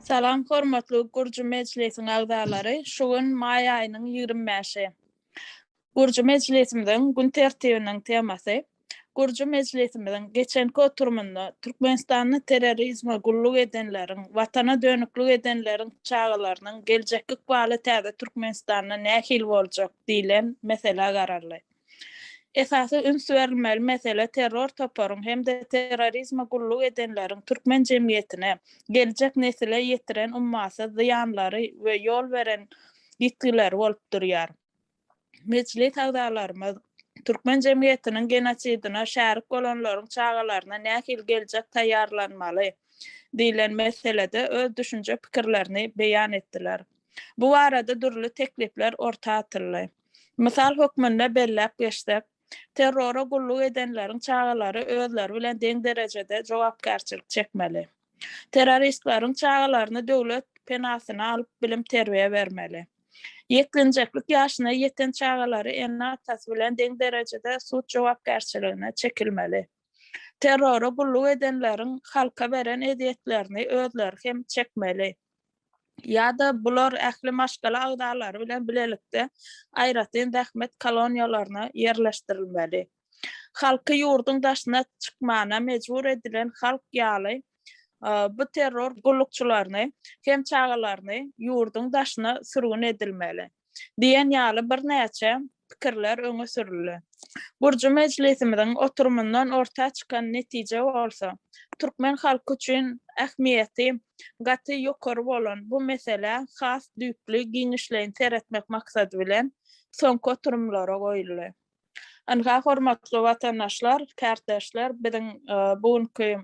Salam hormatly Gurji mejlisiň agzalary, şu gün maý aýynyň 25-i. Gurji mejlisimiziň gün tertibiniň temasy Gurji mejlisimiziň geçenki oturymynda Türkmenistanda terrorizme gulluk edenleriň, watana dönüklik edenleriň çagalarynyň geljekki ykbaly täze Türkmenistanda nähili boljak diýlen meselä garaldy. Esasy üns berilmeli mesele terror toparyň hem-de terrorizme gulluk edenleriň türkmen jemgyýetine, geljek nesile ýetiren ummasyz zyýanlary we ýol beren ýitgileri bolup durýar. Mejlis agzalarymyz türkmen jemgyýetiniň genosidine şärik bolanlaryň çagalaryna nähili geljek taýýarlanmaly diýlen meselede öz düşünje-pikirlerini beýan etdiler. Bu barada dürli teklipler orta atyldy. Mysal hökmünde belläp geçsek, terrora gulluk edenleriň çagalary özleri bilen deň derejede jogapkärçilik çekmeli. Terroristleriň çagalaryny döwlet penasyna alyp bilim-terbiýe bermeli. Ýetginjeklik ýaşyna ýeten çagalary ene-atasy bilen deň derejede sud jogapkärçiligine çekilmeli. Terrora gulluk edenleriň halka beren ezýetlerini özleri hem çekmeli. Ýa-da bular ähli maşgala agzalary bilen bilelikde aýratyn zähmet koloniýalaryna ýerleşdirilmeli. Halky ýurduň daşyna çykmana mejbur edilen halk ýaly bu terror gullukçylaryny hem çagalaryny ýurduň daşyna sürgün edilmeli. Diýen ýaly birnäçe pikirler öňe sürüldi. Gurjy mejlisimiziň oturymyndan orta çykan netije bolsa, türkmen halky üçin ähmiýeti gaty ýokary bolan bu meselä has düýpli giňişleýin seretmek maksady bilen soňky oturymlara goýuldy. Ynha, hormatly watandaşlar, kärdeşler, biziň bu günki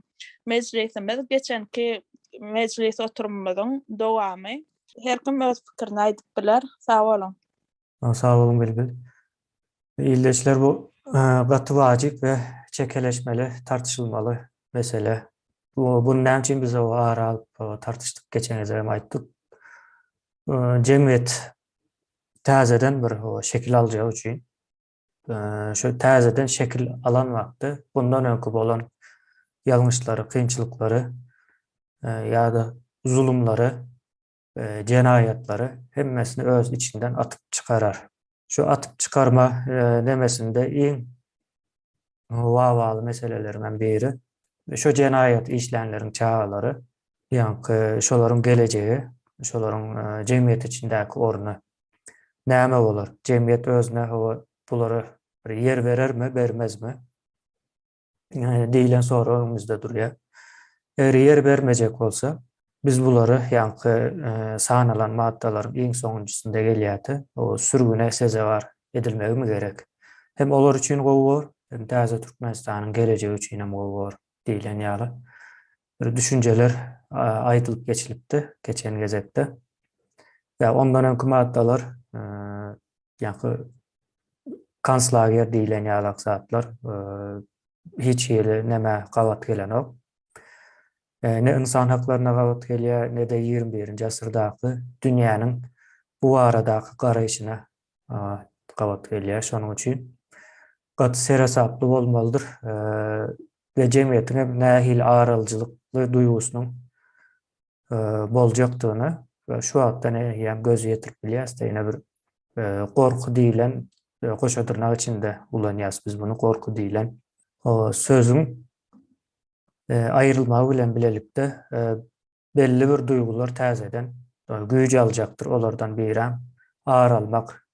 mejlisimiz geçenki mejlis oturymymyzyň dowamy. Her kim öz pikirini aýdyp biler. Sag boluň. Sag boluň Bilbil. Ildeşler bu gaty wajyp we çekeleşmeli, tartyşylmaly mesele. Bunu näme üçin biz ara alyp tartyşdyk geçen gezek hem aýtdyk. Jemgyýet täzeden bir şekil aljagy üçin şu täzeden şekil alan wagtda bundan öňki bolan ýalňyşlary, kynçylyklary ýa-da zulumlary, jenaýatlary hemmesini öz içinden atyp çykarar. Şu atyp çykarma nemesinde iň wawaly meseleleriň hem biri şu jenaýat işlänleriň çagalary, ýaňky şolaryň gelejegi, şolaryň jemgyýet içindäki orny näme bolar? Jemgyýet özüne hawa bulara bir ýer berermi, bermezmi? diýlen sorag öňümizde durýar. Eger ýer bermejek bolsa, biz bulary ýaňky sanalan maddalaryň iň soňunjysynda gelýärdi, o sürgüne sezewar edilmegimi gerek? Hem olar üçin gowy bor, hem täze Türkmenistanyň gelejegi üçin hem gowy bor diýlen ýaly bir düşünjeler aýdylyp geçilipdi geçen gezekde. Ýa ondan öňki maddalar ýaňky konslager diýlen ýalak zatlar hiç hili nämä gabat gelenok. Ne ynsan haklaryna gabat gelýär, ne-de 21-nji asyrdaky dünýäniň bu baradaky garaýşyna gabat gelýär. Şonuň üçin gaty seresaply bolmalydyr we jemgyýetiň hem nähili aralyjylykly duýgusynyň boljakdygyna şu wagtdan eýýäm göz ýetirip bilýäris-de, ýene bir gorky diýlen goşa dyrnak içinde ulanýarys biz muny gorky diýlen sözüň aýrylmagy bilen bilelikde belli bir duýgular täzeden güýç aljakdyr. Olardan birem ar almak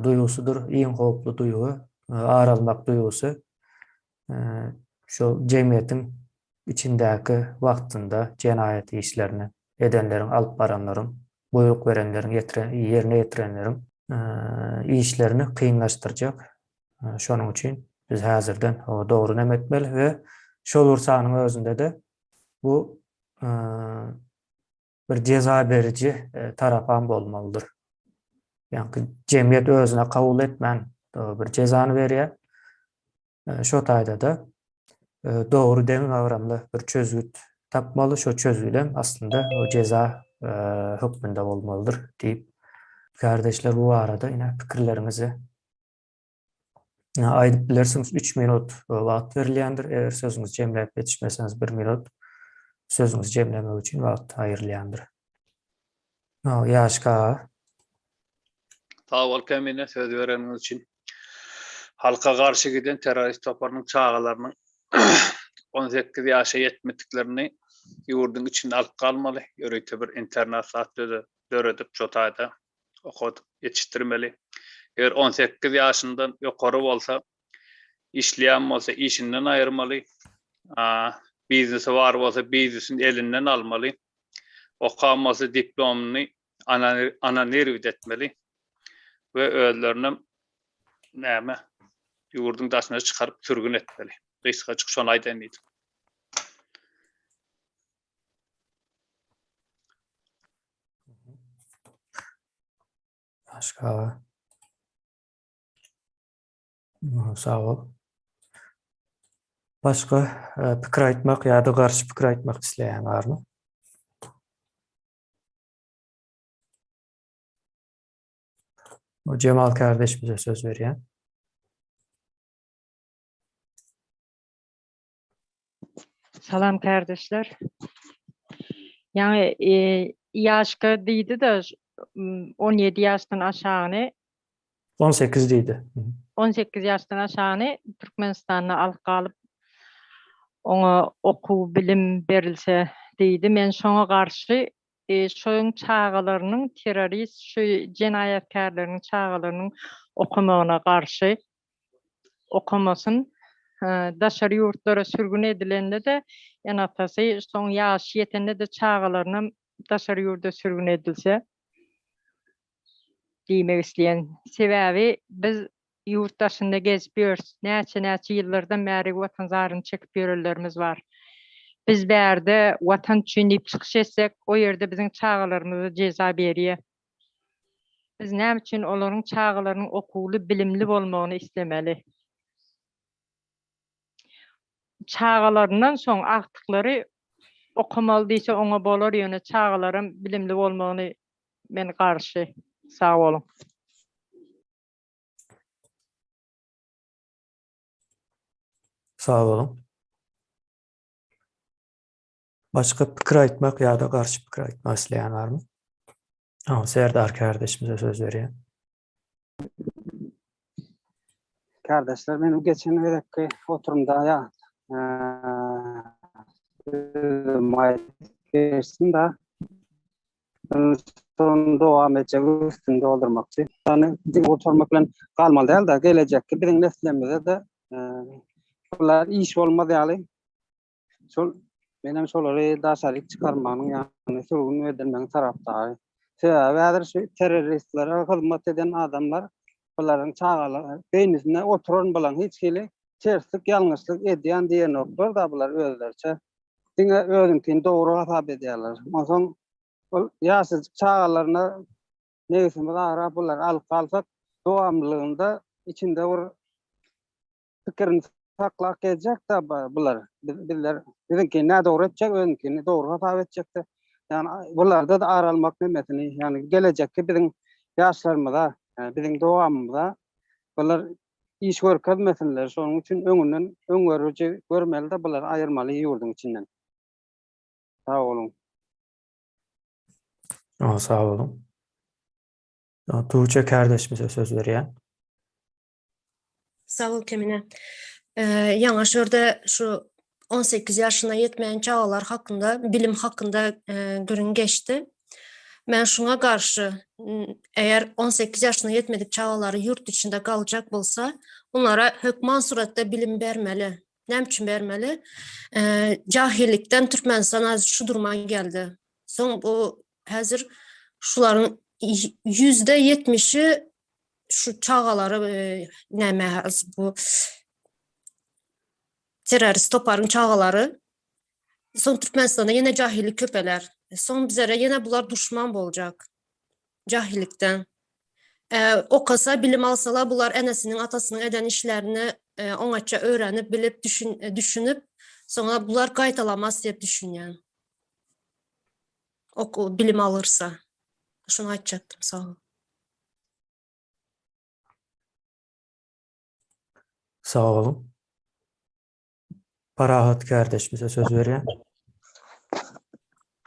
duýgusydyr. Iň howply duýgy ar almak duýgusy. Şu jemgyýetiň içindäki wagtynda jenaýat işlerini edenleriň, alyp baranlaryň, buýruk berenleriň, ýetiren, ýerine ýetirenleriň işlerini kynlaşdyrjak. Şonuň üçin biz häzirden dogry näme etmeli we şol bir sanyň özünde-de bu bir jeza beriji tarapam bolmalydyr. Ýagny jemgyýet özüne kabul etmän bir jezany berýär. Şo taýda-da dogry deň agramly bir çözgüt tapmaly. Şo çözgüdem aslynda o jeza hökmünde bolmalydyr diýip, kardeşler bu barada ine pikirleriňizi. Aýdyp bilersiňiz, üç minut wagt berilýändir. Eger sözüňizi jemläp ýetişmeseňiz, bir minut sözüňizi jemlemek üçin wagt aýrylýandyr. Ýaşka aga. Sag bol Kemine söz bereniňiz üçin. Halka garşy giden terrorist toparynyň çagalarynyň 18 ýaşa ýetmediklerini ýurduň içinde alyp galmaly, ýörite bir internat zat döredip şo taýda okadyp ýetişdirmeli. Eger 18 ýaşyndan ýokary bolsa, işleýän bolsa işinden aýyrmaly, biznesi bar bolsa biznesini elinden almaly, okan bolsa diplomyny anonirwit etmeli we özlerinem näme ýurduň daşyna çykaryp sürgün etmeli. Gysgajyk şony aýdaýyn diýdim. Başga Sag bol. Başga e, pikir aýtmak ýa-da garşy pikir aýtmak isleýän barmy? Jemal kardeş bize söz berýär. Salam kardeşler. Ýaňy e, ýaşka diýdi-de 17 ýaşdan aşagyny 18 diýdi. 18 ýaşdan aşagyny Türkmenistanda alyp galyp oňa okuw bilim berilse diýdi. Men şoňa garşy e, şoň çagalarynyň terrorist şu jenaýatkärleriň çagalarynyň okamagyna garşy okamasyn. Daşary ýurtlara sürgün edilende-de ene-atasy soň ýaşy ýetende-de çagalarynam daşary ýurda sürgün edilse diýmek isleýän. Sebäbi biz ýurt daşynda gezip ýörüs. Näçe-näçe ýyllardan bäri watan zaryny çekip ýörenlerimiz bar. Biz bärde watan üçin diýip çykyş etsek, o ýerde biziň çagalarymyza jeza berýär. Biz näme üçin olaryň çagalarynyň okuwly, bilimli bolmagyny islemeli? Çagalaryndan soň agtyklary okamaly diýse oňa bolar, ýöne çagalaram bilimli bolmagyny men garşy. Sag boluň. Sag boluň. Başga pikir aýtmak ýa-da garşy pikir aýtmak isleýän barmy? Ha, Serdar kardeşimize söz berýän. Kardeşler, meniň geçen gezekki oturymda ýa sözüm aýdyp geçdim da. Şony dowam etjek üstüni doldurmakçy. Ýagny diňe oturmak bilen galmaly däl-de, gelejekki biziň neslimize-de bular iş bolmaz ýaly Şol menem şolary daşaryk çykarmagyň, ýagny sürgün edilmegiň tarapdary. Sebäbi häzir şu terroristlere hyzmat eden adamlar bularyň çagalary beýnisinde oturan bularyň hiç hili terslik, ýalňyşlyk edýän diýenoklar-da bular özleriçe. Diňe özüňkini dogry hasap edýärler. Onsoň ol ýaşajyk çagalaryna nebsimiz agrap bulary alyp galsak, dowamlylygynda içinde bir pikirini saklap gezjek-de bular. Bizler biziňkini nädogry etjek, özüňkini dogry hasap etjek-de. Ýagny bularda-da ar almak nemesini, ýagny gelejekki biziň ýaşlarymyza, biziň dowamymyza bular iş görkezmesinler. Şonuň üçin öňünden öňgeriji görmeli-de bulary aýyrmaly ýurduň içinden. Sag boluň. Sag boluň. Tuğçe kardeşimize söz berýän. Sag bol Kemine. Ýaňa şu ýerde şu 18 ýaşyna ýetmeýän çagalar hakynda, bilim hakynda gürrüň geçdi. Men şuňa garşy, eger 18 ýaşyna ýetmedik çagalary ýurt içinde galjak bolsa, onlara hökman suratda bilim bermeli. Näme üçin bermeli? Jahillikden Türkmenistan az şu duruma geldi. Soň bu häzir şularyň yüzde ýetmişi şu çagalary näme bu terrorist toparyň çagalary soň Türkmenistanda ýene jahillik köpeler. Soň bizlere ýene bular duşman boljak. Jahillikden. Okasa, bilim alsalar bular enesiniň, atasynyň eden işlerini oňatça öwrenip, bilip, düşünip, soňra bular gaýtalamaz diýip düşünýän. Oku, bilim alyrsa. Şuny aýtjakdym, sag bol. Sag boluň. Parahat kärdeşimize söz berýän.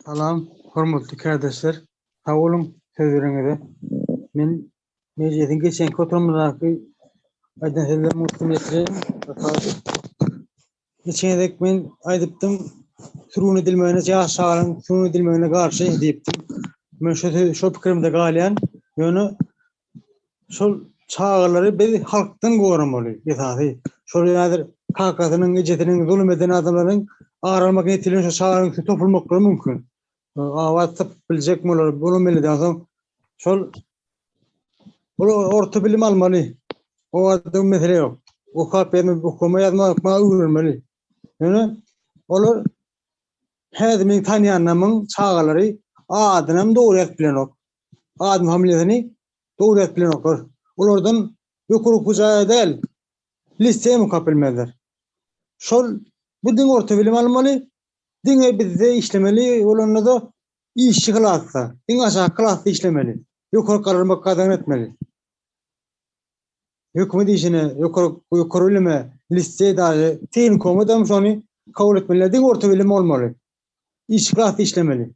Salam, hormatly kärdeşler. Sag boluň söz bereniňize. Men mejlisiň geçenki oturymyndaky aýdan sözlerimiň üstüni ýetireýin. Geçen gezek men aýdypdym, sürgün edilmegine, ýaş çagalaryň sürgün edilmegine garşy diýipdim. Men şo şo pikirimde galýan. Ýöne şol çagalary biz halkdan goramaly esasy. Şol häzir kakasynyň, ejesiniň zulum eden adamlaryň ar almak niýeti bilen şo çagalaryň üstüne topulmaklary mümkin. Abat tapyp biljekmi olar, bulam belli däl. Onsoň şol Olar orta bilim almaly. O barada mesele ýok. Okap ýazma, okama ýazma öwrenmeli. Ýöne olar häzir meň tanýanlarymyň çagalary adynam dogry ýazyp bilenok. Adyny, familiýasyny dogry ýazyp bilenoklar. Olardan ýokary okuw jaýa däl, liseý hem okap bilmezler. Şol bu diňe orta bilim almaly, diňe bizde işlemeli bolanda-da Işçi klasda, iň aşaky klasda işlemeli. Ýokary garalmak gadagan etmeli. Hökümet işine, ýokary ýokary bilime, liseý dagy, tehnikuma da şony kabul etmeli. Diňe orta bilim bolmaly. Işçi klasda işlemeli.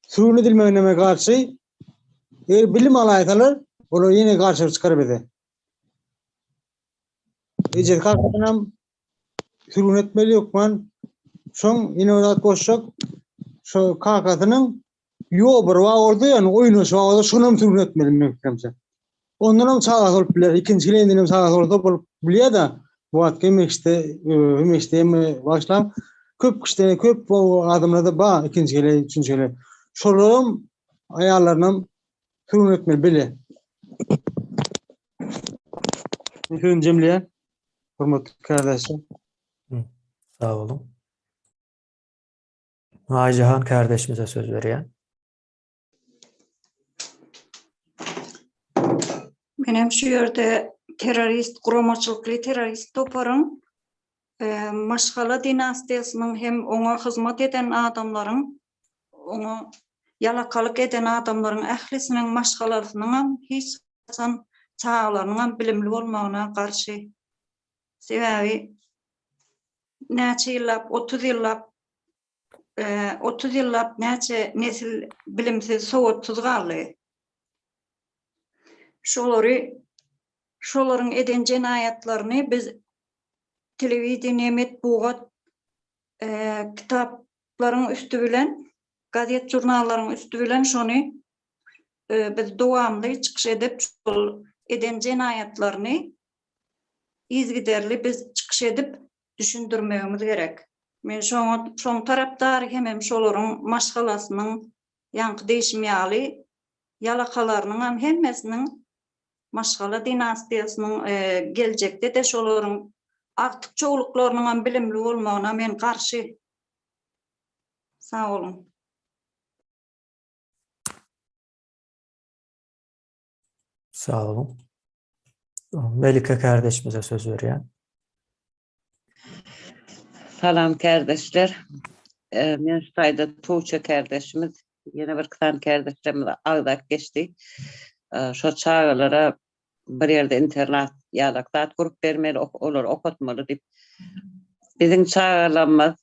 Sürgün edilmegine me garşy eger bilim alaýsalar, olar ýene garşylyk çykar bize. Ejesi kakasynam sürgün etmeli hökman. Şoň ýene bir zat goşjak. Şo kakasynyň ýo bir bar boldy, ýani oýnaşy bar bolsa şonam sürgün etmeli meň pikirimçe. Ondanam çagasy bolup biler. Ikinji geleninden hem çagasy bolsa bolup bilýär-de. Bu wagt hemişde hemişde hem başlan köp kişide köp adamlarda bar ikinji gele, üçünji gele. Şolaram aýallarynam sürgün etmeli bile. Sözüni jemleýän. Hormatly kärdeşler. Sag boluň. Aýjahan kärdeşimize söz berýän. Menem şu ýerde terrorist guramaçylykly terrorist toparyň e, maşgala dinastiýasynyň hem oňa hyzmat eden adamlaryň oňa ýalakalyk eden adamlaryň ählisiniň maşgalasynyňam hiç haçan çagalarynyňam bilimli bolmagyna garşy. Sebäbi näçe ýyllap, 30 ýyllap, 30 ýyllap näçe nesil bilimsiz, sowatsyz galdy. Şolary, şolaryň eden jenaýatlaryny biz telewideniýe, metbugat, kitaplaryň üsti bilen, gazet-žurnallaryň üsti bilen şony biz dowamly çykyş edip, şol eden jenaýatlaryny yzygiderli biz çykyş edip düşündirmegimiz gerek. Men şoňa şoň tarapdary hemem şolaryň maşgalasynyň ýaňky diýşim ýaly ýalakalarynyňam hemmesiniň maşgala dinastiýasynyň geljekde-de şolaryň agtyk-çowluklarynyňam bilimli bolmagyna men garşy. Sag boluň. Sag boluň. Melike kardeşimize söz berýän. Salam kardeşler. Men şu taýda Tuğçe kardeşimiz, ýene bir sany kardeşlerimiz agzap geçdi. Şo çagalara bir ýerde internat ýalak zat gurup bermeli, olary okatmaly diýip. Biziň çagalarymyz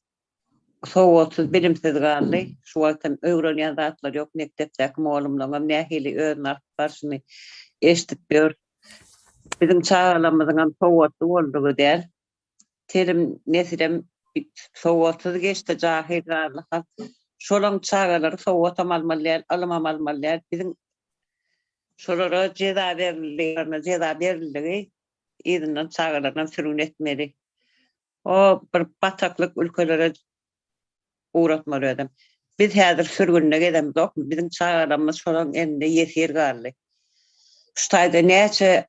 sowatsyz, bilimsiz galdy. Şu wagt hem öwrenýän zatlary ýok. Mekdepdäki mugallymlaryň hem nähili özüni alyp barşyny eşidip ýör. Biziň çagalarymyzyň hem sowatly boldugy däl. Telim nesilem sowatsyz geçdi, jahyl galdy halk. Şolaň çagalary sowatam almaly däl, ylymam almaly däl. Biziň şolara jeza berildi, jeza berildigi yzyndan çagalarynam sürgün etmeli. O bir bataklyk ülkelere ugratmaly özem. Biz häzir sürgünde gezemzokmy? Biziň çagalarymyz şolaryň elinde ýesir galdy. Şu taýda näçe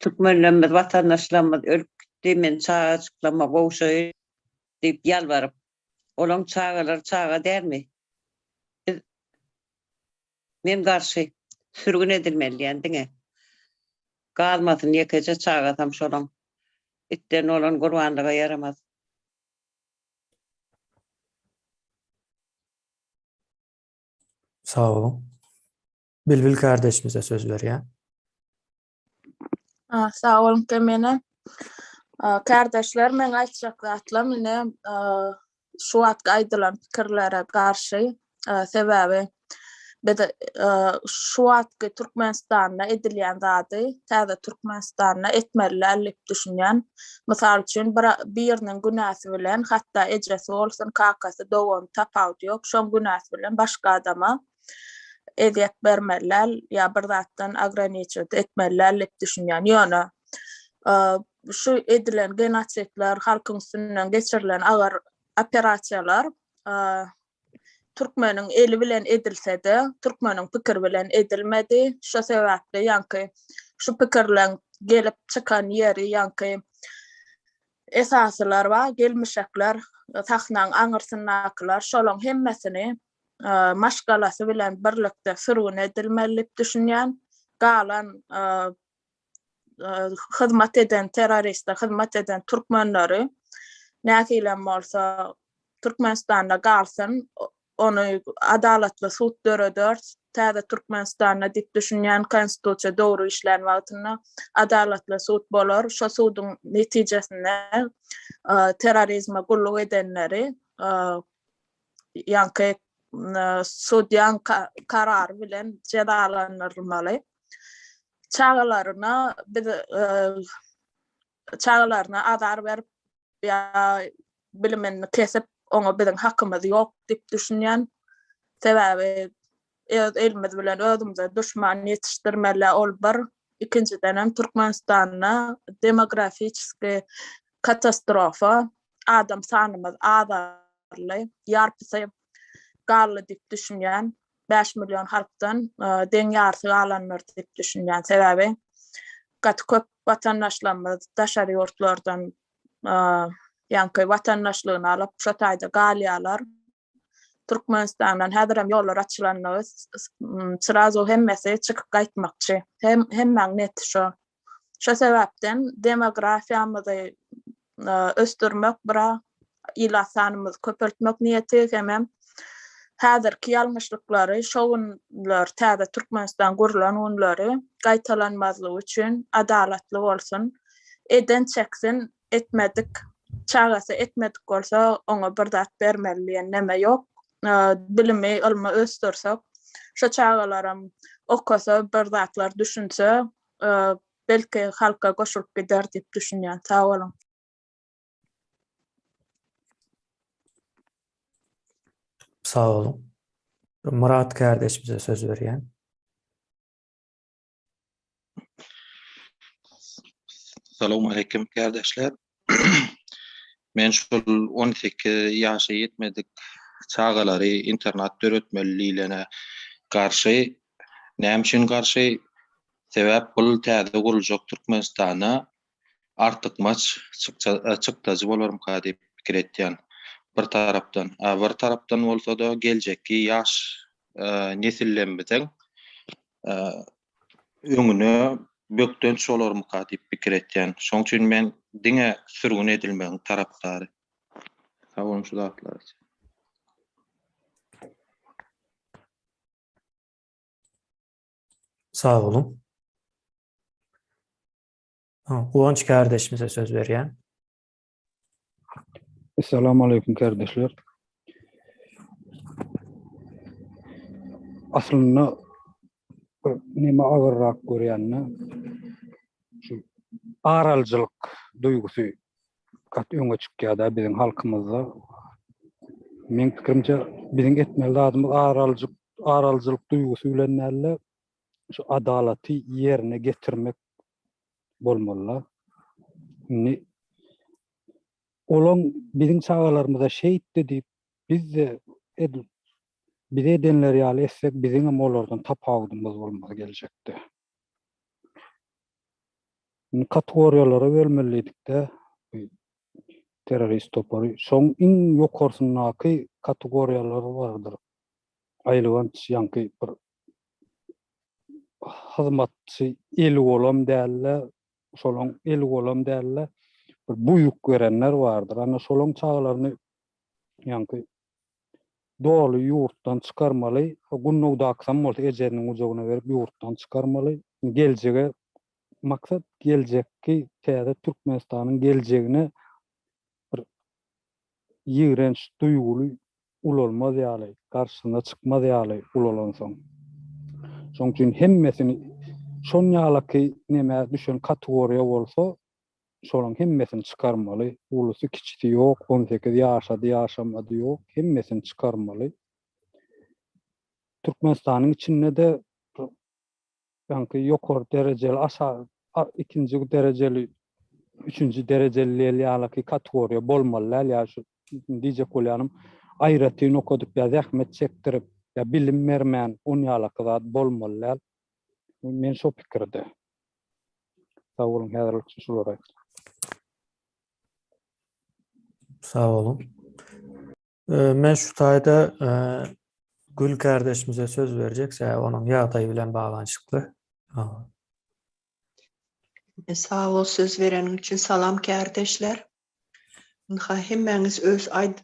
türkmenlerimiz, watandaşlarymyz ölüp gitdi, men çagajyklaryma gowşaýyn diýip ýalbaryp. Olaň çagalary çaga dälmi? Biz Men garşy. Sürgün edilmeli diýen diňe. Galmasyn ýekeje çagasam şolaň. Itden bolan gurbanlyga ýaramaz. Sag boluň. Bilbil kardeşimize söz berýän. Sag boluň Kemine. Kärdeşler meň aýtjak zatlarym ine şu wagtky aýdylan pikirlere garşy sebäbi biz şu wagtky Türkmenistanda edilýän zady täze Türkmenistanda etmeli däl diýip düşünýän. Mysal üçin bir biriniň günäsi bilen hatda ejesi bolsun kakasy dogany tapawudy ýok şoň günäsi bilen başga adama ezýet bermeli däl ýa bir zatdan ograniçiwt etmeli däl diýip düşünýän. Ýöne şu edilen genosidler, halkyň üstünden geçirilen agyr operasiýalar türkmeniň eli bilen edilse-de, türkmeniň pikiri bilen edilmedi. Şo sebäpli ýaňky şu pikirleň gelip çykan ýeri ýaňky esasylar bar, gelmişekler, sahnaň aňyrsyndakylar, şolaň hemmesini maşgalasy bilen birlikde sürgün edilmeli diýip düşünýän. Galan hyzmat eden terroriste hyzmat eden türkmenleri nähilem bolsa Türkmenistanda galsyn, ony adalatly sud dörederis täze Türkmenistanda diýip düşünýän konstitusiýa dogry işlän wagtynda adalatly sud bolar. Şo suduň netijesinde terrorizme gulluk edenleri ýaňky sudýaň karary bilen jezalandyrylmaly. Çagalaryna biz çagalaryna azar berip ýa bilimini kesip oňa biziň hakymyz ýok diýip düşünýän. Sebäbi öz elimiz bilen özümize duşman ýetişdirmeli ol bir. Ikinjidenem Türkmenistanda demografiçeskiý katastrofa adam sanymyz azarly, ýarpysy galdy diýip düşünýän. 5 million halkdan deň ýarysy galandyr diýip düşünýän. Sebäbi gaty köp watandaşlarymyz daşary ýurtlardan ýaňky watandaşlygyny alyp şo taýda galýarlar. Türkmenistandan häzirem ýollar açylandygy srazu hemmesi çykyp gaýtmakçy. Hem hemmäň neti şo. Şo sebäpden demografiýamyzy ösdürmek bira ilat sanymyzy köpeltmek niýeti hemem häzirki ýalňyşlyklary şo günler täze Türkmenistan gurlan günleri gaýtalanmazlygy üçin adalatly bolsun. Eden çeksin, etmedik çagasy etmedik bolsa oňa bir zat bermeli diýen neme ýok. Bilimi, ylmy ösdürsek, şo çagalaram okasa, bir zatlar düşünse, belki halka goşulyp gider diýip düşünýän. Sag boluň. Sag boluň. Myrat kärdeşimize söz berýän. Salowmaleýkim kärdeşler. Men şol 18 ýaşa ýetmedik çagalary internat döretmeli diýlene garşy. Näme üçin garşy? Sebäp bul täze guruljak Türkmenistana artykmaç çykdajy bolarmyka diýip pikir etýän bir tarapdan. A bir tarapdan bolsa-da geljekki ýaş nesillerimiziň öňüne bökdenç bolarmyka diýip pikir etýän. Şoň üçin men diňe sürgün edilmegiň tarapdary. Sag boluň şu zatlar üçin. Sag boluň. Guwanç kardeşimize söz berýän. Essalamu aleýkum kardeşler. Aslynda bir neme agyrrak görýände şu ar alyjylyk duýgusy gaty öňe çykýar-da biziň halkymyzda. Meň pikirimçe biziň etmeli zadymyz ar alyjyk ar alyjylyk duýgusy bilen däl-de şu adalaty ýerine getirmek bolmaly-da. Indi olaň biziň çagalarymyza şeýtdi diýip, biz-de edil bize edenleri ýaly etsek, biziňem olardan tapawudymyz bolmaz geljekde. Indi kategoriýalara bölmeli diýdik-de, terrorist topary. Şoň iň ýokarsyndaky kategoriýalar bardyr. Aýylganç ýaňky bir hyzmatçy eli bolam dälde, şolaň eli bolam dälde, bir buýruk berenler bardyr. Ana şolaň çagalaryny ýaňky doly ýurtdan çykarmaly, gundagdakysam bolsa ejesiniň gujagyna berip ýurtdan çykarmaly. Geljege. Maksat geljekki täze Türkmenistanyň geljegine bir ýigrenç duýguly ulalmaz ýaly, garşysyna çykmaz ýaly ulalansoň. Şoň üçin hemmesini şon ýalaky nemä düşen kategoriýa bolsa, şolaň hemmesini çykarmaly. Ulusy kiçisi ýok, 18 ýaşady ýaşamady ýok, hemmesini çykarmaly. Türkmenistanyň içinde-de ýaňky ýokary derejeli, aşa ikinji derejeli, üçünji derejeli diýel ýalyky kategoriýa bolmaly däl ýa şu diýjek bolýanym aýratyn okadyp ýa zähmet çekdirip ýa bilim bermän on ýalaky zat bolmaly däl. Men şo pikirde. Sag boluň häzirlikçe şulary aýtdym. Sag boluň. Men şu taýda Gül kardeşimize söz berjek, sebäbi onuň ýagdaýy bilen baglanyşykly. Sag bol söz bereniň üçin salam kärdeşler. Ynha hemmäňiz öz aýt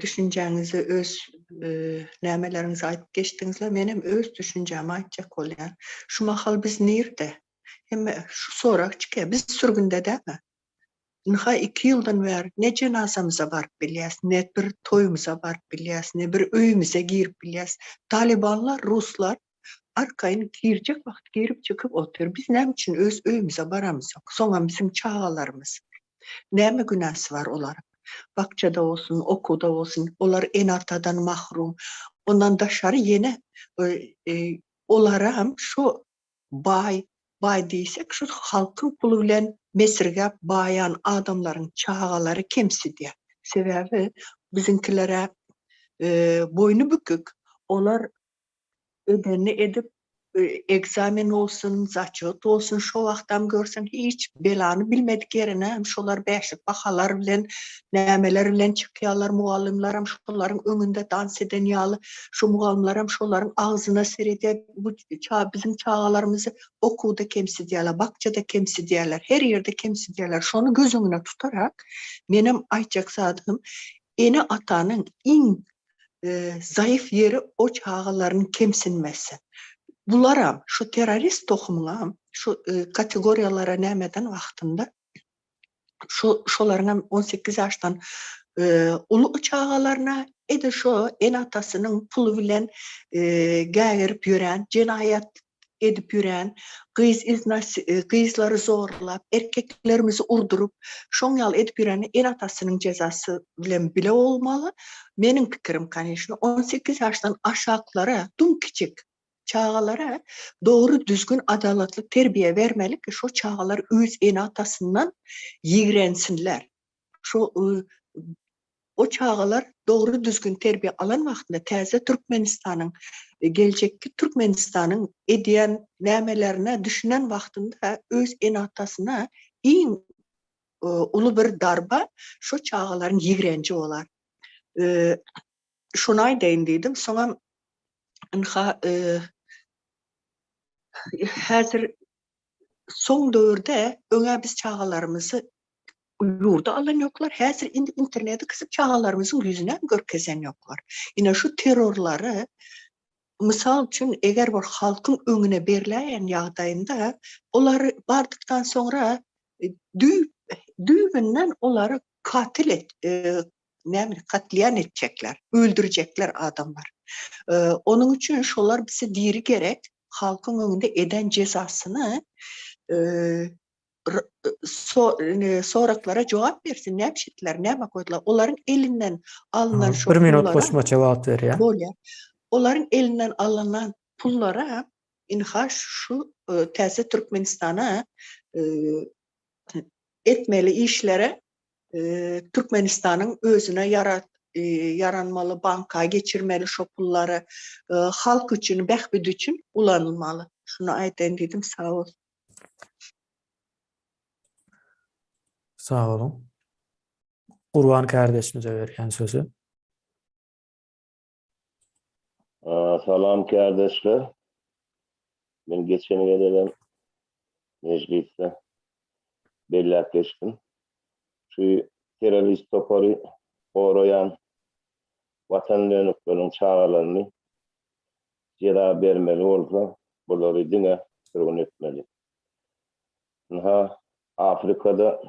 düşünjäňizi öz nämeleriňizi aýdyp geçdiňizler. Menem öz düşünjämi aýtjak bolýan. Şu mahal biz nirde? Hemme şu sorag çykýar. Biz sürgünde dälmi? Ynha iki ýyldan bäri ne jenazamyza baryp bilýäs, ne bir toýumyza baryp bilýäs, ne bir öýümize girip bilýäs. Talybanlar, ruslar arkaýyn girjek wagty girip çykyp otyr. Biz näme üçin öz öýümize baramyzok? Soňam biziň çagalarymyz. Näme günäsi bar olaryň? Bakjada bolsun, okuwda bolsun, olar ene-atadan mahrum. Ondan daşary ýene olaram şo Baý, baý diýsek şu halkyň puly bilen mesirgäp baýan adamlaryň çagalary kemsidýär. Sebäbi biziňkiler-ä boýny bükük, olar edenini edip ekzamen bolsun, zaçýot bolsun şo wagtam görseň hiç belany bilmedik ýerine hem şolar bäşlik bahalar bilen nämeler bilen çykýarlar, mugallymlaram şolaryň öňünde dans eden ýaly, şu mugallymlaram şolaryň agzyna seredýär, bu biziň çagalarymyzy okuwda kemsidýärler, bakjada kemsidýärler, her ýerde kemsidýärler. Şony göz öňüne tutarak, menem aýtjak zadym, ene-atanyň iň zaýyf ýeri o çagalaryň kemsinmesi. Bularam, şu terrorist tohumyňam şu kategoriýalara nämeden wagtynda şu şolaryňam 18 ýaşdan uly çagalaryna edil şo ene-atasynyň puly bilen gägerip ýören, jenaýat edip ýören, gyz gyzlary zorlap, erkeklerimizi urduryp, şoň ýaly edip ýören ene-atasynyň jezasy bilen bile bolmaly. Meniň pikirim, koneçno, 18 ýaşdan aşaklara, dum kiçik Çagalara dogry düzgün adalatly terbiýe bermeli ki şo çagalar öz ene atasyndan ýigrensinler. Şo o çagalar dogry düzgün terbiýe alan wagtynda täze Türkmenistanyň geljekki Türkmenistanyň edýän nämelerine düşünen wagtynda öz ene atasyna iň uly bir darba şo çagalaryň ýigrenji bolar. Şony aýdaýyn diýdim. Soňam ynha häzir soň döwürde öňä biz çagalarymyzy ýurda alan ýoklar. Häzir indi interneti kysyp çagalarymyzyň ýüzünem görkezen ýoklar. Ine şu terrorlary mysal üçin eger bir halkyň öňüne berläýen ýagdaýynda olary bardykdan soňra düýp düýbünden olary katil et näme katliam etjekler, öldürjekler adamlar. Onuň üçin şolar bize diri gerek, halkyň öňünde eden jezasyny soraklara jogap bersin, näme etdiler, näme goýdular. Olaryň elinden alnan şo Bir minut goşmaça wagt berýär. Bolýar. Olaryň elinden alnan pullara inha şu täze Türkmenistana etmeli işlere Türkmenistanyň özüne ýaranmaly banka geçirmeli şo pullary halk üçin bähbit üçin ulanylmaly. Şuny aýdaýyn diýdim sag bol. Sag boluň. Gurban kärdeşimize berýän sözi. Salam kärdeşler. Men geçen gezegem mejlisde belläp geçdim. Şu terrorist topary goraýan watan dönükleriniň çagalaryny jeza bermeli bolsa, bulary diňe sürgün etmeli. Ynha, Afrikada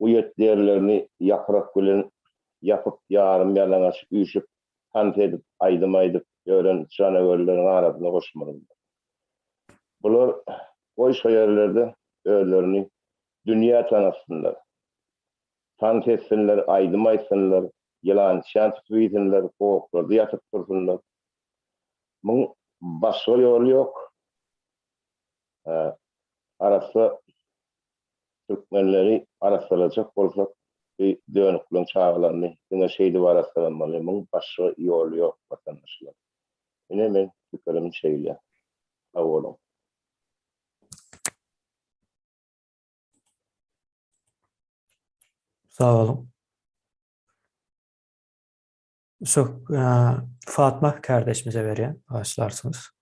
uýat ýerlerini ýaprak bilen ýapyp ýarym-ýalaňaç üýşüp tans edip, aýdym aýdyp ýören janawerleriň arasyna goşmalydyr. Bular goý şo ýerlerde özlerini dünýä tanatsynlar. Tans etsinler, aýdym aýtsynlar, ýylan-çan tutup iýsinler, gowaklarda ýatyp tursunlar. Muň başga ýoly ýok. Arassa türkmenleri arassalajak bolsak bi dönükleň çagalaryny diňe şeýdip arassalamaly muň başga ýoly ýok watandaşlar. Ine meň pikirim şeýle. Sag boluň. Sag boluň. Söh Fatma kardeşimize berýän başlarsyňyz.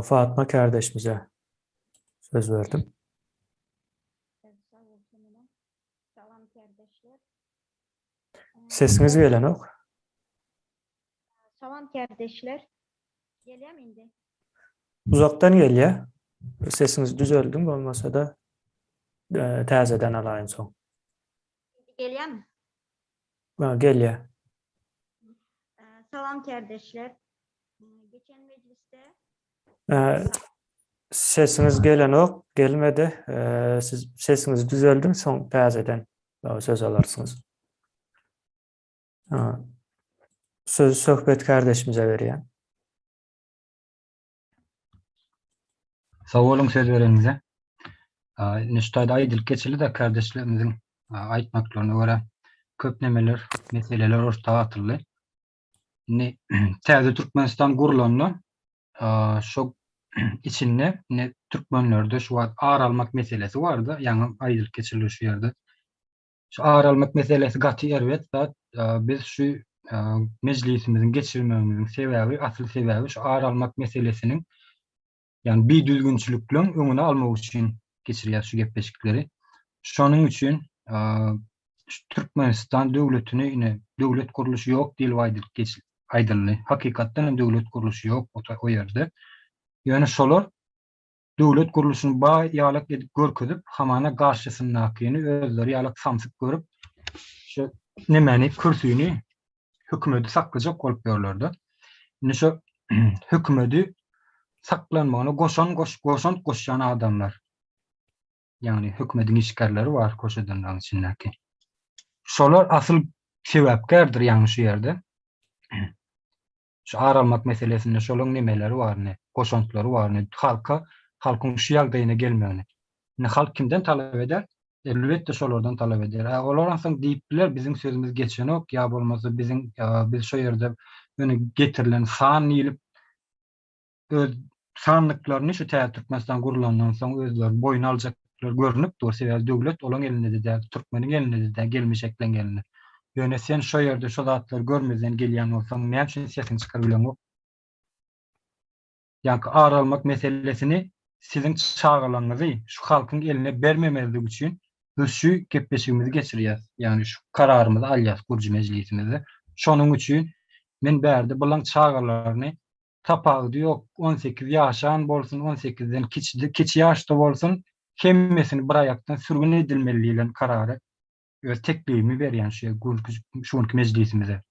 Fatma kardeşimize söz berdim. Sesiňiz gelenok. Salam kardeşler. Gelýärmi indi? Uzakdan gelýär. Sesiňizi düzeldiň bolmasa-da täzeden alaýyn soň. Indi gelýärmi? Ha, gelýär. Salam kardeşler. Geçen mejlisde Sesiňiz gelenok, gelmedi. Siz sesiňizi düzeldiň, soň täzeden söz alarsyňyz. Sözi Söhbet kardeşimize berýän. Sag boluň söz bereniňize. Indi şu taýda aýdylyp geçildi-de kardeşlerimiziň aýtmaklaryna görä köp nemeler, meseleler orta atyldy. Indi täze Türkmenistan gurlanda şo içinde indi türkmenlerde şu wagt ar almak meselesi bardy, ýaňy aýdylyp geçildi şu ýerde. Şu ar almak meselesi gaty erbet zat. Biz şu mejlisimiziň geçirmegimiziň sebäbi, asyl sebäbi şu ar almak meselesiniň ýagny bidüzgünçilikleň öňüni almak üçin geçirýäs şu gepleşikleri. Şonuň üçin şu Türkmenistan döwletini ine döwlet gurluşy ýok diýlip aýdylyp geç aýdyldy. Hakykatdan hem döwlet gurluşy ýok o ýerde. Ýöne şolar döwlet gurluşyny baý ýalak edip görkezip, hamana garşysyndakyny özleri ýalak samsyk görüp, şu nemäni, kürsüni, hökümeti saklajak bolup ýörler-de. Indi şu hökümeti saklanmagyna goşan goş goşant goşýan adamlar, ýagny hökümetiň işgärleri bar goşadanlaryň içindäki. Şolar asyl sebäpkärdir ýagny şu ýerde. Şu ar almak meselesinde şolaň nemeleri bar indi, goşantlary bar indi halka, halkyň şu ýagdaýyna gelmegine. Indi halk kimden talap eder? Elbetde şolardan talap eder. Ä olar onsoň diýip biler biziň sözümiz geçenok ýa bolmasa biziň biz şo ýerde ýöne getirilen san diýlip öz sandyklaryny şu täze Türkmenistan gurulandan soň özleri boýun aljaklary görnüp dur. Sebäbi döwlet olaň elinde-de däl, türkmeniň elinde-de däl, gelmişekleň elinde. Ýöne sen şo ýerde şo zatlary görmezden gelýän bolsaň, näme üçin sesiňi çykaryp bileňok? Ýaňky ar almak meselesini siziň çagalaryňyzy şu halkyň eline bermemezlik üçin biz şu gepleşigimizi geçirýäs. Ýagny şu kararymyzy alýas gurujy mejlisimizde. Şonuň üçin men bärde bulaň çagalaryny tapawudy ýok, 18 ýaşan bolsun, 18-den kiçi kiçi ýaşda bolsun, hemmesini bir aýakdan sürgün edilmeli diýlen karary öz teklibimi berýän şu günki şu günki mejlisimize.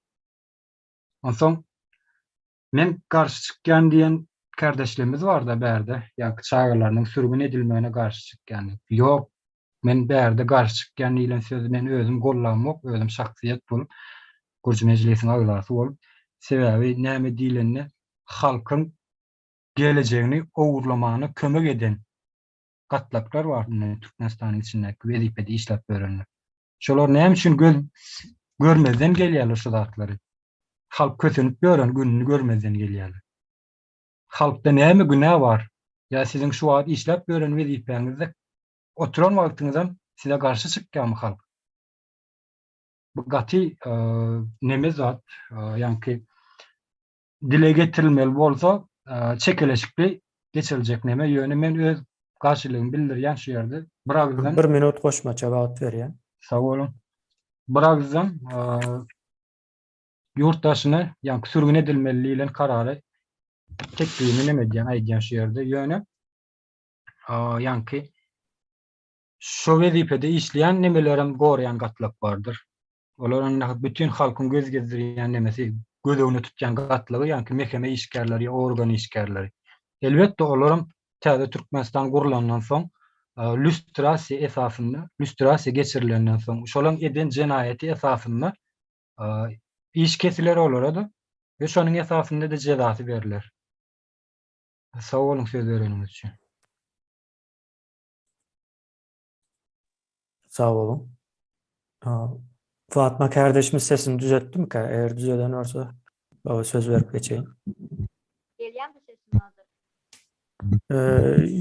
Onsoň men garşy çykýan diýen kardeşlerimiz barda bärde, ýa çagalarynyň sürgün edilmegine garşy çykýan diýip. Ýok, Men bärde garşy çykýan diýlen sözi men özüm gollamok, özüm şahsyýet bolup, Gurujy mejlisiň agzasy bolup. Sebäbi näme diýlende halkyň gelejegini ogurlamana kömek eden gatlaklar bar indi Türkmenistanyň içindäki wezipede işläp ýörenler. Şolar näme üçin göz görmezden gelýärler şu zatlary? Halk kösenip ýören gününi görmezden gelýärler. Halkda näme günä bar? Ýa siziň şu wagt işläp ýören wezipäňizde oturan wagtyňyzam size garşy çykýarmy halk? Bu gaty neme zat, ýaňky dile getirilmeli bolsa çekeleşikli geçiriljek neme, ýöne men öz garşylygymy bildirýän şu ýerde. Bir agyzdan Bir minut goşmaça wagt berýän. Sag boluň. Bir agyzdan. Ýurt daşyna ýaňky sürgün edilmeli diýlen karary teklibini neme edýän aýdýan şu ýerde. Ýöne ýaňky şo wezipede işleýän nemelerem goraýan gatlak bardyr. Olar indi bütin halkyň göz gezdirýän nemesi, göz öňüne tutýan gatlagy ýaňky meheme işgärleri ýa organ işgärleri. Elbetde olaram täze Türkmenistan gurlandan soň lýustrasiýa esasynda, lýustrasiýa geçirilenden soň, şolaň eden jenaýaty esasynda iş kesiler olara-da we şonuň esasynda-da jezasy berler. Sag boluň söz bereniňiz üçin. Sag boluň. Fatma kardeşimiz sesini düzetdimikä? Eger düzeden bolsa, baba söz berip geçeýin. Gelýärmi sesim hazir?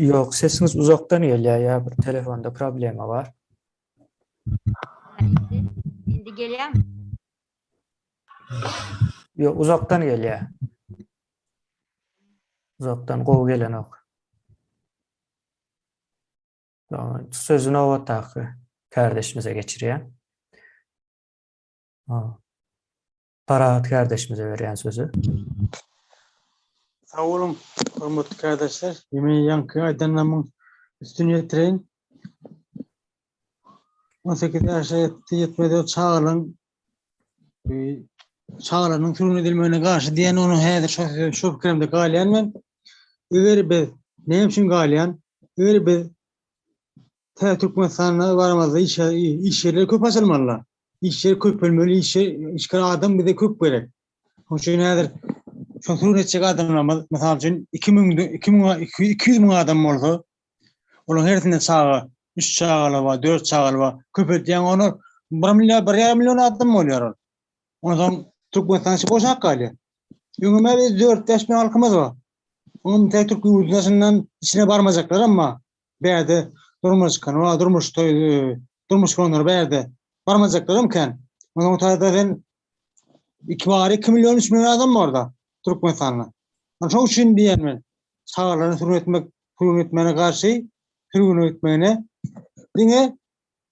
Ýok, sesiňiz uzakdan gelýär ýa bir telefonda problema bar. Indi, indi gelýärmi? Ýok, uzakdan gelýär. Uzakdan gowy gelenok. Sözü nobatdaky kardeşimize geçirýän. Parahat kardeşimize berýän sözü. Sag boluň, hormatly kardeşler. Men ýaňky aýdanlarymyň üstüni ýetireýin. 18 ýaşa ýetdi, ýetmedi çagalaryň çagalaryň sürgün edilmegine garşy diýen ony häzir şo şo pikirimde galýan men. Eger biz näme üçin galýan? Eger biz tä Türkmenistanda baramazda iş iş ýerleri köp açylmaly. Iş ýeri köpelmeli, iş işgär adam bize köp gerek. Şonuň üçin häzir şo sürgün etjek adamlarymyz, mysal üçin 2000 2000 200 müň adam bolsa, Olaryň hersinde çaga, üç çagaly bar, dört çagaly bar. Köpeltýäň ony, bir million, bir ýarym million adam bolýar ol. Onsoň Türkmenistan içi boşap galýar. Öňem biz dört-bäş million halkymyz bar. Onuň tä türk ýurduň daşyndan içine barmajaklaram bar. Bärde durmuş çykan bar, durmuş toý, durmuş guranlar bärde. Barmajaklaram kän. Onsoň taýda sen iki bary 2 million, 3 million adam bar da Türkmenistanda. Şonuň üçin diýýän men, çagalaryny sürgün etmek sürgün etmegine garşy sürgüne gitmegine diňe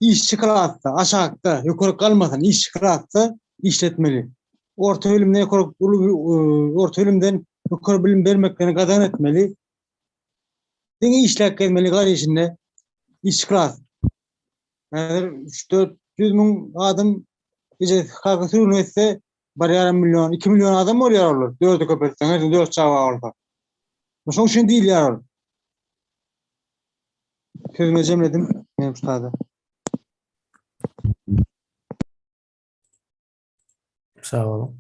işçi klasda, aşakda, ýokary galmasyn, işçi klasda işletmeli. Orta bilimden ýokary uly orta bilimden ýokary bilim bermeklerini gadagan etmeli. Diňe işläp gezmeli gar işinde işçi klas. Häzir 3-400 müň adam ejesi kakasy sürgün etse, bir ýarym million, 2 million adam bolýar olar. Dörde köpeltseň, her dört çaga bolsa. Şoň üçin diýilýär ol. Sözümi jemledim. Men şu taýda. Sag boluň.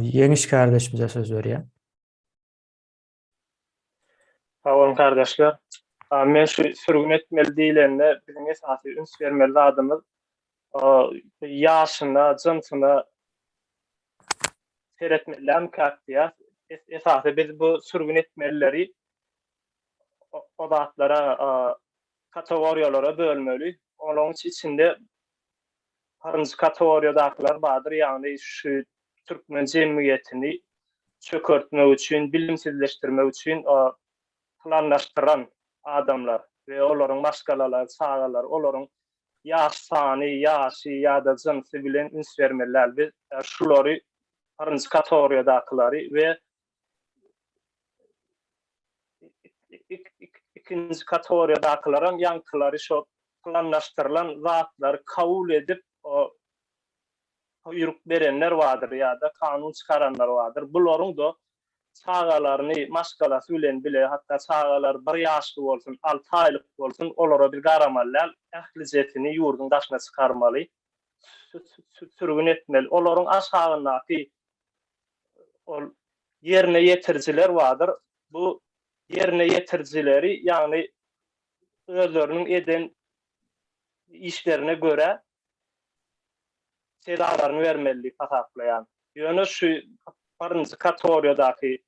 Ýeňiş kardeşimize söz berýän. Sag boluň kardeşler. Men şu sürgün etmeli diýlende biziň esasy üns bermeli zadymyz ýaşyna, jynsyna seretmeli dälmikäk diýýäs. Esasy biz bu sürgün etmelileri o zatlara kategoriýalara bölmeli. Olaryň içinde birinji kategoriýadakylar bardyr, ýagny şu türkmen jemgyýetini çökertmek üçin, bilimsizleşdirmek üçin planlaşdyran adamlar we olaryň maşgalalary, çagalary, olaryň ýaş sany, ýaşy ýa-da jynsy bilen üns bermeli däl. Biz şulary birinji kategoriýadakylary we ikinji kategoriýadakylaram ýaňkylary şo planlaşdyrylan zatlary kabul edip buýruk berenler bardyr ýa-da kanun çykaranlar bardyr. Bularyň-da çagalaryny maşgalasy bilen bile, hatda çagalary bir ýaşly bolsun, alty aýlyk bolsun, olara biz garamaly däl, ählijesini ýurduň daşyna çykarmaly, sürgün etmeli. Olaryň aşagyndaky ol ýerine ýetirijiler bardyr. Bu ýerine ýetirijileri, ýagny özleriniň eden işlerine görä jezalaryny bermeli diýip hasaplaýan. Ýöne şu birinji kategoriýadaky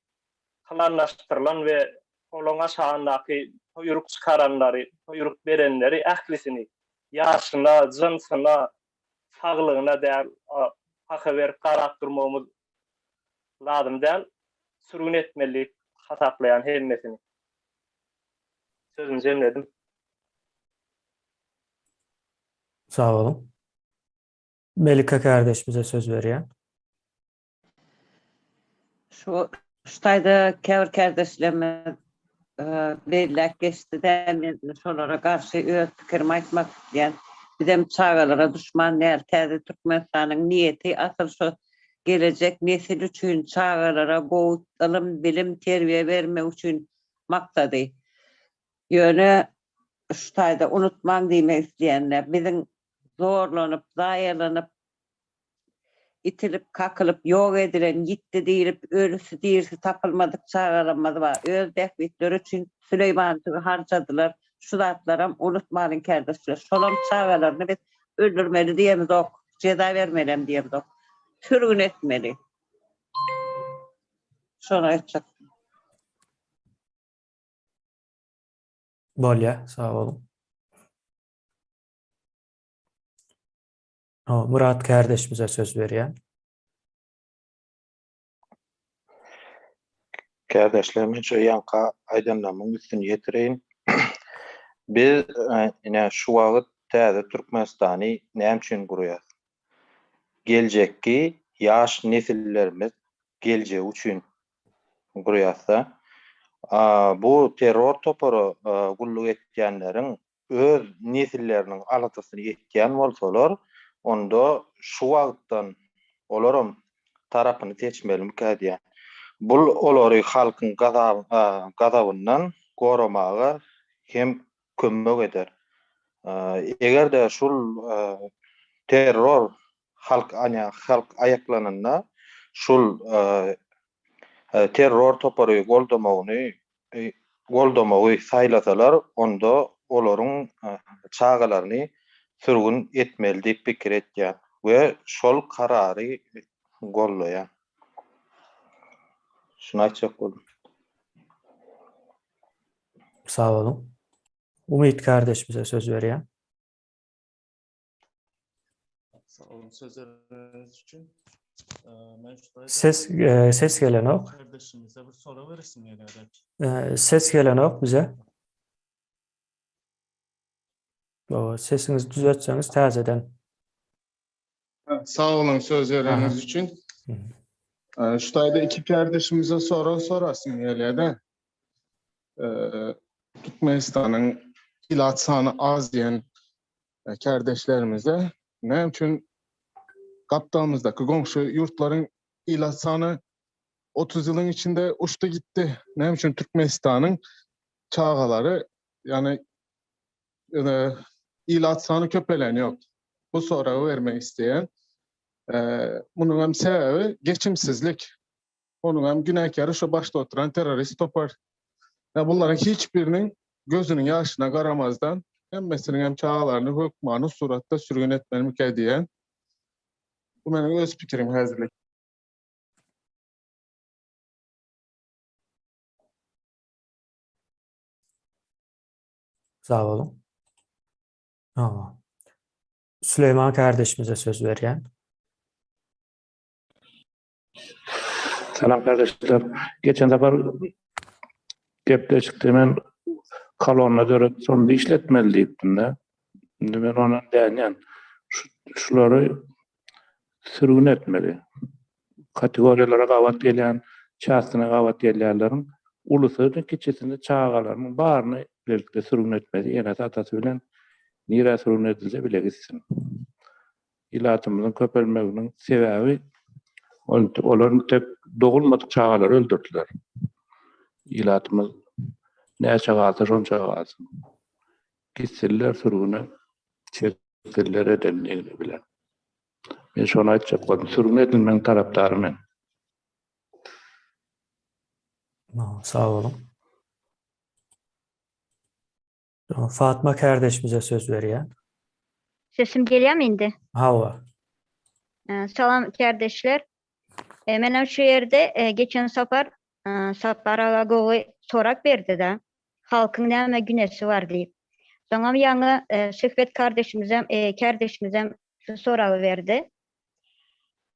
planlaşdyrylan we olaryň aşagyndaky buýruk çykaranlary, buýruk berenleri ählisini ýaşyna, jynsyna, saglygyna däl paha berip garap durmagymyz lazym däl. Sürgün etmeli diýip hasaplaýan hemmesini. Sözümi jemledim. Sag boluň. Melike kardeşimize söz berýän. Şu şu taýda käbir kärdeşlerimiz belläp geçdi-de, men şolara garşy öz pikirimi aýtmak isleýän. Bizem çagalara duşman däl. Täze Türkmenistanyň niýeti asyl şo gelejek nesil üçin çagalara gowy ylym, bilim, terbiýe bermek üçin maksady. Ýöne şu taýda unutmaň diýmek isleýän-de, biziň zorlanyp, zaýalanyp, Itilip, kakylyp, ýok edilen, ýitdi diýlip, ölüsi-dirisi tapylmadyk çagalarymyz bar. Öz bähbitleri üçin Süleýmanjygy harjadylar. Şu zatlaram unutmalyň kärdeşler. Şolam çagalaryny biz öldürmeli diýemizok, jeza bermelem diýemizok. Sürgün etmeli. Şony aýtjakdym. Bolýa, sag boluň. Myrat kärdeşimize söz berýän. Kärdeşler men şu ýaňky aýdanlarymyň üstüni ýetireýin. Biz ine şu wagt täze Türkmenistany näme üçin gurýas? Geljekki ýaş nesillerimiz geljegi üçin gurýas-da. Bu terror topara gulluk etýänleriň öz nesilleriniň aladasyny etýän bolsalar, onda şu wagtdan olaram tarapyny seçmelimikä diýýän. Bul olary halkyň gazabyndan goramaga hem kömek eder. Eger-de şul terror halk halk aýaklananda şul terror topary goldamagyny goldamagy saýlasalar, onda olaryň çagalaryny sürgün etmeli diýip pikir etýän we şol karary gollaýan. Şuny aýtjak boldum. Sag boluň. Umyt kardeşimize söz berýän. Sag boluň söz bereniňiz üçin. Men şu Ses e, ses gelenok. Kardeşimize bir sorag beresim gelýär. E, ses gelenok bize. O, sesiňizi düzeltseňiz täzeden. Sag boluň söz bereniňiz üçin. Şu taýda iki kardeşimize sorag sorasym gelýär-de. Türkmenistanyň ilat sany az diýen kärdeşlerimize näme üçin gapdalymyzdaky goňşy ýurtlaryň ilat sany 30 ýylyň içinde uçdy gitdi. Näme üçin Türkmenistanyň çagalary ýagny ilat sany köpelen ýok. Bu soragy bermek isleýän. Munuň hem sebäbi geçimsizlik. Onuň hem günäkäri şo başda oturan terrorist topar. Ýa bularyň hiç biriniň gözüniň ýaşyna garamazdan, hemmesiniň hem çagalaryny hökmany suratda sürgün etmelimikä diýýän. Bu meniň öz pikirim häzirlik. Sag boluň. Hawa. Süleýman kardeşimize söz berýän. Salam kardeşler. Geçen sapar gepleşikde men kolonna döredip şony işletmeli diýipdim-de. Indi men ondan dänýän. Şulary sürgün etmeli. Kategoriýalara gabat gelýän, çastyna gabat gelýänleriň ulusyny, kiçisini, çagalarynyň baryny bilelikde sürgün etmeli. Enesi, atasy bilen nirä sürgün edilse bile gitsin. Ilatymyzyň köpelmeginiň sebäbi olar tek dogulmadyk çagalary öldürdiler. Ilatymyz näçe galsa şonça galsyn. Gitsinler sürgüne, çeksinler edenligini bilen. Men şony aýtjak boldum. Sürgün edilmegiň tarapdary men. Sag boluň. Fatma kardeşimize söz berýän. Sesim gelýärmi indi? Hawa. Salam kardeşler. Menem şu ýerde geçen sapar Sapar aga gowy sorag berdi-de. Halkyň näme günesi bar diýip. Soňam ýaňy Söhbet kardeşimizem kardeşimizem şu soragy berdi.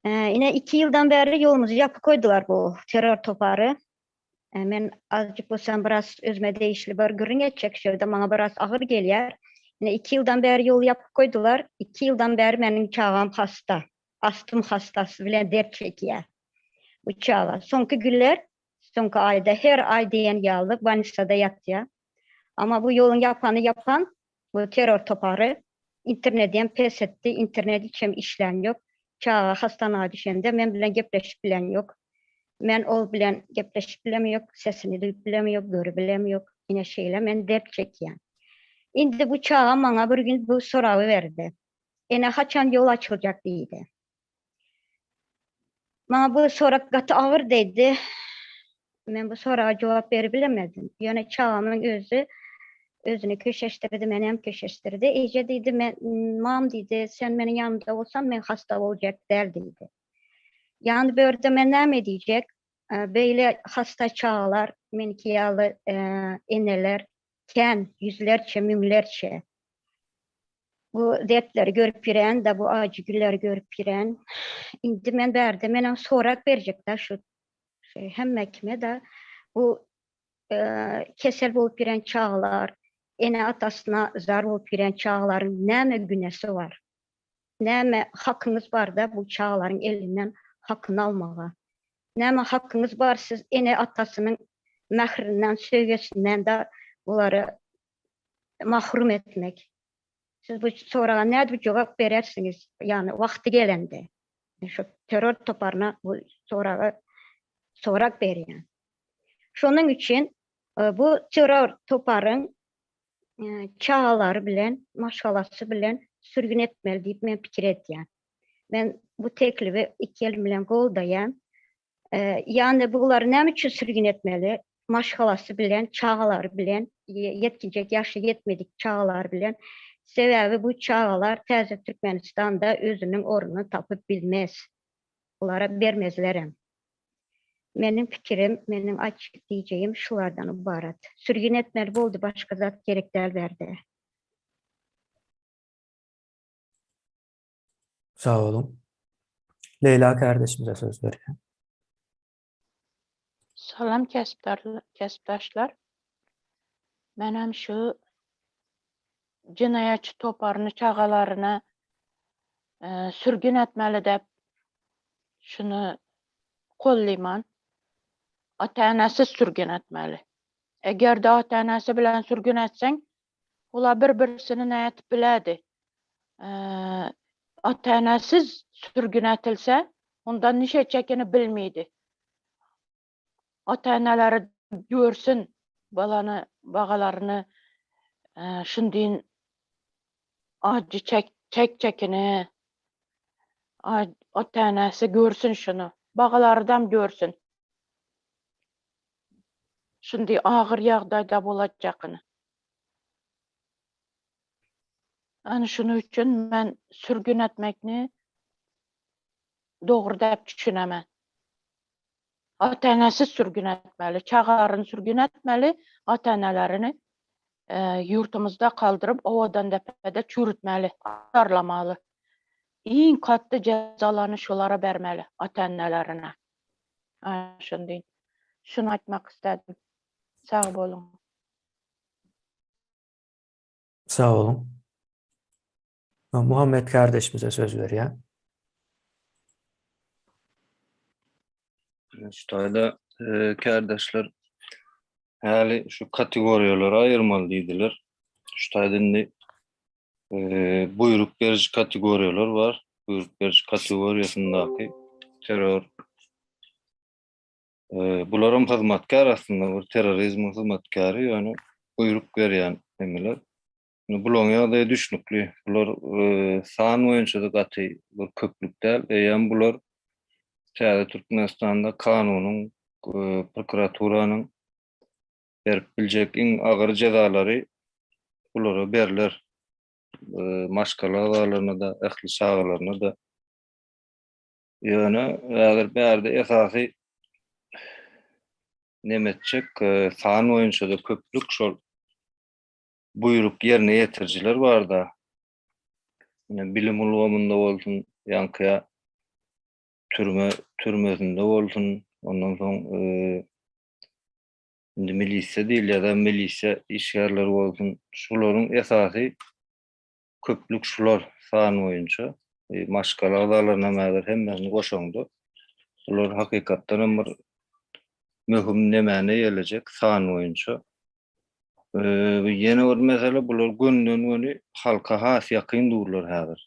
Ine iki ýyldan bäri ýolumyzy ýapyk goýdular bu terror topary. Men azajyk bolsam biraz özüme degişli bir gürrüň etjek şu ýerde maňa biraz agyr gelýär. Ine iki ýyldan bäri ýoly ýapyp goýdular. Iki ýyldan bäri meniň çagam hasta. Astym hastasy bilen dert çekýär. Bu çaga. Soňky günler, soňky aýda her aý diýen ýaly bolnisada ýatýar. Amma bu ýoluň ýapany ýapan bu terror topary internedi hem pes etdi. Internet hiç hem işlän ýok. Çaga hastanaga düşende men bilen gepleşip bilen ýok. Men ol bilen gepleşip bilem ýok, sesini duýup bilem ýok, görüp bilem ýok. Ine şeýle men dert çekýän. Indi bu çaga maňa bir gün bu soragy berdi. Ene haçan ýol açyljak diýdi. Maňa bu sorag gaty agyr degdi. Men bu soraga jogap berip bilemedim. Ýöne çagamyň özi özüni köşeşdirdi, meni hem köşeşdirdi. Eje diýdi, men mam diýdi, sen meniň ýanymda bolsaň, men hasta boljak däl diýdi. Ýany bu ýerde men näme diýjek? Beýle hasta çagalar, meniňki ýaly eneler kän, ýüzlerçe, müňlerçe. Bu dertleri görüp ýören-de, bu ajy günleri görüp ýören. Indi men bärde menem sorag berjek-de şu hemme kime-de bu kesel bolup ýören çagalar, ene-atasyna zar bolup ýören çagalaryň näme günäsi bar? Näme hakyňyz bar-da bu çagalaryň elinden hakyny almaga? Näme hakyňyz bar siz ene-atasynyň mährinden, söýgüsinden-de bulary mahrum etmek? Siz bu soraga nädip jogap berersiňiz, ýagny wagty gelende? Men şu terror toparyna bu soraga sorag berýän. Şonuň üçin bu terror toparyň çagalary bilen, maşgalasy bilen sürgün etmeli diýip men pikir edýän. Men bu teklibi iki elim bilen goldaýan. Ýagny bulary näme üçin sürgün etmeli? Maşgalasy bilen, çagalary bilen, ýetginjek ýaşy ýetmedik çagalary bilen. Sebäbi bu çagalar täze Türkmenistanda özüniň ornuny tapyp bilmez. Bulara bermezlerem. Meniň pikirim, meniň aýtjak diýjegim şulardan ybarat. Sürgün etmeli boldy, başga zat gerek däl bärde. Sag boluň. Leýla kardeşimize söz berýän. Salam kespdaşlar. Menem şu jenaýatçy toparyny çagalaryna sürgün etmeli dep şuny gollyman. Ata-enesiz sürgün etmeli. Eger-de ata-enesi bilen sürgün etseň, olar bir-birisini nätip bilerdi. Ata-enesiz sürgün etilse, onda niş etjekini bilmeydi. Ata-eneleri görsün balany, bagalaryny şundin acı çek, çekjekini. Ata-enesi görsün şuny. Bagalarydam görsün. Şundi agyr ýagdaýda bolajakyny. Ana şunuň üçin men sürgün etmekni dogry däp düşünemen. Ata-enesiz sürgün etmeli, çagalaryny sürgün etmeli, ata-enelerini ýurtumyzda galdyryp Owadandepede çüwrütmeli, azarlamaly. Iň katdy jezalany şolara bermeli, ata-enelerine. Ana şuny şuny aýtmak istedim. Sag boluň. Sag boluň. Muhammet kardeşimize söz berýän. Şu taýda kärdeşler häli şu kategoriýalary aýyrmaly diýdiler. Şu taýda indi buýruk beriji kategoriýalar bar. Buýruk beriji kategoriýasyndaky terror bularam hyzmatkär aslynda bir terrorizmiň hyzmatkäri ýöne buýruk berýän nemeler. Indi bularyň ýagdaýy düşnükli. Bular san boýunça-da gaty bir köplük däl. Eýýäm bular täze Türkmenistanda kanunyň, prokuraturanyň berip biljek iň agyr jezalary bulara berler. Maşgala agzalaryna-da, ähli çagalaryna-da. Ýöne häzir bärde esasy neme etjek, san boýunça-da köplük şol buýruk ýerine ýetirijiler barda. Ine bilim ulgamynda bolsun, ýaňky türme türmesinde bolsun, ondan soň indi milisiýa diýilýär, milisiýa işgärleri bolsun, şularyň esasy. Köplük şular san boýunça. Maşgala agzalaryny hem häzir hemmesini goşaňda bular hakykatdan hem bir möhüm nemäni eýelejek san boýunça. Ýene bir mesele bular gönden-göni halka has ýakyn durlar häzir.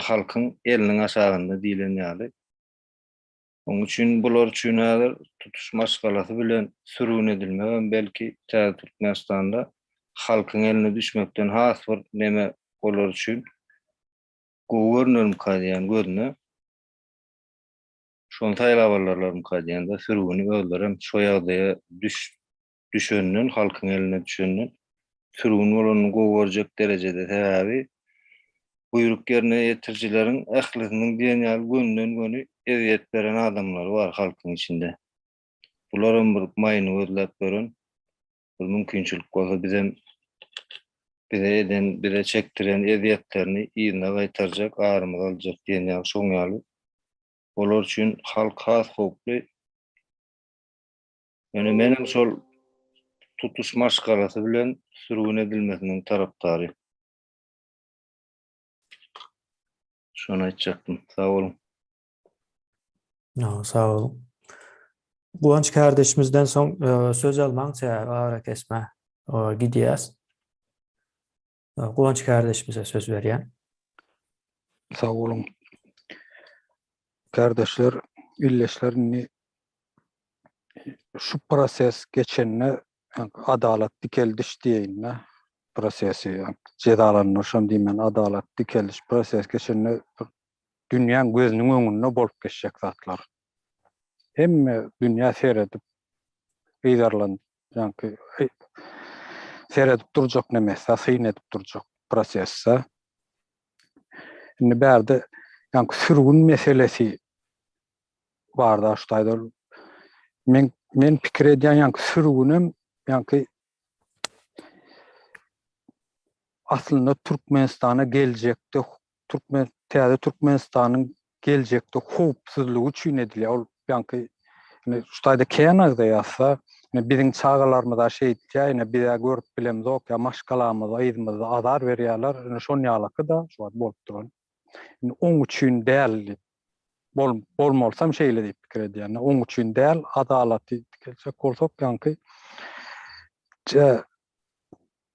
Halkyň eliniň aşagynda diýlen ýaly. Onuň üçin bular üçin häzir tutuş maşgalasy bilen sürgün edilmegem belki täze Türkmenistanda halkyň eline düşmekden has bir neme olar üçin gowy görünermika diýýän gözüne. Şony saýlap alarlarmyka diýýän-de sürgüni özlerem şo ýagdaýa düş düşenden halkyň eline düşenden sürgün bolanyny gowy görjek derejede sebäbi buýruk ýerine ýetirijileriň ählisiniň diýen ýaly gönden-göni ezýet beren adamlary bar halkyň içinde. Bularam bir maýyny gözläp ýören bir mümkinçilik bolsa bizem bize eden, bize çekdiren ezýetlerini yzyna gaýtarjak, arymyzy aljak diýen ýaly şoň ýaly olar üçin halk has howply. Ýöne menem şol tutuş maşgalasy bilen sürgün edilmesiniň tarapdary. Şony aýtjakdym. Sag boluň. Sag boluň. Guwanç kardeşimizden soň e, söz almaň sebäbi ara kesme gidýäs. Guwanç kardeşimize söz berýän. Sag boluň. Kardeşler, illeşler indi şu proses geçende adalat dikeldiş diýeýin-de prosesi, jezalandyryşam diýmän adalat dikeldiş proses geçende dünýäň gözüniň öňünde bolup geçjek zatlar. Hemme dünýä seredip yzarlan ýaňky seredip durjak nemesi, syn edip durjak prosesse. Indi bärde ýaňky sürgün meselesi barda şu taýda men men pikir edýän ýaňky sürgünem ýaňky aslynda Türkmenistana geljekde Türkmen täze Türkmenistanyň geljekde howpsuzlygy üçin edilýär. Ol ýaňky indi şu taýda kän agzaýarsa, indi biziň çagalarymyza şeýtýär, indi biz-ä görüp bilemzok, ýa maşgalamyza yzymyzda azar berýärler, indi şon ýalaky-da şu wagt bolup duran. Indi oň üçin däl diýip, bol, bolmalysam şeýle diýip pikir edýän. Oň üçin däl, adalaty dikeljek bolsak, ýaňky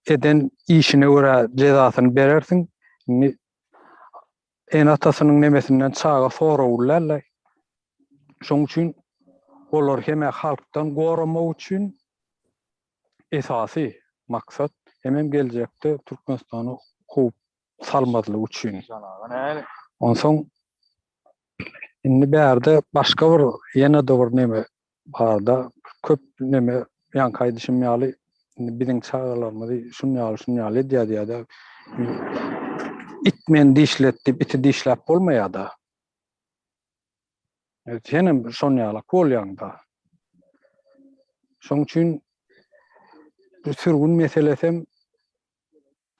eden işine görä jezasyny berersiň. Indi ene-atasynyň nemesinden çaga soragly däl-de. Şoň üçin olar hem-ä halkdan goramak üçin esasy maksat, hemem geljekde Türkmenistana howp salmazlyk üçin. Onsoň indi bärde başga bir ýene-de bir neme barda köp neme ýaňky aýdyşym ýaly indi biziň çagalarymyzy şun ýaly şun ýaly edýär diýýär-de it meni dişledi diýip iti dişläp bolmaýar-da. Senem şon ýalak bolýaň-da. Şoň üçin bu sürgün meselesem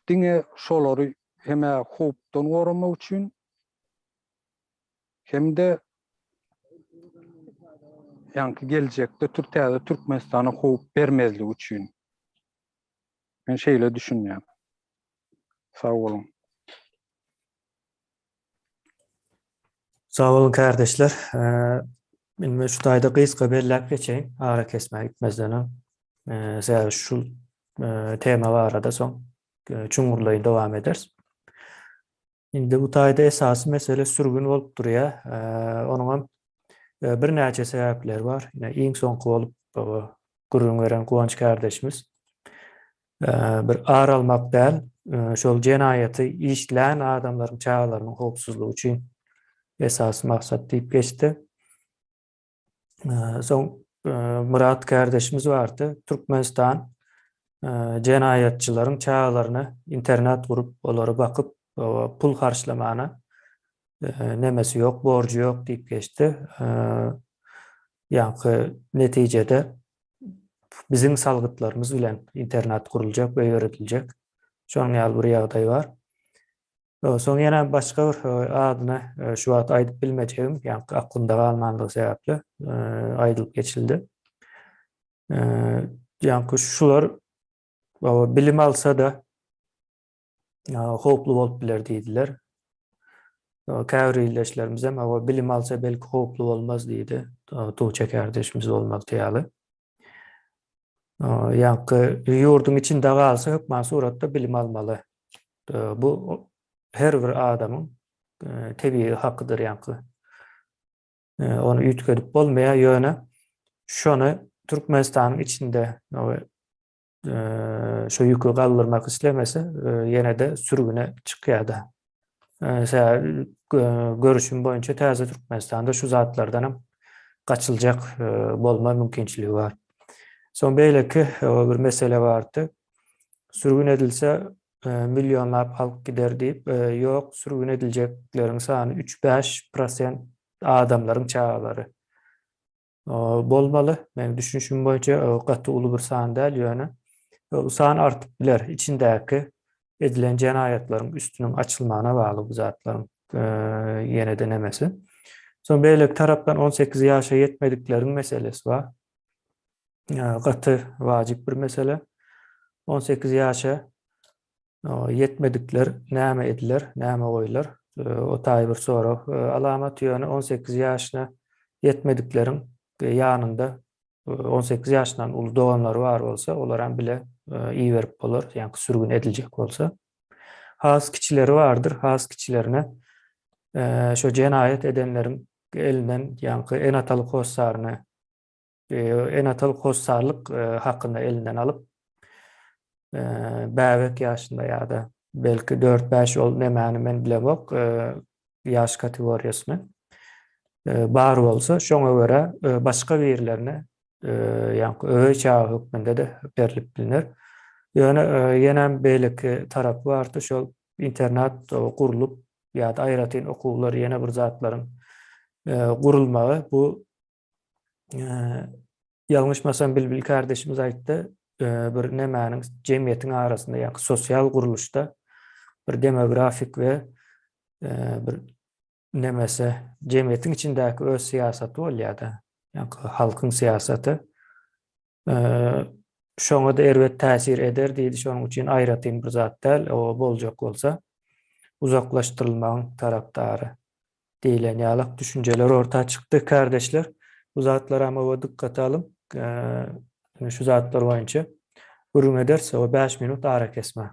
diňe şolary hem-ä howpdan goramak üçin hem-de ýaňky geljekde täze Türkmenistana howp bermezligi üçin. Men şeýle düşünýän. Sag boluň. Sag boluň kärdeşler. Indi men şu taýda gysga belläp geçeýin, ara kesmä gitmezden öň. Sebäbi şu tema barada soň çuňňurlaýyn dowam ederis. Indi bu taýda esasy mesele sürgün bolup durýar. Onuň hem birnäçe sebäpleri bar. Ine, iň soňky bolup gürrüň beren Guwanç kärdeşimiz bir ar almak däl, şol jenaýaty işlän adamlaryň çagalarynyň howpsuzlygy üçin esasy maksat diýip geçdi. Soň Myrat kärdeşimiz bardy. Türkmenistan jenaýatçylaryň çagalaryna internat gurup, olary bakyp, pul harçlamana nemesi ýok, borjy ýok diýip geçdi. Ýaňky netijede biziň salgytlarymyz bilen internat guruljak we ýörediljek. Şonuň ýaly bir ýagdaý bar. Soň ýene başga bir adyny şu wagt aýdyp bilmejegim, ýaňky aklymda galmandygy sebäpli aýdylyp geçildi. Ýaňky şular bilim alsa-da. Howply bolup biler diýdiler. Käbir ildeşlerimiz hem hawa bilim alsa belki howply bolmaz diýdi. Tuğçe kardeşimiz bolmaly ýaly. Ýaňky ýurduň içinde galsa hökman suratda bilim almaly. Bu her bir adamyň tebigy hakydyr ýaňky. Ony üýtgedip bolmaýar, ýöne şony Türkmenistanyň içinde şu ýüki galdyrmak islemese, ýene-de sürgüne çykýar-da. Sebäbi görüşüm boýunça täze Türkmenistanda şu zatlardan hem gaçyljak bolma mümkinçiligi bar. Soň beýleki bir mesele bardy. Sürgün edilse millionlap halk gider diýip, ýok, sürgün ediljekleriň sany üç-bäş prosent adamlaryň çagalary. Bolmaly. Meniň düşünişim boýunça gaty uly bir san däl, ýöne bu san artyp biler. Içindäki edilen jenaýatlaryň üstüniň açylmagyna bagly bu zatlaryň ýene-de nemesi. Soň beýleki tarapdan 18 ýaşa ýetmedikleriň meselesi bar. Gaty wajyp bir mesele. 18 ýaşa Ýetmedikler näme ediler, näme goýlar? O taýy bir sorag alamaty, ýöne 18 ýaşyna ýetmedikleriň ýanynda 18 ýaşyndan uly doganlary bar bolsa, olaram bile iberip bolar, ýaňky sürgün ediljek bolsa. Has kiçileri bardyr, has kiçilerine şo jenaýat edenleriň elinden ýaňky ene-atalyk hossaryny ene-atalyk hossarlyk hakyny elinden alyp, bäbek ýaşynda ýa-da belki 4-5 ol nemäni men bilemok, ýaş kategoriýasyny bar bolsa, şoňa görä başga birlerine ýaňky öweý çaga hökmünde-de berlip bilner. Ýöne ýenem beýleki tarapy bardy, şol internat gurlup ýa-da aýratyn okuwlar ýene bir zatlaryň gurulmagy bu Ýalňyşmasam Bilbil kardeşimiz aýtdy, bir nemäniň jemgyýetiň arasynda ýa sosial gurluşda bir demografik we bir nemesi jemgyýetiň içindäki öz syýasaty bolýar-da, ýa halkyň syýasaty. Şoňa-da erbet täsir eder diýdi, şonuň üçin aýratyn bir zat däl, o boljak bolsa uzaklaşdyrylmagyň tarapdary diýlen ýalak düşünjeler orta çykdy, kardeşler. Bu zatlaram oba dykgata alyň. Şu zatlar boýunça gürrüň ederis, o 5 minut arakesme.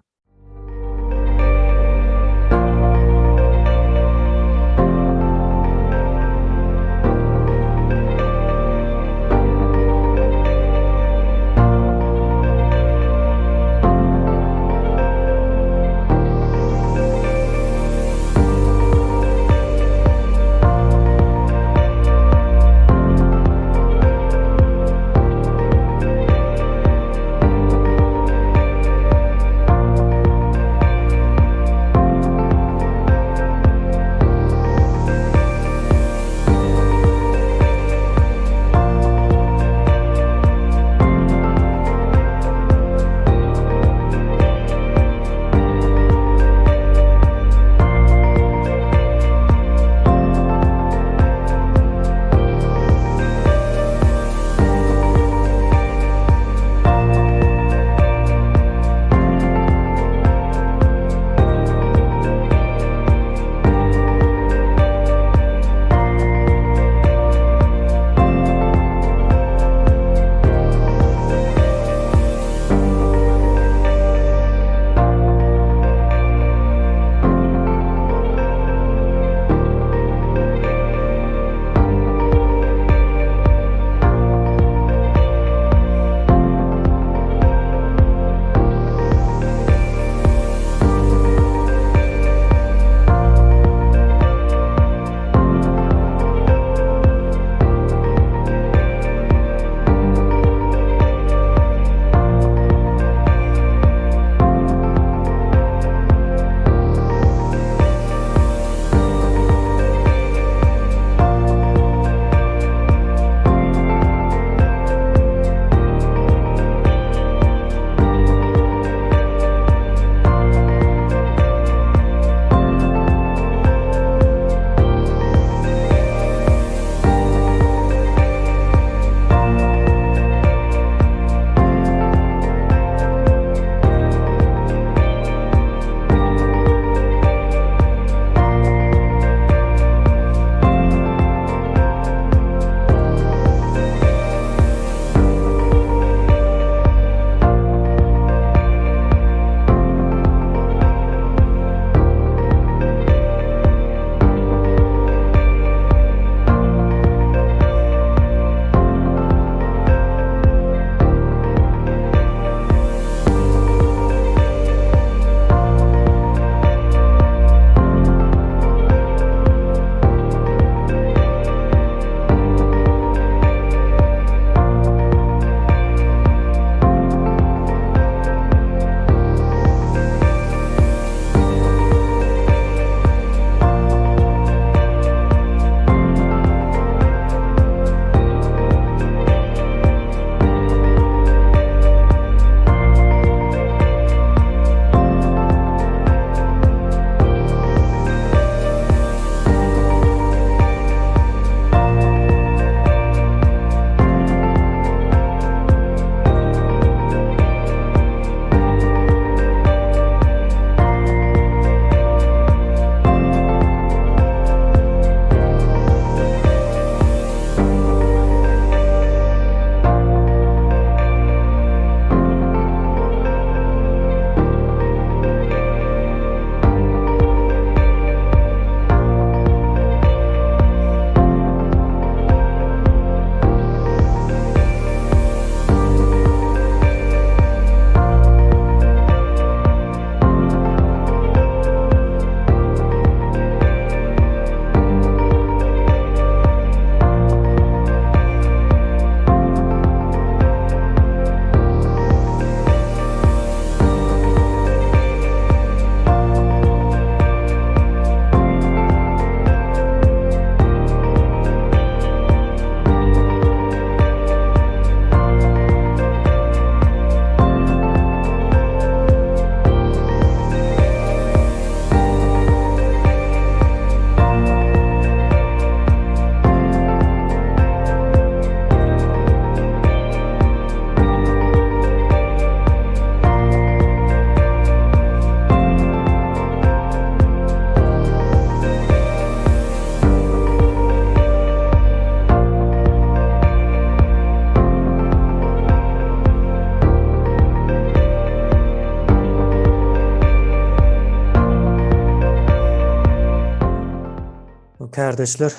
Kärdeşler,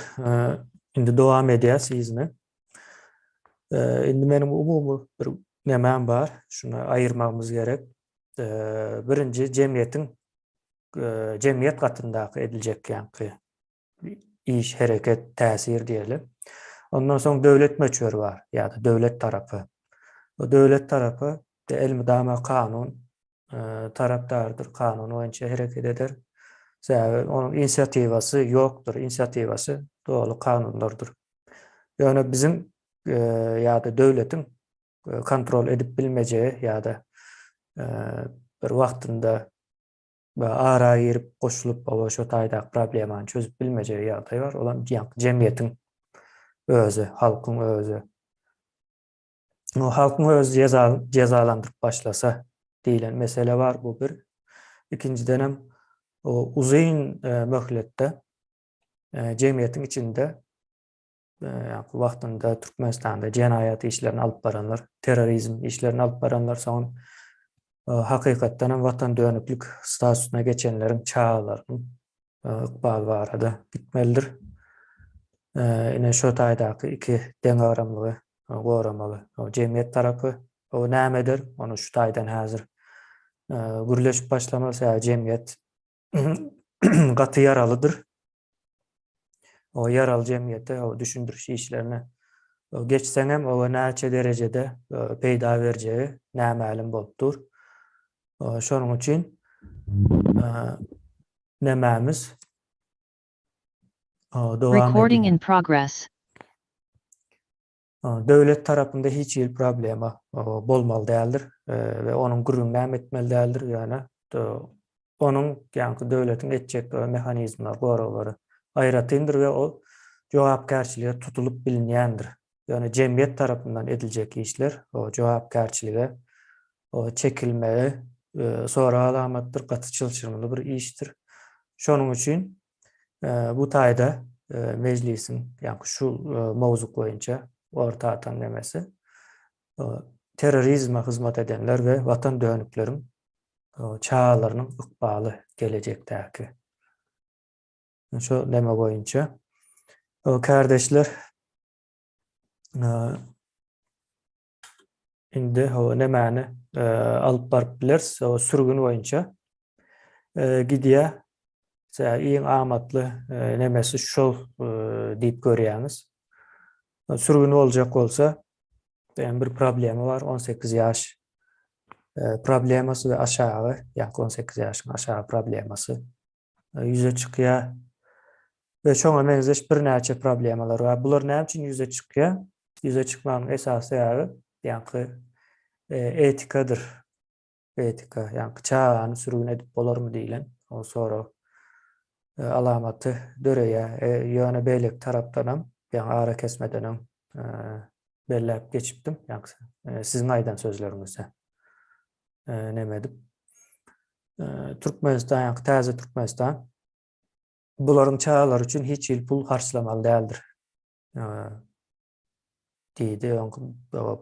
indi dowam edýäs yzyny. Indi meniň umumy bir nemäm bar, şuny aýyrmagymyz gerek. Birinji jemgyýetiň jemgyýet gatyndaky ediljek ýaňky iş, hereket, täsir diýeli. Ondan soň döwlet möçberi bar, ýa-da döwlet tarapy. Bu döwlet tarapy elmydama kanun tarapdarydyr, kanun boýunça hereket eder. Sebäbi onuň inisiatiwasy ýokdur, inisiatiwasy doly kanunlardyr. Ýöne biziň ýa-da döwletiň kontrol edip bilmejegi ýa-da bir wagtynda ara girip goşulyp oba şo taýdaky problemany çözüp bilmejegi ýagdaý bar. Olam jemgyýetiň özi, halkyň özi. Halkyň özi jezalandyryp başlasa diýlen mesele bar bu bir. Ikinjidenem uzyn möhletde jemgyýetiň içinde wagtynda Türkmenistanda jenaýat işlerini alyp baranlar, terrorizm işlerini alyp baranlar, soň hakykatdan hem watan dönüklik statusyna geçenleriň çagalarynyň ykbaly barada gitmelidir. Ine şo taýdaky iki deňagramlygy goramaly. O jemgyýet tarapy o näme eder? Ony şu taýdan häzir gürleşip başlamaly. Sebäbi jemgyýet gaty ýaralydyr. O ýaraly jemgyýete o düşündiriş işlerine geçseňem o näçe derejede peýda berjegi nämälim bolup dur. Şonuň üçin nemämiz dowam Recording in progress. Döwlet tarapynda hiç hili problema bolmaly däldir we onuň gürrüňini hem etmeli däldir, ýöne onuň ýaňky döwletiň etjek mehanizmleri, goraglary aýratyndyr we ol jogapkärçilige tutulyp bilinýändir. Ýöne jemgyýet tarapyndan ediljek işler jogapkärçilige çekilmegi sorag alamatdyr, gaty çylşyrymly bir işdir. Şonuň üçin bu taýda mejlisiň, ýagny şu mowzuk boýunça orta atan nemesi terrorizme hyzmat edenler we watan dönükleriň çagalarynyň ykbaly gelejekdäki. Şu neme boýunça. Kärdeşler Indi hawa nämäni alyp baryp bileris? O sürgün boýunça gidýär. Iň amatly nemesi şol diýip görýäňiz. Sürgün boljak bolsa, hem bir problema bar, 18 ýaş problemasy we aşagy, ýa-da 18 ýaşyň aşagy problemasy. ýüze çykýar we şoňa meňzeş birnäçe problemalar bar. Bular näme üçin ýüze çykýar? Ýüze çykmagyň esasy sebäbi ýaňky e, etikadyr. Etika, ýaňky çagany sürgün edip bolarmy diýlen o sorag e, alamaty döreýär. E, ýöne beýleki tarapdanam, ýaňy ara kesmeden öň belläp geçipdim, ýaňky siziň aýdan sözleriňizde. Neme edip Türkmenistan, ýa täze Türkmenistan bularyň çagalary üçin hiç hili pul harçlamaly däldir. Diýdi.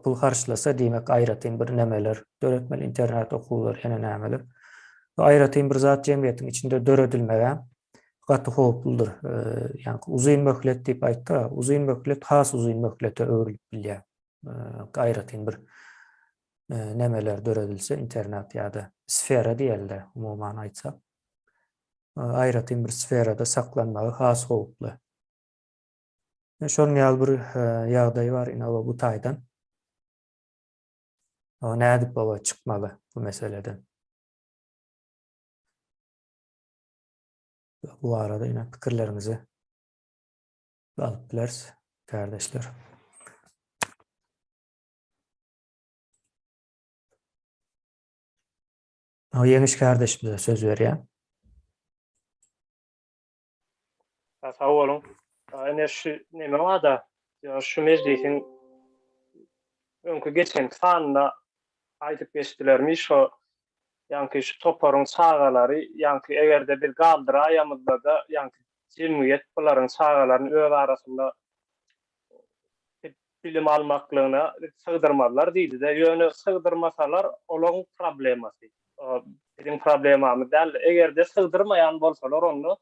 Pul harçlasa diýmek aýratyn bir nemeler döretmeli, internet okuwlar, ýene nämeler. Bu aýratyn bir zat jemgyýetiň içinde döredilmegi gaty howpludyr. Ýagny uzyn möhlet diýip aýtdy, uzyn möhlet has uzyn möhlete öwrülip bilýär. Aýratyn bir nemeler döredilse, internat ýa-da sfera diýeli-de, umuman aýtsak, aýratyn bir sferada saklanmagy has howply. Şonuň ýaly bir ýagdaý bar ine bu taýdan. Nädip baba çykmaly bu meseleden? Bu barada ine pikirleriňizi alyp bileris, kardeşler. Ýeňiş kardeşimize söz berýän. Sag boluň. Ine şu neme barda, şu mejlisiň öňki geçenki sanynda aýdyp geçdilermi şo ýaňky şu toparyň çagalary ýaňky egerde biz galdyraýamyzda-da ýaňky jemgyýet bularyň çagalaryny öz arasynda bilim almaklygyna sygdyrmazlar diýdide ýöne sygdyrmasalar olaň problemasy biziň problemamyz däl egerde sygdyrmaýan bolsalar onda.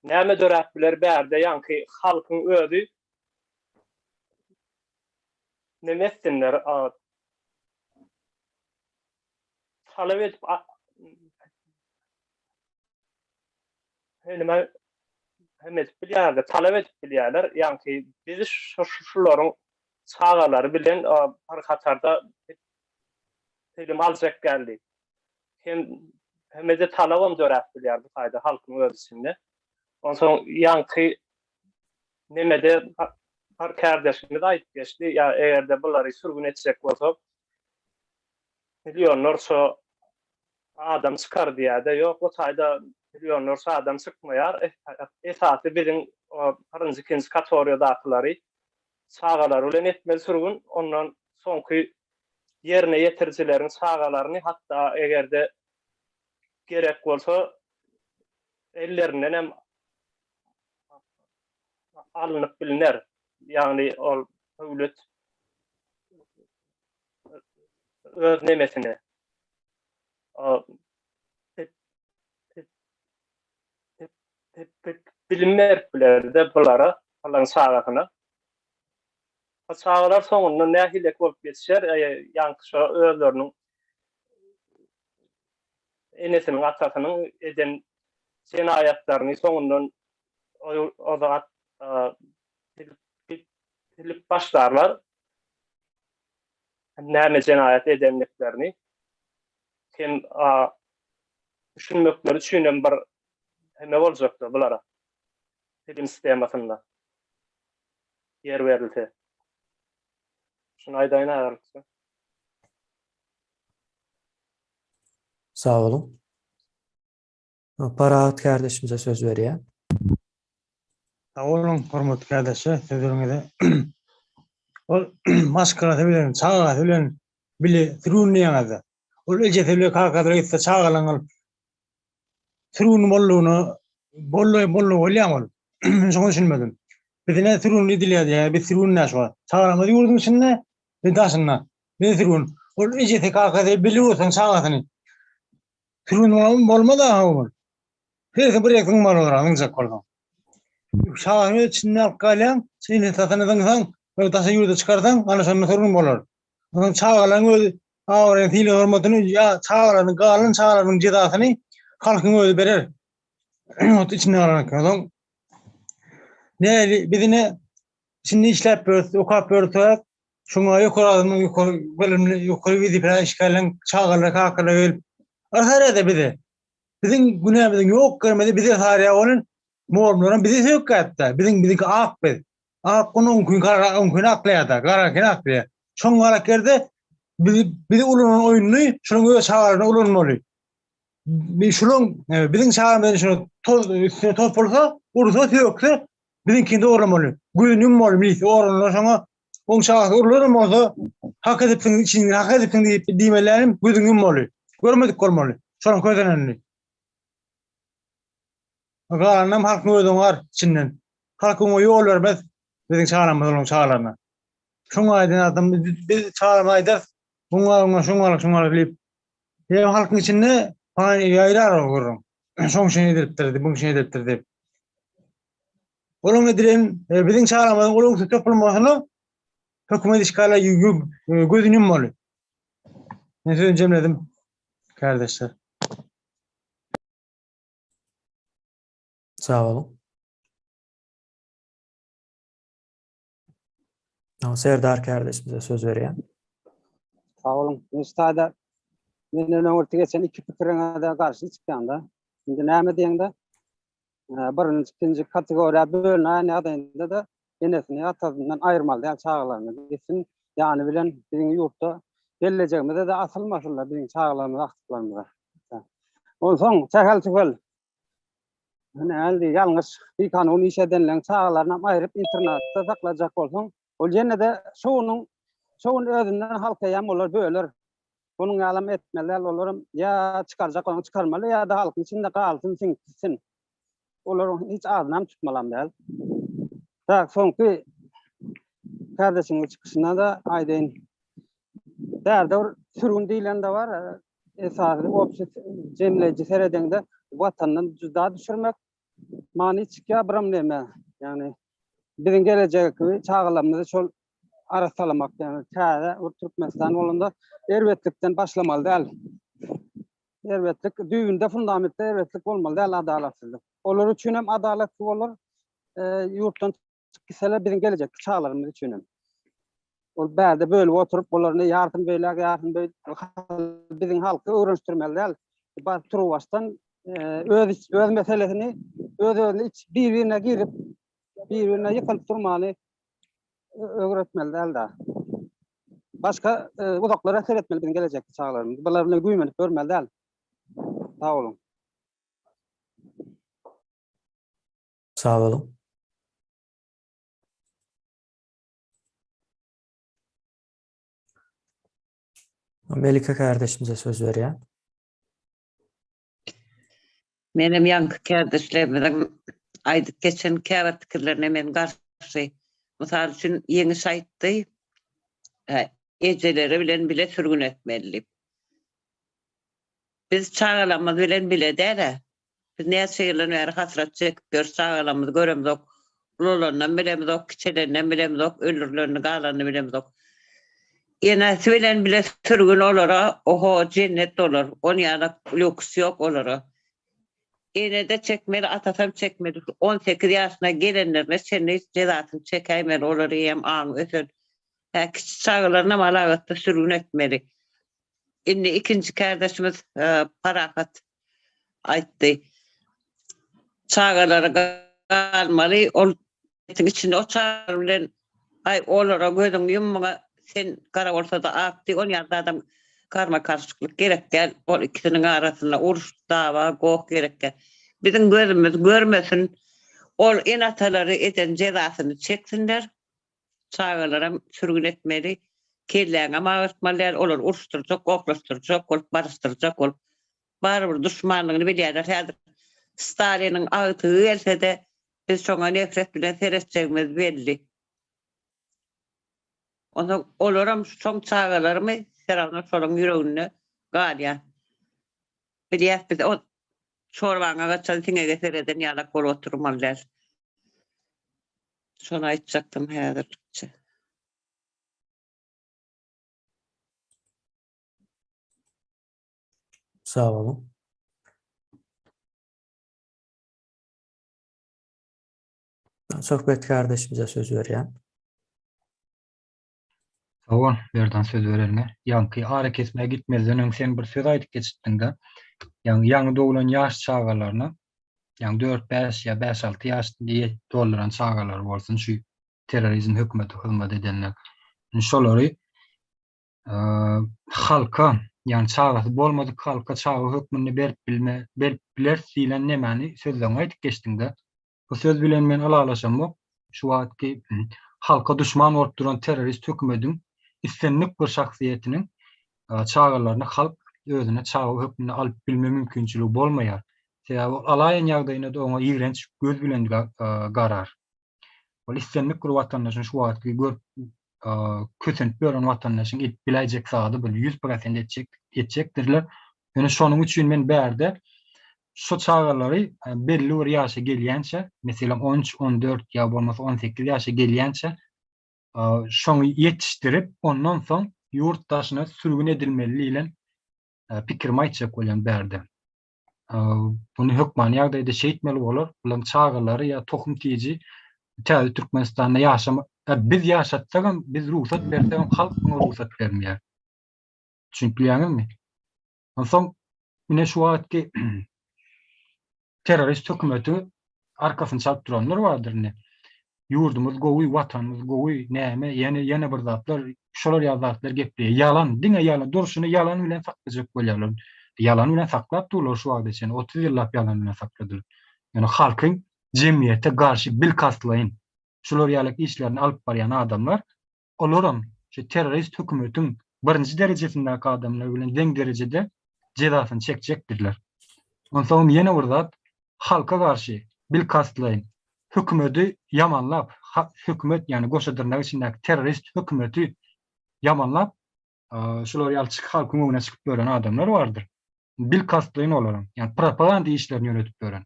Näme döräp biler bärde ýaňky halkyň özi neme etsinler talap edip neme hem edip bilýärler, talap edip bilýärler. Ýaňky biz şularyň çagalary bilen bir hatarda bilim aljak geldik. Hem hemede talabam döräp bilýär bu taýda halkyň öz içinde. Onsoň ýaňky nemede bir kärdeşimiz aýdyp geçdi, ýa eger-de bulary sürgün etjek bolsak, millionlarça adam çykar diýýär-de, ýok, o taýda millionlarça adam çykmaýar. Esasy biziň birinji, ikinji kategoriýadakylary çagalary bilen etmeli sürgün, ondan soňky ýerine ýetirijileriň çagalaryny hatda eger-de gerek bolsa ellerinden hem alnyp bilner. Ýagny ol döwlet öz nemesine bilim berip biler-de bulara, bularyň çagasyna. Çagalar soňundan nähilek bolup ýetişer, ýaňky şo özleriniň enesiniň, atasynyň eden jenaýatlaryny soňundan o zat bilip başlarlar. Näme jenaýat edendiklerini hem düşünmekleri üçin hem bir heme boljakdyr bulara bilim sistemasynda ýer berilse. Şuny aýdaýyn agyrlykça. Sag boluň. Parahat kärdeşimize söz berýän. Sag boluň, hormatly kärdeşler, sözleriňize. Ol maşgalasy bilen, çagasy bilen bile sürgün diýýäňizde. Ol ejesi bilen kakasy bilen gitse çagalaryň ol sürgün boldugyny boldy boldy bolýar ol. Men şoňa düşünmedim. Biz ine sürgün edilýär diýýär, biz sürgün däl şu wagt. Çagalarymyz ýurduň içinde, biz daşynda. Biz sürgün. Ol ejesi kakasy bile bolsun çagasyny. Sürgün bolmaz aha ol. Hersi bir ýek zyňmaly bolar, zyňjak bolsaň. Çagasyny öz içinde alyp galýaň, ene-atasyny zyňsaň, bir daşary ýurda çykarsaň, ana şonda sürgün bolar. Onuň çagalaryň öz abraýyny, sylag-hormatyny ýa çagalarynyň galan çagalarynyň jezasyny halkyň özi berer. Ot içinde galan eken. Onsoň näli biz ine içinde işläp ýörüs, okap ýörüs, şoňa ýokary adamyň ýokary bilimli, ýokary wezipeli işgärleriň çagalary, kakalary gelip arsarýar-da bize. Biziň günämiziň ýok görmedi bize sarýar welin, mugallymlaram bize sökýär-de. Biziň biziňki ak biz. Ak gün oňküni gara oňküni aklaýar-da, garaňkyny aklaýar. Şoň galak ýerde bizi bizi ulanan oýnuny şonuň öz çagalaryna ulanmaly. Bi şulaň e, biziň çagamyz şunu toz üstüne topulsa, ursa, sökse biziňkini dogramaly. Gözüni ýummaly milisiýa organlar şoňa oň çagasy urlanam bolsa hak edipsiň, içiňden hak edipsiň diýip diýmeliänim gözüňi ýummaly. Görmedik bolmaly. Şonuň kösenenini. Galanynam halkyň özi oňar içinden. Halk oňa ýol bermez biziň çagalarymyz olaryň çagalaryna. Şoňa aýdan adam biz çagalarymyza aýdarys. Oňa oňa şoňa şoňa diýip. Ýa halkyň içinde ýaýrar ol gürrüň. Şoň üçin edilipdir, buň üçin edilipdir diýip. Olaň edilen e, biziň çagalarymyzyň olaň üstüne topulmasyna hökümet işgärler e, gözüni ýummaly. Men sözümi jemledim. Kardeşler. Sag boluň. Serdar kardeşimize söz berýän. Sag boluň. Men şu taýda menden öňürti geçen iki pikiriňe-de garşy çykýan-da. Indi näme diýeňde, birinji, ikinji kategoriýa bölünäýen ýagdaýynda-da enesini atasyndan aýyrmaly däl çagalaryny gitsin. Ýany bilen biziň ýurtda bellejegimize-de asylmasynlar biziň çagalarymyz, agtyklarymyza. Onsoň sähel-tühel Näl ýalňyş bikanun iş edenleň çagalaryny aýryp internatda saklajak bolsaň, ol ýene-de şo günüň şo gün özünden halk eýýäm olar böler. Onuň ýalam etmeli däl, olaram ýa çykarjak bolsaň çykarmaly ýa-da halkyň içinde galsyn, siňsin. Olaryň hiç adynam tutmalam däl. Tak, soňky kardeşiň çykyşynda-da aýdaýyn. Bärde bir sürgün diýlen-de bar. Esasy obşi jemleýji seredeňde watandan juda düşürmek. many çykýar biram neme, ýagny biziň gelejekki çagalarymyzy şol arassalamak, ýagny täze bir Türkmenistan bolanda erbetlikden başlamaly däl. Erbetlik düýbünde fundamentde erbetlik bolmaly däl adalatsyzlyk. Olar üçin hem adalatly bolar, ýurtdan çykyp gitseler biziň gelejekki çagalarymyz üçin hem. Ol bärde bölüp oturyp, olaryny ýarsyny beýläk, ýarsyny beýläk biziň halky öwrenişdirmeli däl. Bar turuwbaşdan öz öz meselesini öz-özüni iç bir-birine girip, bir-birine ýykylyp durmany öwretmeli däl-de. Başga uzaklara seretmeli biziň gelejekki çagalarymyz. Bular bilen güýmenip görmeli däl. Sag boluň. Sag boluň. Melike kardeşimize söz berýän. Menem ýaňky kärdeşlerimiziň aýdyp geçen käbir pikirlerine men garşy. Mysal üçin, Ýeňiş aýtdy, ejeleri bilen bile sürgün etmeli diýip. Biz çagalarymyz bilen bile däl-ä. Biz näçe ýyldan bäri hasrat çekip ýörüs, çagalarymyzy göremzok. Ulalanynam bilemzok, kiçeleninem bilemzok, öldürilenini, galanyny bilemzok. Enesi bilen bile sürgün olara, oho, jennet bolar. On ýalak lýuks ýok olara. Ene-de çekmeli, atasam çekmeli. 18 ýaşyna gelenlerine çenli jezasyny çekäýmeli, olar eýýäm aňy ösen. Hä, kiçi çagalarynam alagatda sürgün etmeli. Indi ikinji kärdeşimiz Parahat aýtdy. Çagalary galmaly, ol etiň içinde o çagalar bilen aý olara gözüňi ýummaňa sen gara bolsa-da ak diý, ol ýaly adam garma-garşyklyk gerek däl. Ol ikisiniň arasynda uruş, dawa, goh gerek däl. Biziň gözümiz görmesin, ol ene-atalary eden jezasyny çeksinler. Çagalaram sürgün etmeli. Kelläňem agyrtmaly däl, olary uruşdyrjak, goplaşdyrjak bolup, baryşdyrjak bolup. Barybir duşmanlygyny bilýärler. Häzir Staliniň agtygy gelse-de, biz şoňa nefret bilen seretjegimiz belli. Onsoň olaram şoň çagalarymy, seravno şolaň ýüreginde galýar. Bilýäs biz o çorbaňa gaçan siňege sereden ýalak bolup oturmaly däl. Şony aýtjakdym häzirlikçe. Sag boluň. Söhbet kardeşimize söz berýän. Sag bol, Berdan söz bereniňe. Ýaňky arakesmä gitmezden öň sen bir söz aýdyp geçipdiň-de. Ýaňy ýaňy doglan ýaş çagalaryna, ýaňy dört-bäş ýa bäş-alty ýaş dolduran çagalary bolsun şu terrorizm hökümete hyzmat edenler. Indi şolary halka, ýagny çagasy bolmadyk halka çaga hökmünde berip bilme, berip bileris diýlen nemäni sözleriňi aýdyp geçdiň-de. Bu söz bilen men ylalaşamok. Şu wagtky halka duşman bolup duran terrorist hökümediň islendik bir şahsyýetiniň çagalaryny halk özüne çaga hökmünde alyp bilme mümkinçiligi bolmaýar. Sebäbi ol alaýan ýagdaýynda-da oňa ýigrenç göz bilen garar. Ol islendik bir watandaşyň şu wagtky görüp kösenip ýören watandaşyň edip biläýjek zady bir 100% etjek etjekdirler. Ýöne şonuň üçin men bärde şu çagalary belli bir ýaşa gelýänçä, meselem 13, 14 ýa bolmasa 18 ýaşa gelýänçä şoňy ýetişdirip, ondan soň ýurt daşyna sürgün edilmeli diýlen pikirimi aýtjak bolýan bärde. Muny hökmany ýagdaýda şeýtmeli bolar. Bularyň çagalary ýa tohum tiji täze Türkmenistanda ýaşama, biz ýaşatsagam, biz rugsat bersegem halk muňa rugsat bermeýär. Düşünip bilýäňizmi? Onsoň ine şu wagtky terrorist hökümeti arkasyny çalyp duranlar bardyr indi. Ýurdumyz gowy, watanymyz gowy, näme, ýene ýene bir zatlar, şolar ýaly zatlar gepleýär. Ýalan, diňe ýalan, durşuny ýalan bilen saklajak bolýarlar. Ýalan bilen saklap durlar şu wagta çenli, 30 ýyllap ýalan bilen sakladylar. Ýöne halkyň jemgyýete garşy bilkastlaýyn şular ýaly işlerini alyp barýan adamlar, olaram şu terrorist hökümetiň birinji derejesindäki adamlar bilen deň derejede jezasyny çekjekdirler. Onsoňam ýene bir zat, halka garşy bilkastlaýyn hökümeti ýamanlap, hökümet ýagny goşa dyrnak içindäki terrorist hökümeti ýamanlap, şular ýaly çyk halkyň öňüne çykyp ýören adamlar bardyr. Bilkastlaýyn olaryň, ýagny propaganda işlerini ýöredip ýören.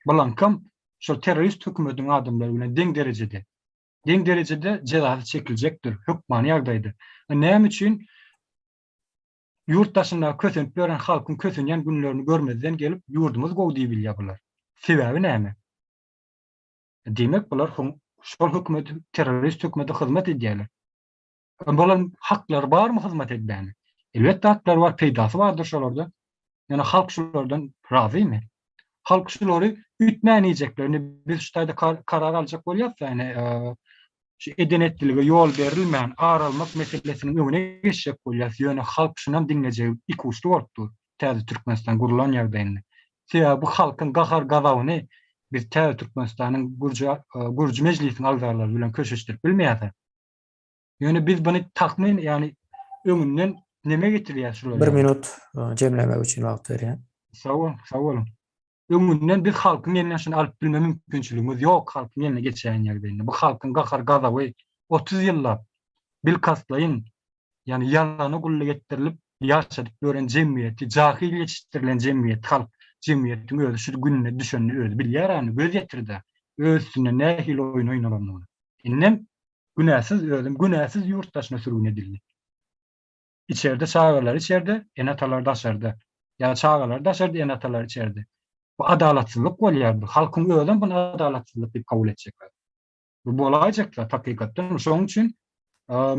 Bulaňkam. şol terrorist hökümetiň adamlary bilen deň derejede deň derejede jezasy çekiljekdir, hökmany ýagdaýda. Näme üçin ýurt daşynda kösenip ýören halkyň kösenýän günlerini görmezden gelip ýurdumyz gowy diýip bilýär bular? Sebäbi näme? Diýmek bular şol hökümet terrorist hökümete hyzmat edýärler. Bularyň haklary barmy hyzmat edmäne? Elbetde haklary bar, peýdasy bardyr şolarda. Ýöne halk şulardan razymy? Halk şulary ütmän iýjekler. Indi biz şu taýda karar aljak bolýas-da, ýani şu eden-etdilige ýol berilmän, ar almak meselesiniň öňüne geçjek bolýas. Ýöne halk şunam diňlejegi ikuçly bolup dur, täze Türkmenistan gurlan ýagdaýynda. Sebäbi bu halkyň gahar-gazabyny biz täze Türkmenistanyň gurujy gurujy mejlisiň agzalary bilen köşeşdirip bilmeýäs. Ýöne biz buny takmyn, ýagny öňünden neme getirýär şular? Bir minut jemlemek üçin wagt berýän. Sag boluň, sag boluň. Öňünden biz halkyň elinden şuny alyp bilme mümkinçiligimiz ýok, halkyň eline geçäýen ýagdaýynda. Bu halkyň gahar-gazaby 30 ýyllap bilkastlaýyn, ýagny ýalana gulluk etdirilip ýaşadyp ýören jemgyýeti, jahyl ýetişdirilen jemgyýet, halk jemgyýetiň özi şu gününe düşenini özi bilýär, ýagny göz ýetirdi öz üstünde nähili oýun oýnalandygyny. Indem Günäsiz özüm günäsiz ýurt daşyna sürgün edildi. Içerde çagalary içerde, ene-atalary daşarda. Ýa çagalary daşarda, ene-atalary içerde. Bu adalatsyzlyk bolýar bu. Halkyň özem buny adalatsyzlyk diýip kabul etjekler. Bu bolaýjak zat hakykatdan. Şonuň üçin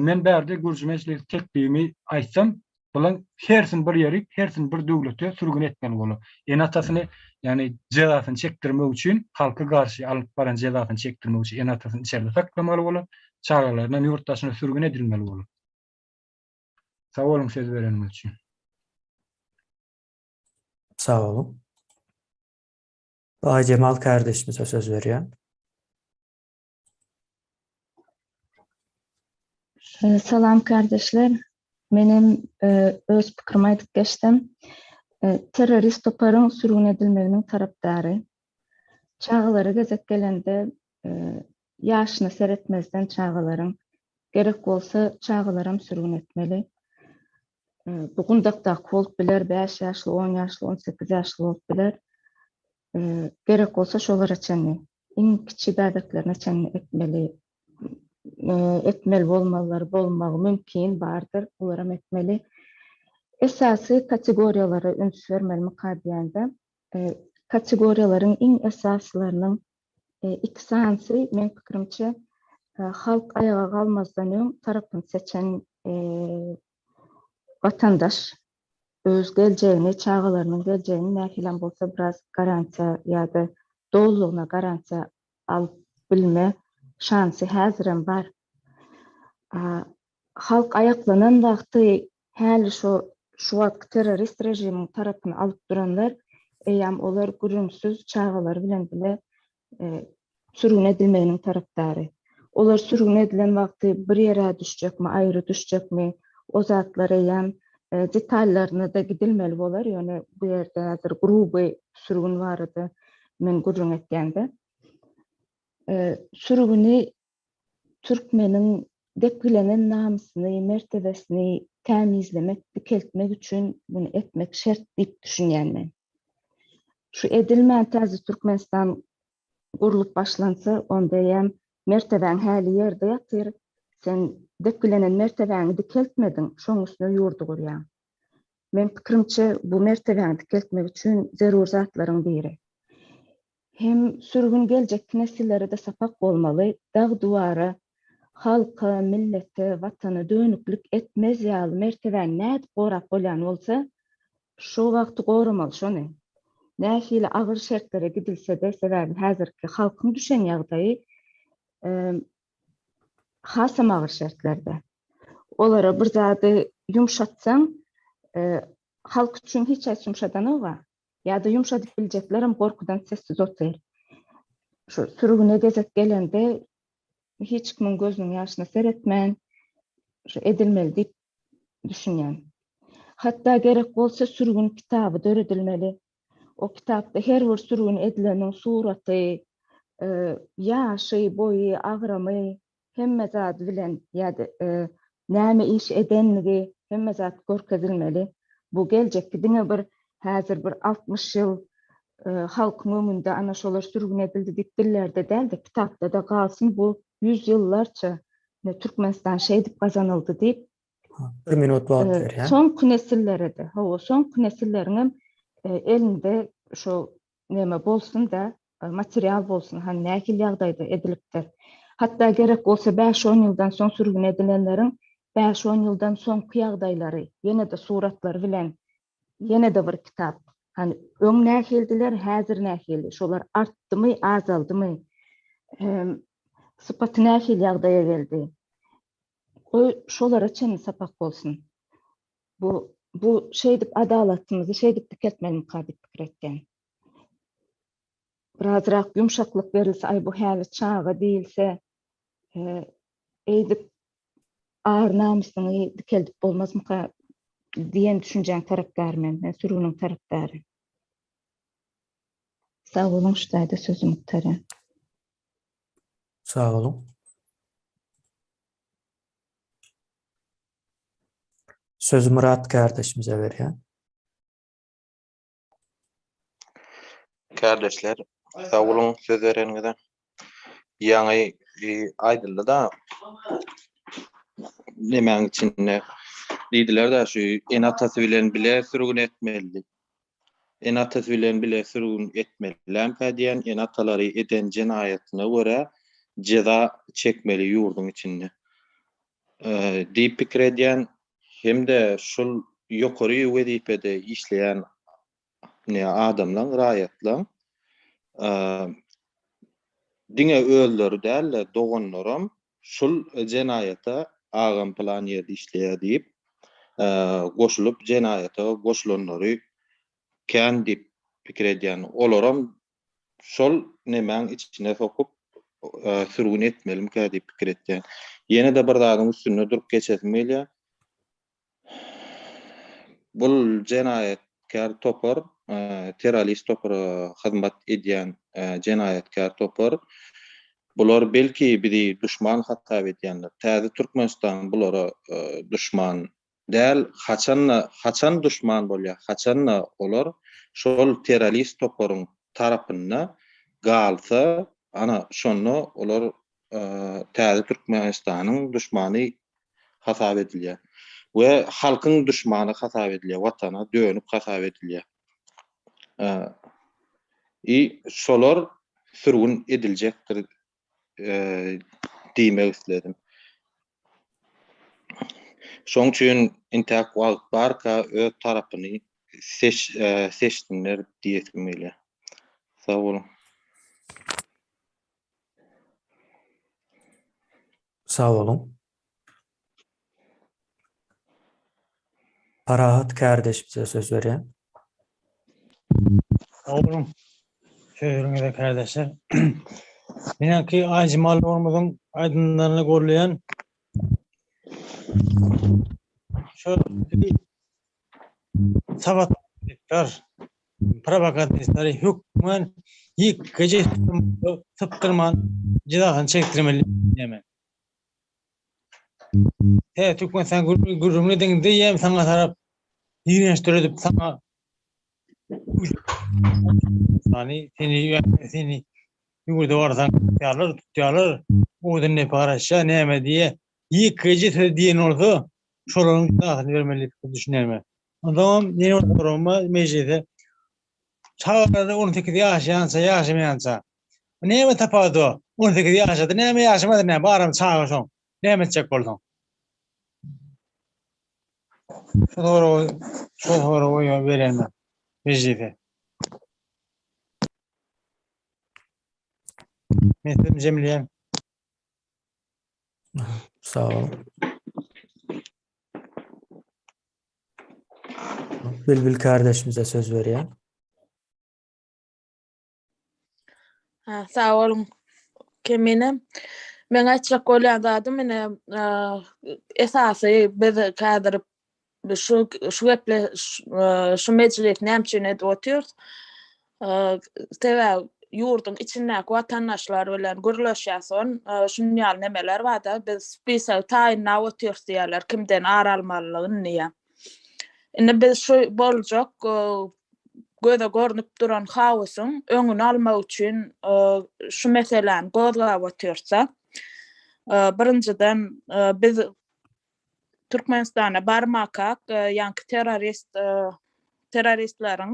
men bärde Gürji mejlisi teklibimi aýtsam, Bulaň hersini bir ýerik, hersini bir döwlete sürgün etmeli bolar. Ene-atasyny, ýagny jezasyny çekdirmek üçin, halka garşy alyp baran jezasyny çekdirmek üçin ene-atasyny içerde saklamaly bolar, çagalarynam ýurt daşyna sürgün edilmeli bolar. Sag boluň söz bereniňiz üçin. Sag boluň. Baýjemal kärdeşimize söz berýän. Salam kardeşler. Menem öz pikrimi aýdyp geçsem. Terrorist toparyň sürgün edilmeginiň tarapdary. Çagalara gezek gelende ýaşyna seretmezden çagalaryň gerek bolsa çagalaram sürgün etmeli. Bu gundakdaky bolup biler, 5 ýaşly, 10 ýaşly, 18 ýaşly bolup biler. Gerek bolsa şolara çenli, iň kiçi bäbeklerine çenli etmeli, etmeli bolmalylary bolmagy mümkin bardyr, olaram etmeli. Esasy kategoriýalara üns bermelimika diýende, kategoriýalaryň iň esasylarynyň iki sanysy meň pikirimçe halk aýaga galmazdan öň tarapyny seçen watandaş öz geljegini, çagalarynyň geljegini nähilem bolsa biraz garantiýa ýa-da dolulygyna garantiýa alyp bilme şansy häzirem bar. Halk aýaklanan wagty häli şo şu wagtky terrorist režimiň tarapyny alyp duranlar eýýäm olar gürrüňsiz çagalary bilen bile sürgün edilmeginiň tarapdary. Olar sürgün edilen wagty bir ýere düşjekmi, aýry düşjekmi, o zatlar eýýäm detallaryna-da gidilmeli bolar, ýöne bu ýerde häzir gruby sürgün barada men gürrüň etýän-de. Sürgüni türkmeniň depgilenen namysyny, mertebesini tämizlemek, dikeltmek üçin muny etmek şert diýip düşünýän men. Şu edilmän täze Türkmenistan gurlup başlansa, onda eýýäm mertebäň häli ýerde ýatyr, sen depgilenen mertebäňi dikeltmediň, şoň üstüne ýurdy gurýaň. Meň pikirimçe, bu mertebäňi dikeltmek üçin zerur zatlaryň biri. Hem sürgün geljekki nesillere-de sapak bolmaly, dag-duwara, halka, millete, watana dönüklik etmez ýaly mertebäni nädip gorap bolýan bolsa, şo wagty goramaly şony. Nähili agyr şertlere gidilse-de, sebäbi häzirki halkyň düşen ýagdaýy hasam agyr şertlerde. Olara bir zady ýumşatsaň, halk üçin hiç haýsy ýumşadanok-a. Ýa-da ýumşadyp biljeklerem gorkudan sessiz otyr. Şu sürgüne gezek gelende hiç kimiň gözüniň ýaşyna seretmän şu edilmeli diýip düşünýän. Hatda gerek bolsa sürgün kitaby döredilmeli. O kitapda her bir sürgün edileniň suraty, ýaşy, boýy, agramy, hemme zady bilen ýa-da näme iş edenligi hemme zat görkezilmeli. Bu geljekki diňe bir häzir bir 60 ýyl. halkyň öňünde ana şolar sürgün edildi diýip dillerde däl-de, kitapda-da galsyn bu ýüzýyllarça Türkmenistan şeýdip gazanyldy diýip. Bir minut wagt berýän. Soňky nesillere-de, hawa, soňky nesilleriňem elinde şo neme bolsun-da, material bolsun, hany nähili ýagdaýda edilipdir. Hatda gerek bolsa bäş-on ýyldan soň sürgün edilenleriň bäş-on ýyldan soňky ýagdaýlary ýene-de suratlary bilen ýene-de bir kitap. Hany öň nähilidiler, häzir nähili? Şolar artdymy, azaldymy? Sypaty nähili ýagdaýa geldi? Goý, şolara çenli sapak bolsun. Bu bu şeýdip adalatymyzy şeýdip dikeltmelimika diýip pikir etýän. Birazrak ýumşaklyk berilse, aý bu häli çaga diýilse, eýdip ar-namysyňy dikeldip bolmazmyka diýen düşünjäň tarapdary men. Men sürgüniň tarapdary. Sag boluň şu taýda sözümi gutarýan. Sag boluň. Sözi Myrat kärdeşimize berýän. Kärdeşler, sag boluň söz bereniňize. Ýaňy aýdyldy-da, nemäň içinde diýdiler-de şu ene-atasy bilen bile sürgün etmeli diýip. Ene-atasy bilen bile sürgün etmelilämkä diýen, ene-atalary eden jenaýatyna görä jeza çekmeli ýurduň içinde diýip pikir edýän hem-de şul ýokary wezipede işleýän adamlaň, raýatlaň diňe özleri däl-de, doganlaram şul jenaýata agam pylan ýerde işleýär diýip, goşulyp jenaýata goşulanlary kän diýip pikir edýän. Olaram şol nemäň içine sokup sürgün etmelimikä diýip pikir etýän. Ýene-de bir zadyň üstünde durup geçesim gelýär. Bul jenaýatkär topar, terrorist topara hyzmat edýän jenaýatkär topar. Bular belki bizi duşman hasap edýändir. Täze Türkmenistan bulara duşman däl. Haçanda haçan duşman bolýar? Haçanda olar şol terrorist toparyň tarapynda galsa, ana şonda olar täze Türkmenistanyň duşmany hasap edilýär we halkyň duşmany hasap edilýär, watana dönük hasap edilýär. I şolar sürgün ediljekdir diýmek isledim. Şoň üçin intäk wagt barka öz tarapyny seç seçsinler diýesim gelýär. Sag boluň. Sag boluň. Parahat kärdeş bize söz berýär. Sag boluň. Sözleriňize kärdeşler. Menäki Aýjemal dogumyzyň aýdymlaryny gollaýan. Şu sabotažistler, propagandistleri hökman ýekeje sypdyrman jezasyny çekdirmeli diýýän men. He, Türkmenistan gürrüňini ediň diýýän saňa tarap ýigrenç döredip saňa Seni seni seni ýurda barsaň tutýarlar, tutýarlar. Owadan nepe garaşýar, näme diýe. Ýekeje söz diýen bolsa, şolaryň jezasyny bermeli diýip düşünýän men. Onsoňam ýene bir soragym bar mejlise. Çagalary 18 ýaşaýança, ýaşamaýança. Näme tapawudy o? 18 ýaşady, näme ýaşamady näme? Baram çaga şoň. Näme etjek bolsaň? Şu soragy, şu soragy berýän men mejlise. Men sözümi jemleýän. Sag bol. Bilbil kardeşimize söz berýän. Ha, sag boluň. Kemine. Men aýtjak bolýan zadym ine esasy biz häzir şu şu geple şu mejlis näme üçin edip otyrys? Sebäbi ýurduň içindäki watandaşlar bilen gürleşýäs on şuny ýaly nemeler barda biz spisok taýynlap otyrys diýýärler kimden ar almalydygyny diýýär. Indi biz şu boljak. göze görnüp duran haosyň öňüni almak üçin şu meseläni gozgap otyrsa. Birinjiden biz Türkmenistana barmakak ýaňky terrorist terroristleriň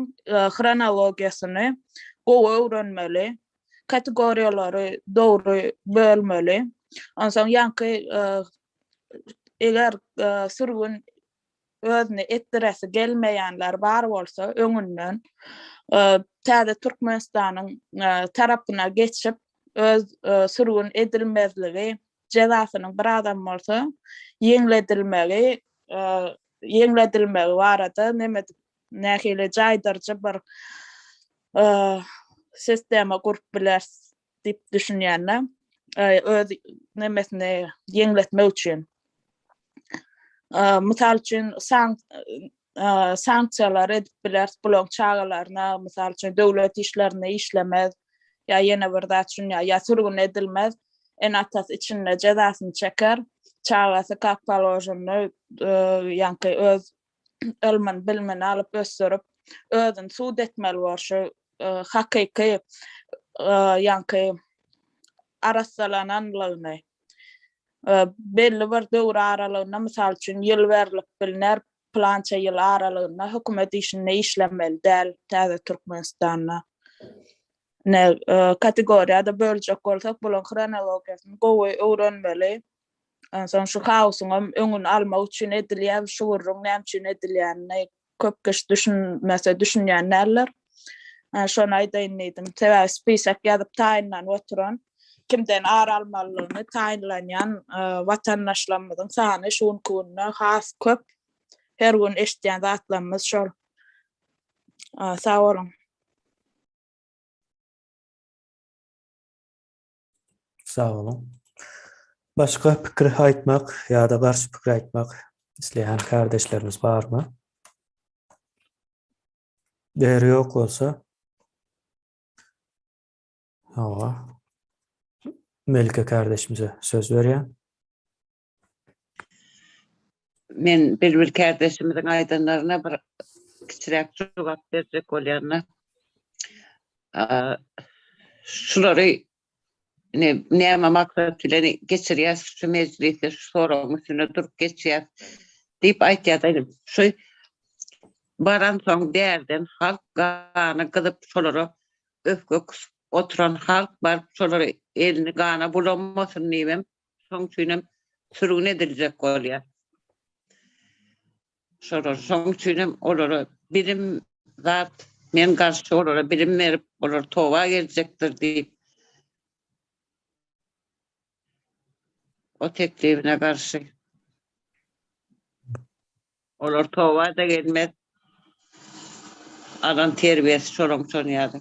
hronologiýasyny gowy öwrenmeli, kategoriýalary dogry bölmeli. Onsoň ýaňky eger sürgün özüni etdiresi gelmeýänler bar bolsa öňünden täze Türkmenistanyň tarapyna geçip öz sürgün edilmezligi jezasynyň birazam bolsa ýeňledilmegi ýeňledilmegi barada neme nähili jaýdaryjy bir sistema gurup bileris diýip düşünýän-de öz nemesini ýeňletmek üçin. Mysal üçin sanksiýalar edip bileris bularyň çagalaryna, mysal üçin döwlet işlerinde işlemez ýa ýene bir zat üçin ýa sürgün edilmez, ene-atasy içinde jezasyny çeker, çagasy kak položeno ýaňky öz ylmyny, bilimini alyp ösdürip, özüni sud etmeli bor şu hakyky ýaňky arassalananlygyny. Belli bir döwür aralygynda, mysal üçin, ýyl berlip bilner, pylança ýyl aralygynda hökümet işinde işlemeli däl täze Türkmenistanda. Ine, kategoriýada böljek bolsak, bularyň hronologiýasyny gowy öwrenmeli. Onsoň şu haosyňam öňüni almak üçin edilýär, şu gürrüň näme üçin edilýänini köp kişi düşünmese düşünýän däldir. Şony aýdaýyn diýdim. Sebäbi spisek ýazyp taýynlanyp oturan, kimden ar almalydygyny taýynlanýan watandaşlarymyzyň sany şu günki günde has köp. Her gün eşidýän zatlarymyz şol. Sag boluň. Sag boluň. Başga pikir aýtmak ýa-da garşy pikir aýtmak isleýän kardeşlerimiz barmy? Eger ýok bolsa, hawa. Melike kardeşimize söz berýän. Men Bilbil kardeşimiziň aýdanlaryna bir kiçiräk jogap berjek bolýan-da. Şulary ne näme maksat bilen geçirýäs şu mejlisde şu soragyň üstünde durup geçýäs diýip aýtýar. Şu baransoň bärden halk gany gyzyp şolara öfke kusup oturan halk baryp şolary elini gana bulamasyn diýibem Şoň üçinem sürgün ediljek bolýar. Şolar şoň üçinem olara bilim zat men garşy olara bilim berip olar toba geljekdir diýip o teklibine garşy. Olar toba da gelmez. Alan terbiýesi şolaň şon ýaly.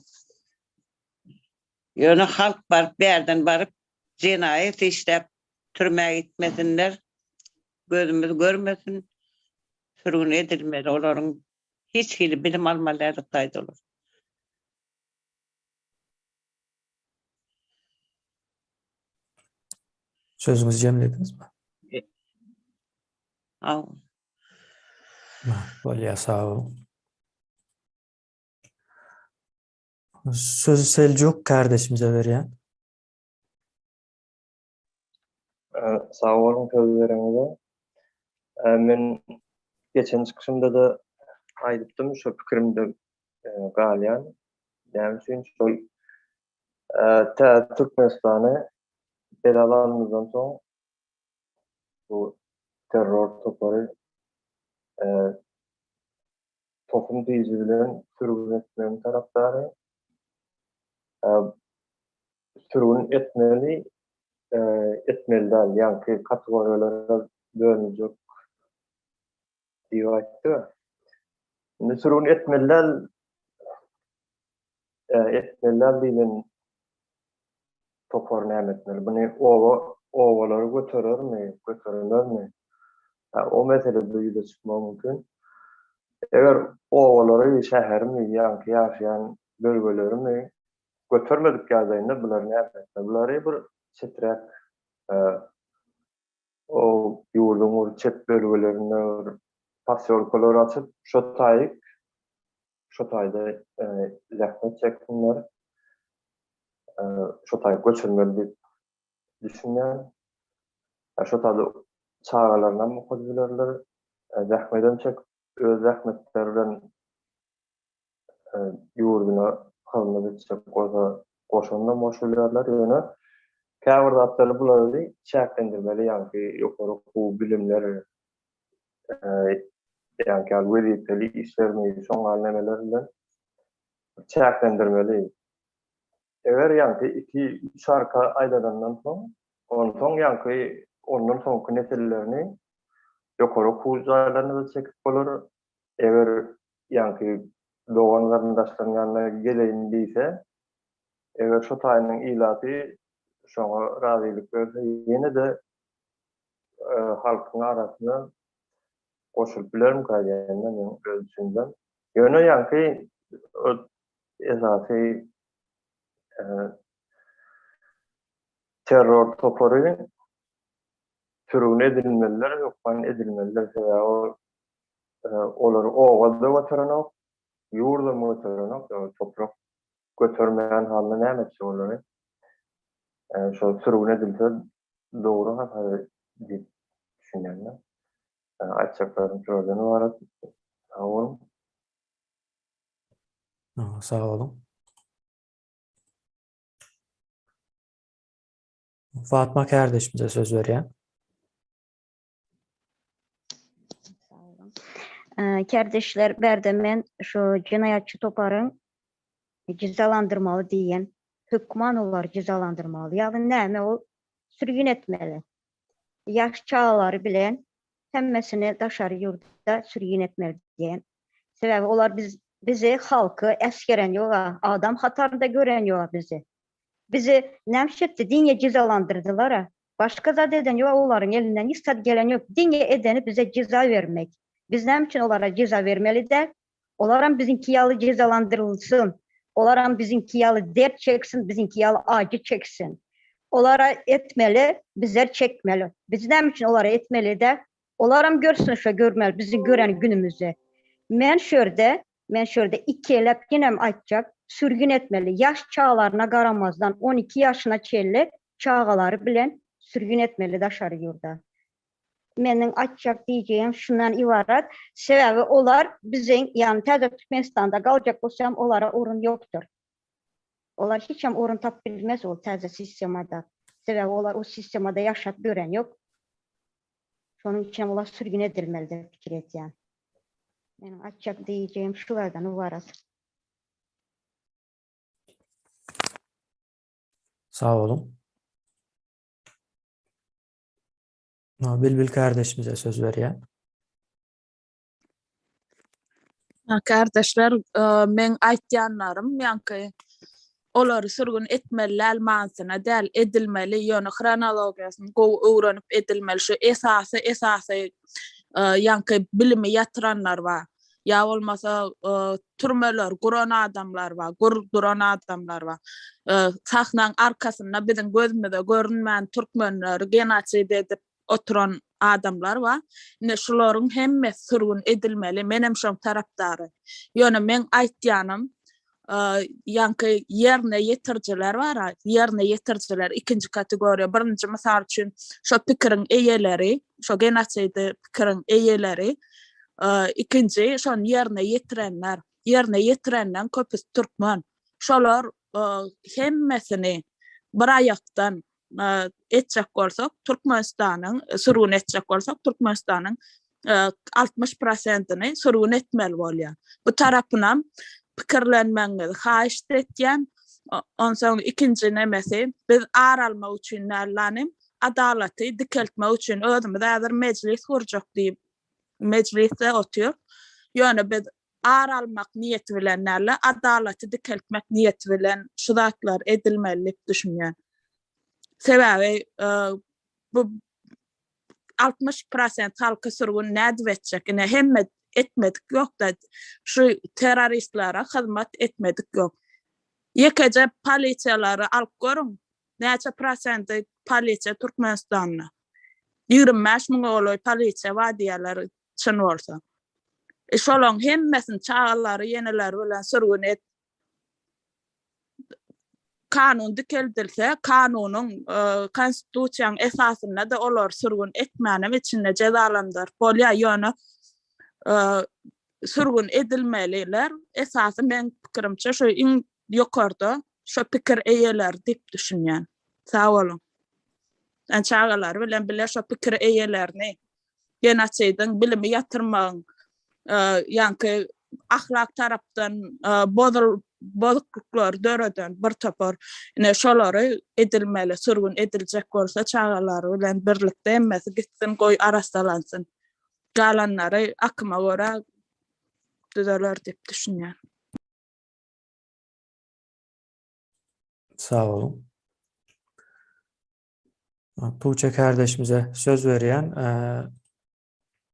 Ýöne halk baryp bärden baryp jenaýat işläp türmä gitmesinler gözümiz görmesin sürgün edilmeli olaryň hiç hili bilim almaly däl hytaýda olar. Sözüňizi jemlediňizmi? Hawa. Bolýar sag boluň. Sözi Seljuk kardeşimize berýän. Sag boluň söz bereniňize. Men geçen çykyşymda-da aýdypdym, şo pikirimde galýan. Näme üçin şol täze Türkmenistany ele alanymyzdan soň bu terror topary tohum güýji bilen sürgün etmegiň tarapdary. Sürgün etmeli, etmeli däl, ýaňky kategoriýalara bölünjek diýip aýtdy. Indi sürgün etmeli däl, etmeli däl diýlen topar näme etmeli? Muny oba obalary göterermi, götermezmi? O mesele-de ýüze çykmagy mümkin. Eger obalary, şäherimi, ýaňky ýaşaýan bölgelerimi götermedik ýagdaýynda bular näme etmeli? Bulary bir çeträk o ýurduň bir çet bölgelerinde bir posýolkalar açyp, şo taýyk. Şo taýda zähmet çeksinler. Şo taýy göçürmeli diýip düşünýän. Şo taýda çagalaryny hem okadyp bilerler. Zähmedem çekip, öz zähmetleri bilen ýurduna hyzmat etjek bolsa goşandam goşulýarlar. Ýöne käbir zatlary bulary çäklendirmeli, ýaňky ýokary okuw bilimler, ýaňky ýaly wezipeli işlermi, şoň ýaly nemeler bilen çäklendirmeli. Eger ýaňky iki, üç arka aýlanandan soň, onsoň ýaňky ondan soňky nesillerini ýokary okuw jaýlaryna-da çekip bolar. Eger ýaňky dogan-garyndaşlaryň ýanyna geleýin diýse, eger şo taýynyň ilaty şoňa razylyk berse, ýene-de halkyň arasyna goşulyp bilermikä diýende meň öz düşünjem. Ýöne ýaňky esasy terror topary sürgün edilmelidir, hökman edilmelidir. Sebäbi ol olary oba-da göterenok, ýurdam göterenok, toprak götermeýän halyna näme etjek olary? Şol sürgün edilse dogry hasap diýip düşünýän men. Aýtjaklarym şulardan ybarat. Sag boluň. Sag boluň. Fatma kärdeşimize söz berýän. Kärdeşler bärde men şu jenaýatçy toparyň jezalandyrmaly diýen hökman olary jezalandyrmaly. Ýagny näme ol sürgün etmeli. Ýaş çagalary bilen hemmesini daşary ýurda sürgün etmeli diýen. Sebäbi olar biz bizi halky äsgeren ýoga, adam hatarynda gören ýoga bizi. Bizi näme etdi? Diňe jezalandyrdylar. Başga zat eden ýok olaryň elinden hiç zat gelen ýok diňe edeni bize jeza bermek. Biz näme üçin olara jeza bermeli däl? Olaram biziňki ýaly jezalandyrylsyn. Olaram biziňki ýaly dert çeksin, biziňki ýaly ajy çeksin. Olara etmeli, bizler çekmeli. Biz näme üçin olara etmeli däl? Olaram görsün şo görmeli biziň gören günümizi. Men şu ýerde, men şu ýerde ikiläp ýenem aýtjak, sürgün etmeli. Ýaş çagalaryna garamazdan 12 ýaşyna çenli çagalary bilen sürgün etmeli daşary ýurda. Meniň aýtjak diýjegim şundan ybarat. Sebäbi olar biziň, ýagny täze Türkmenistanda galjak bolsam olara orun ýokdur. Olar hiç hem orun tapyp bilmez ol täze sistemada. Sebäbi olar o sistemada ýaşap gören ýok. Şonuň üçin olar sürgün edilmeli diýip pikir edýän. Meniň aýtjak diýjegim şulardan ybarat. Sag boluň. Bilbil kardeşimize söz berýän. Kardeşler, meň aýtýanlarym ýaňky olary sürgün etmeli däl manysyna däl, edilmeli, ýöne hronologiýasyny gowy öwrenip edilmeli. Şu esasy esasy ýaňky bilimi ýatyranlar bar. Ýa bolmasa türmeler guran adamlar bar, gurduran adamlar bar. Sahnaň arkasynda biziň gözümize görünmän türkmenleri genosid edip oturan adamlar bar. Ine şularyň hemmesi sürgün edilmeli. Menem şoň tarapdary. Ýöne meň aýtýanym ýaňky ýerine ýetirijiler bar, ýerine ýetirijiler ikinji kategoriýa. Birinji mysal üçin şo pikiriň eýeleri, şo genosidi pikiriň eýeleri, ikinji şony ýerine ýetirenler. Ýerine ýetirenleň köpüsi türkmen. Şolar hemmesini bir aýakdan etjek bolsak, Türkmenistanyň sürgün etjek bolsak, Türkmenistanyň 60 prosentini sürgün etmeli bolýar. Bu tarapynam pikirlenmegiňizi haýyşt etýän. Onsoň ikinji nemesi, biz ar almak üçin däl, lanym, adalaty dikeltmek üçin özümiz häzir mejlis gurjak diýip, mejlisde otyr. Ýöne biz ar almak niýeti bilen däl-de, adalaty dikeltmek niýeti bilen şu zatlar edilmeli diýip düşünýän. Sebäbi bu 60 prosent halky sürgün nädip etjek? Ine hemme etmedik ýok-da, şu terroristlere hyzmat etmedik ýok. Ýekeje polisiýalary alyp görüň, näçe prosenti polisiýa Türkmenistanda? 25 müňe golaý polisiýa bar diýýärler, çyn bolsa. E şolaň hemmesini çagalary ýeneleri bilen sürgün et. Kanun dikeldilse, kanunyň, konstitusiýanyň esasynda-da olary sürgün etmänem içinde jezalandyryp bolýar, ýöne sürgün edilmeliler. Esasy meň pikirimçe şu iň ýokarda şo pikir eýeleri diýip düşünýän. Sag boluň. Yani çagalary bilen bile şo pikir eýelerini genosidiň, bilimi ýatyrmagyň, ýaňky ahlak tarapdan bozul bozuklyklary döreden bir topar ine şolary edilmeli, sürgün ediljek bolsa çagalary bilen birlikde hemmesi gitsin, goý arassalansyn. Galanlary akyma görä düzeler diýip düşünýän. Sag boluň. Tuğçe kardeşimize söz berýän.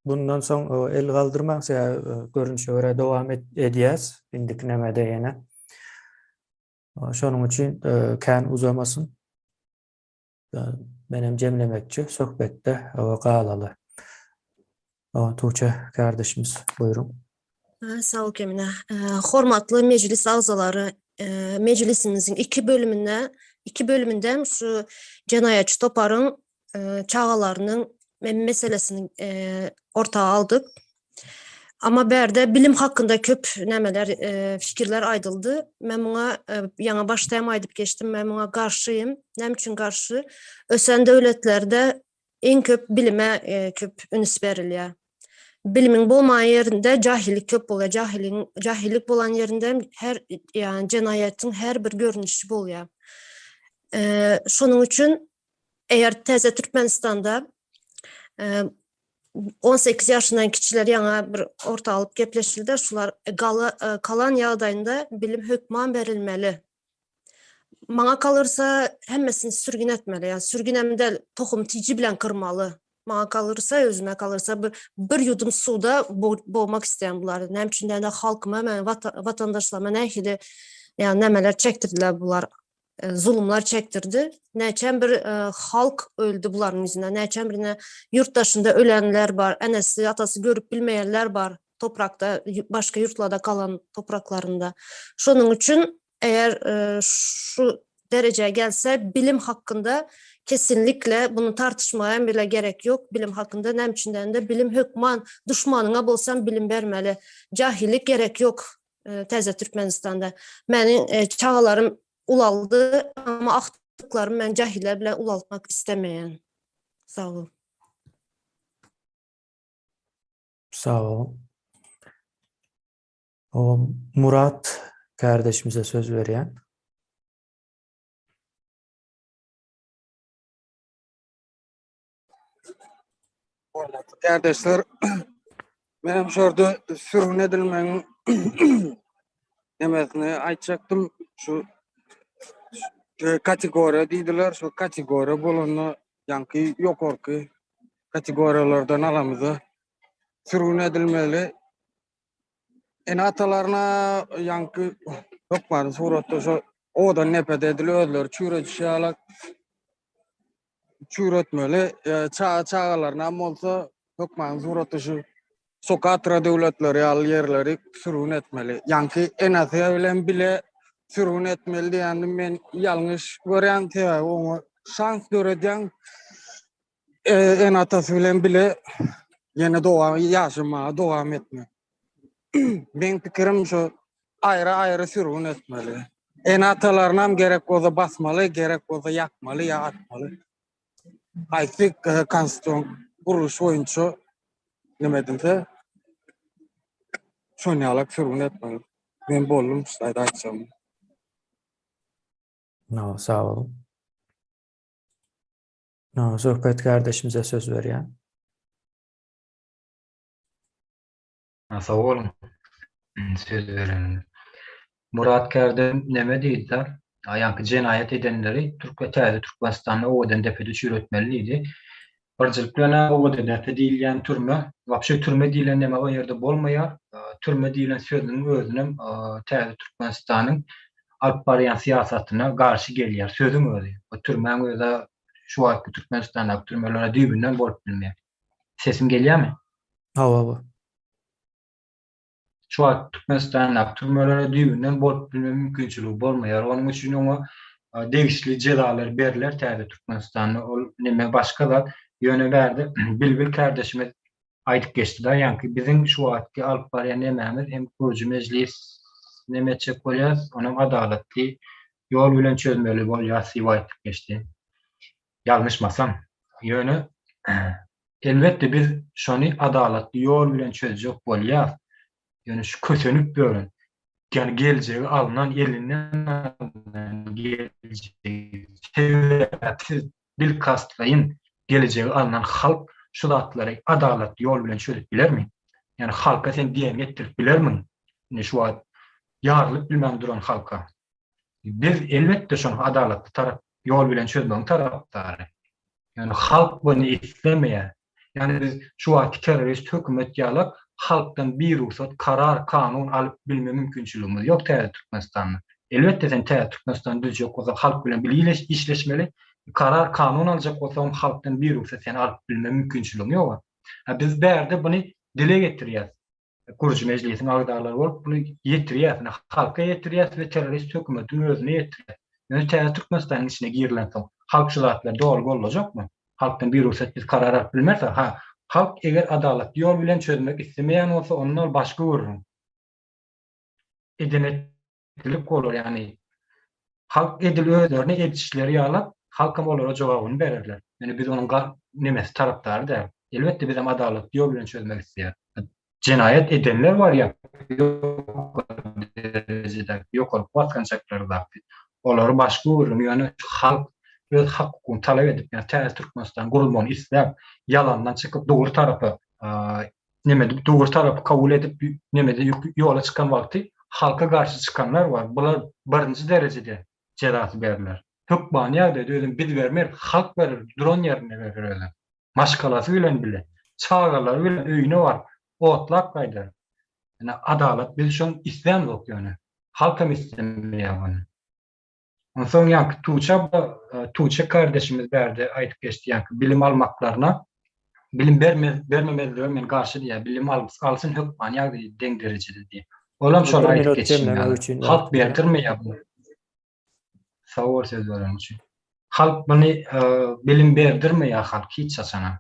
Bundan soň el galdyrmaň, sebäbi görnüşe görä dowam edýäs. Indiki nemede ýene. Şonuň üçin kän uzamasyn. Menem jemlemekçi söhbetde galaly. Tuğçe kardeşimiz buýruň. Sag bol Kemine. Hormatly mejlis agzalary, mejlisimiziň iki bölüminde, iki bölüminde hem şu jenaýatçy toparyň çagalarynyň meselesini orta aldyk. Amma bärde bilim hakynda köp nämeler, fikirler aýdyldy. Men muňa ýaňy başda hem aýdyp geçdim, men muňa garşyym. Näme üçin garşy? Ösen döwletlerde iň köp bilime köp üns berilýär. Bilimiň bolmaýan ýerinde jahillik köp bolýar. Jahilligiň jahillik bolan ýerinde hem her ýagny jenaýatyň her bir görnüşi bolýar. Şonuň üçin eger täze Türkmenistanda 18 ýaşyndan kiçiler ýaňa bir orta alyp gepleşildi, şular gala, kalan ýagdaýynda bilim hökman berilmeli. Maňa kalyrsa hemmesini sürgün etmeli. Ýa sürgünem däl, tohum tiji bilen kyrmaly. Maňa kalyrsa, özüme kalyrsa bir, bir ýudum suwda bogmak isleýän bulary. Näme üçin diýende halkyma, men watandaşlaryma nähili ýa nämeler çekdirdiler bular. E, zulumlar çekdirdi. Näçen bir e, halk öldü bularyň ýüzünden. Näçen birine ýurt daşynda ölenler bar, enesi, atasy görüp bilmeýänler bar toprakda, başga ýurtlarda galan topraklarynda. Şonuň üçin eger e, şu derejä gelse bilim hakynda kesinlikle bunu tartışmaya bile gerek yok. Bilim hakynda näme üçin diýende bilim hökman duşmanyňa bolsam bilim bermeli. Jahillik gerek yok. Täze Türkmenistanda. Meniň e, çagalarym ulaldy, amma agtyklarymy men jahiller bilen ulaltmak istemeýän. Sag bol. Sag bol. O Murat kardeşimize söz berýän. Hormatly kärdeşler, men hem şu ýerde sürgün edilmegiň nemesini aýtjakdym. Şu kategoriýa diýdiler, şu kategoriýa bolanda ýaňky ýokarky kategoriýalardan alamyza sürgün edilmeli. Ene-atalaryna ýaňky hökmany suratda şu owadan nepede edil özleri çüýredişi ýaly çüýretmeli. Çaga çagalaryna bolsa hökmany suratda şu Sokatra döwletleri ýaly ýerleri sürgün etmeli. Ýaňky enesi bilen bile sürgün etmeli diýendim men ýalňyş görýän sebäbi oňa şans döredýän ene atasy bilen bile ýene dowam ýaşamaga dowam etmek. Meň pikirim şu aýry-aýry sürgün etmeli. Ene-atalarynam gerek bolsa basmaly, gerek bolsa ýakmaly ýa atmaly. Haýsy konstitusion gurluş boýunça neme edilse şony ýalak sürgün etmeli. Men boldum şu taýda aýtjagym. No, sag boluň. No, Söhbet kardeşimize söz berýän. Sag boluň söz bereniňiz. Murat Kerdem neme diýdi-de, ýaňky jenaýat edenleri türk täze Türkmenistanda owadan depede çüýretmeli diýdi. Birinjilik bilen-ä owadan depe diýilýän türme, wapşe türme diýlen neme o ýerde bolmaýar. Türme diýlen sözüniň özünem täze Türkmenistanyň alyp barýan syýasatyna garşy gelýär sözüň özi. O türmäň özi şu wagtky Türkmenistandaky türmelere düýbünden bolup bilmeýär. Sesim gelýärmi? Hawa, hawa. Şu wagt Türkmenistandaky türmelere düýbünden bolup bilme mümkinçiligi bolmaýar. Onuň üçin oňa degişli jezalar berler täze Türkmenistanda. Ol neme başga zat. Ýöne bärde Bilbil kärdeşimiz aýdyp geçdi-de, ýaňky biziň şu wagtky alyp barýan nemämiz hem gurujy mejlis neme etjek bolýas, onam adalatly ýol bilen çözmeli bolýas diýip aýdyp geçdi. Ýalňyşmasam. Ýöne elbetde biz şony adalatly ýol bilen çözjek bolýas. Ýöne şu kösenip ýören, ýagny geljegi alnan, elinden alnan geljegi sebäpsiz bilkastlaýyn gelejegi alnan halk şu zatlary adalatly ýol bilen çözüp bilermi? Ýagny halka sen diýeniňi etdirip bilermiň? Indi şu wagt ýarylyp bilmän duran halka. Biz elbetde şony adalatly tarap ýol bilen çözmegiň tarapdary. Ýöne halk buny islemeýär. Ýagny biz şu wagtky terrorist hökümet ýalak halkdan birugsat karar, kanun alyp bilme mümkinçiligimiz ýok täze Türkmenistanda. Elbetde sen täze Türkmenistany düzjek bolsaň halk bilen bile işleşmeli. Karar, kanun aljak bolsaňam halkdan birugsat sen alyp bilme mümkinçiligiň ýok. Ha biz bärde buny dile getirýäs. Gurujy mejlisiň agzalary bolup muny ýetirýäs, ine halka ýetirýäs we terrorist hökümetiň özüne ýetirýäs. Ýöne täze Türkmenistanyň içine girilensoň halk şu zatlary doly goldajakmy? Halkdan birugsat biz karar alyp bilmeris. Ha, halk eger adalatly ýol bilen çözmek islemeýän bolsa onda ol başga gürrüň. Eden-etdilik bolar, ýagny halk edil özlerine edişleri ýalak halkam olara jogabyny bererler. Ýöne biz onuň nemesi tarapdary däl. Elbetde bizem adalatly ýol bilen çözmek isleýäris. Jenaýat edenler bar ýa ýokary derejedäki ýokarky basgançaklardaky. Olary başga gürrüň, ýöne halk öz hak-hukugyny talap edip, ýa täze Türkmenistan gurulmagyny isläp, ýalandan çykyp dogry tarapa neme dogry tarapy kabul edip nemede ýola çykan wagty halka garşy çykanlar bar. Bular birinji derejede jezasy berler. Hökmany ýagdaýda özem biz bermeris, halk berer, duran ýerinde berer özem. Maşgalasy bilen bile, çagalary bilen öýüne baryp, otlap gaýdar. Ine, adalat biz şony islämzok ýöne. Halkam islemeýär muny. Onsoň ýaňky Tuça Tuça kardeşimiz bärde aýdyp geçdi ýaňky bilim almaklaryna bilim bermez bermemezlige men garşy diýýär. Bilim alsyn hökmany ýagdaýda deň derejede diýýär. Olam şol aýdyp geçişim ýaly. Halk berdirmeýär bunu. Sag bol söz bereniň üçin. Halk muny bilim berdirmeýär halk hiç haçanam.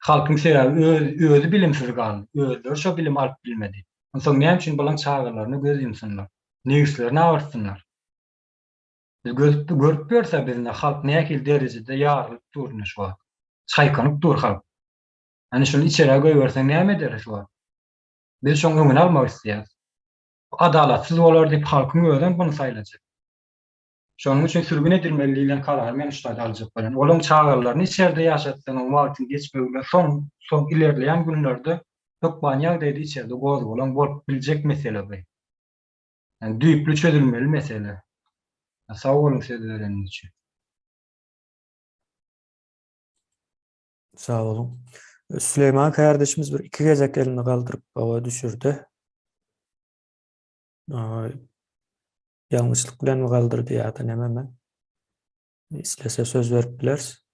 Halkyň sebäbi öz özi bilimsiz galdy. Özleri şo bilimi alyp bilmedi. Onsoň näme üçin bulaň çagalaryna göz ýumsunlar? Nebislerini agyrtsynlar. Biz gözüp görüp ýörse biz indi halk nähili derejede ýarylyp dur indi şu wagt. Çaýkanyp dur halk. Ýani şuny içerä goýberseň näme eder şu wagt? Biz şoň öňüni almak isleýäris. Adalatsyz bolar diýip halkyň özem buny saýlajak. Şonuň üçin sürgün edilmeli diýlen karary men şu taýda aljak bolýan. Olaň çagalaryny içerde ýaşatsaň wagtyň geçmegi bilen soň soň ilerleýän günlerde hökmany ýagdaýda içerde gozgalaň bolup biljek mesele bu. Ýani düýpli çözülmeli mesele. Sag boluň söz bereniňiz üçin. Sag boluň. Süleýman kardeşimiz bir iki gezek elini galdyryp oba düşürdi. Ýalňyşlyk bilenmi galdyrdy ýa-da nämemi? Islese söz berip bileris.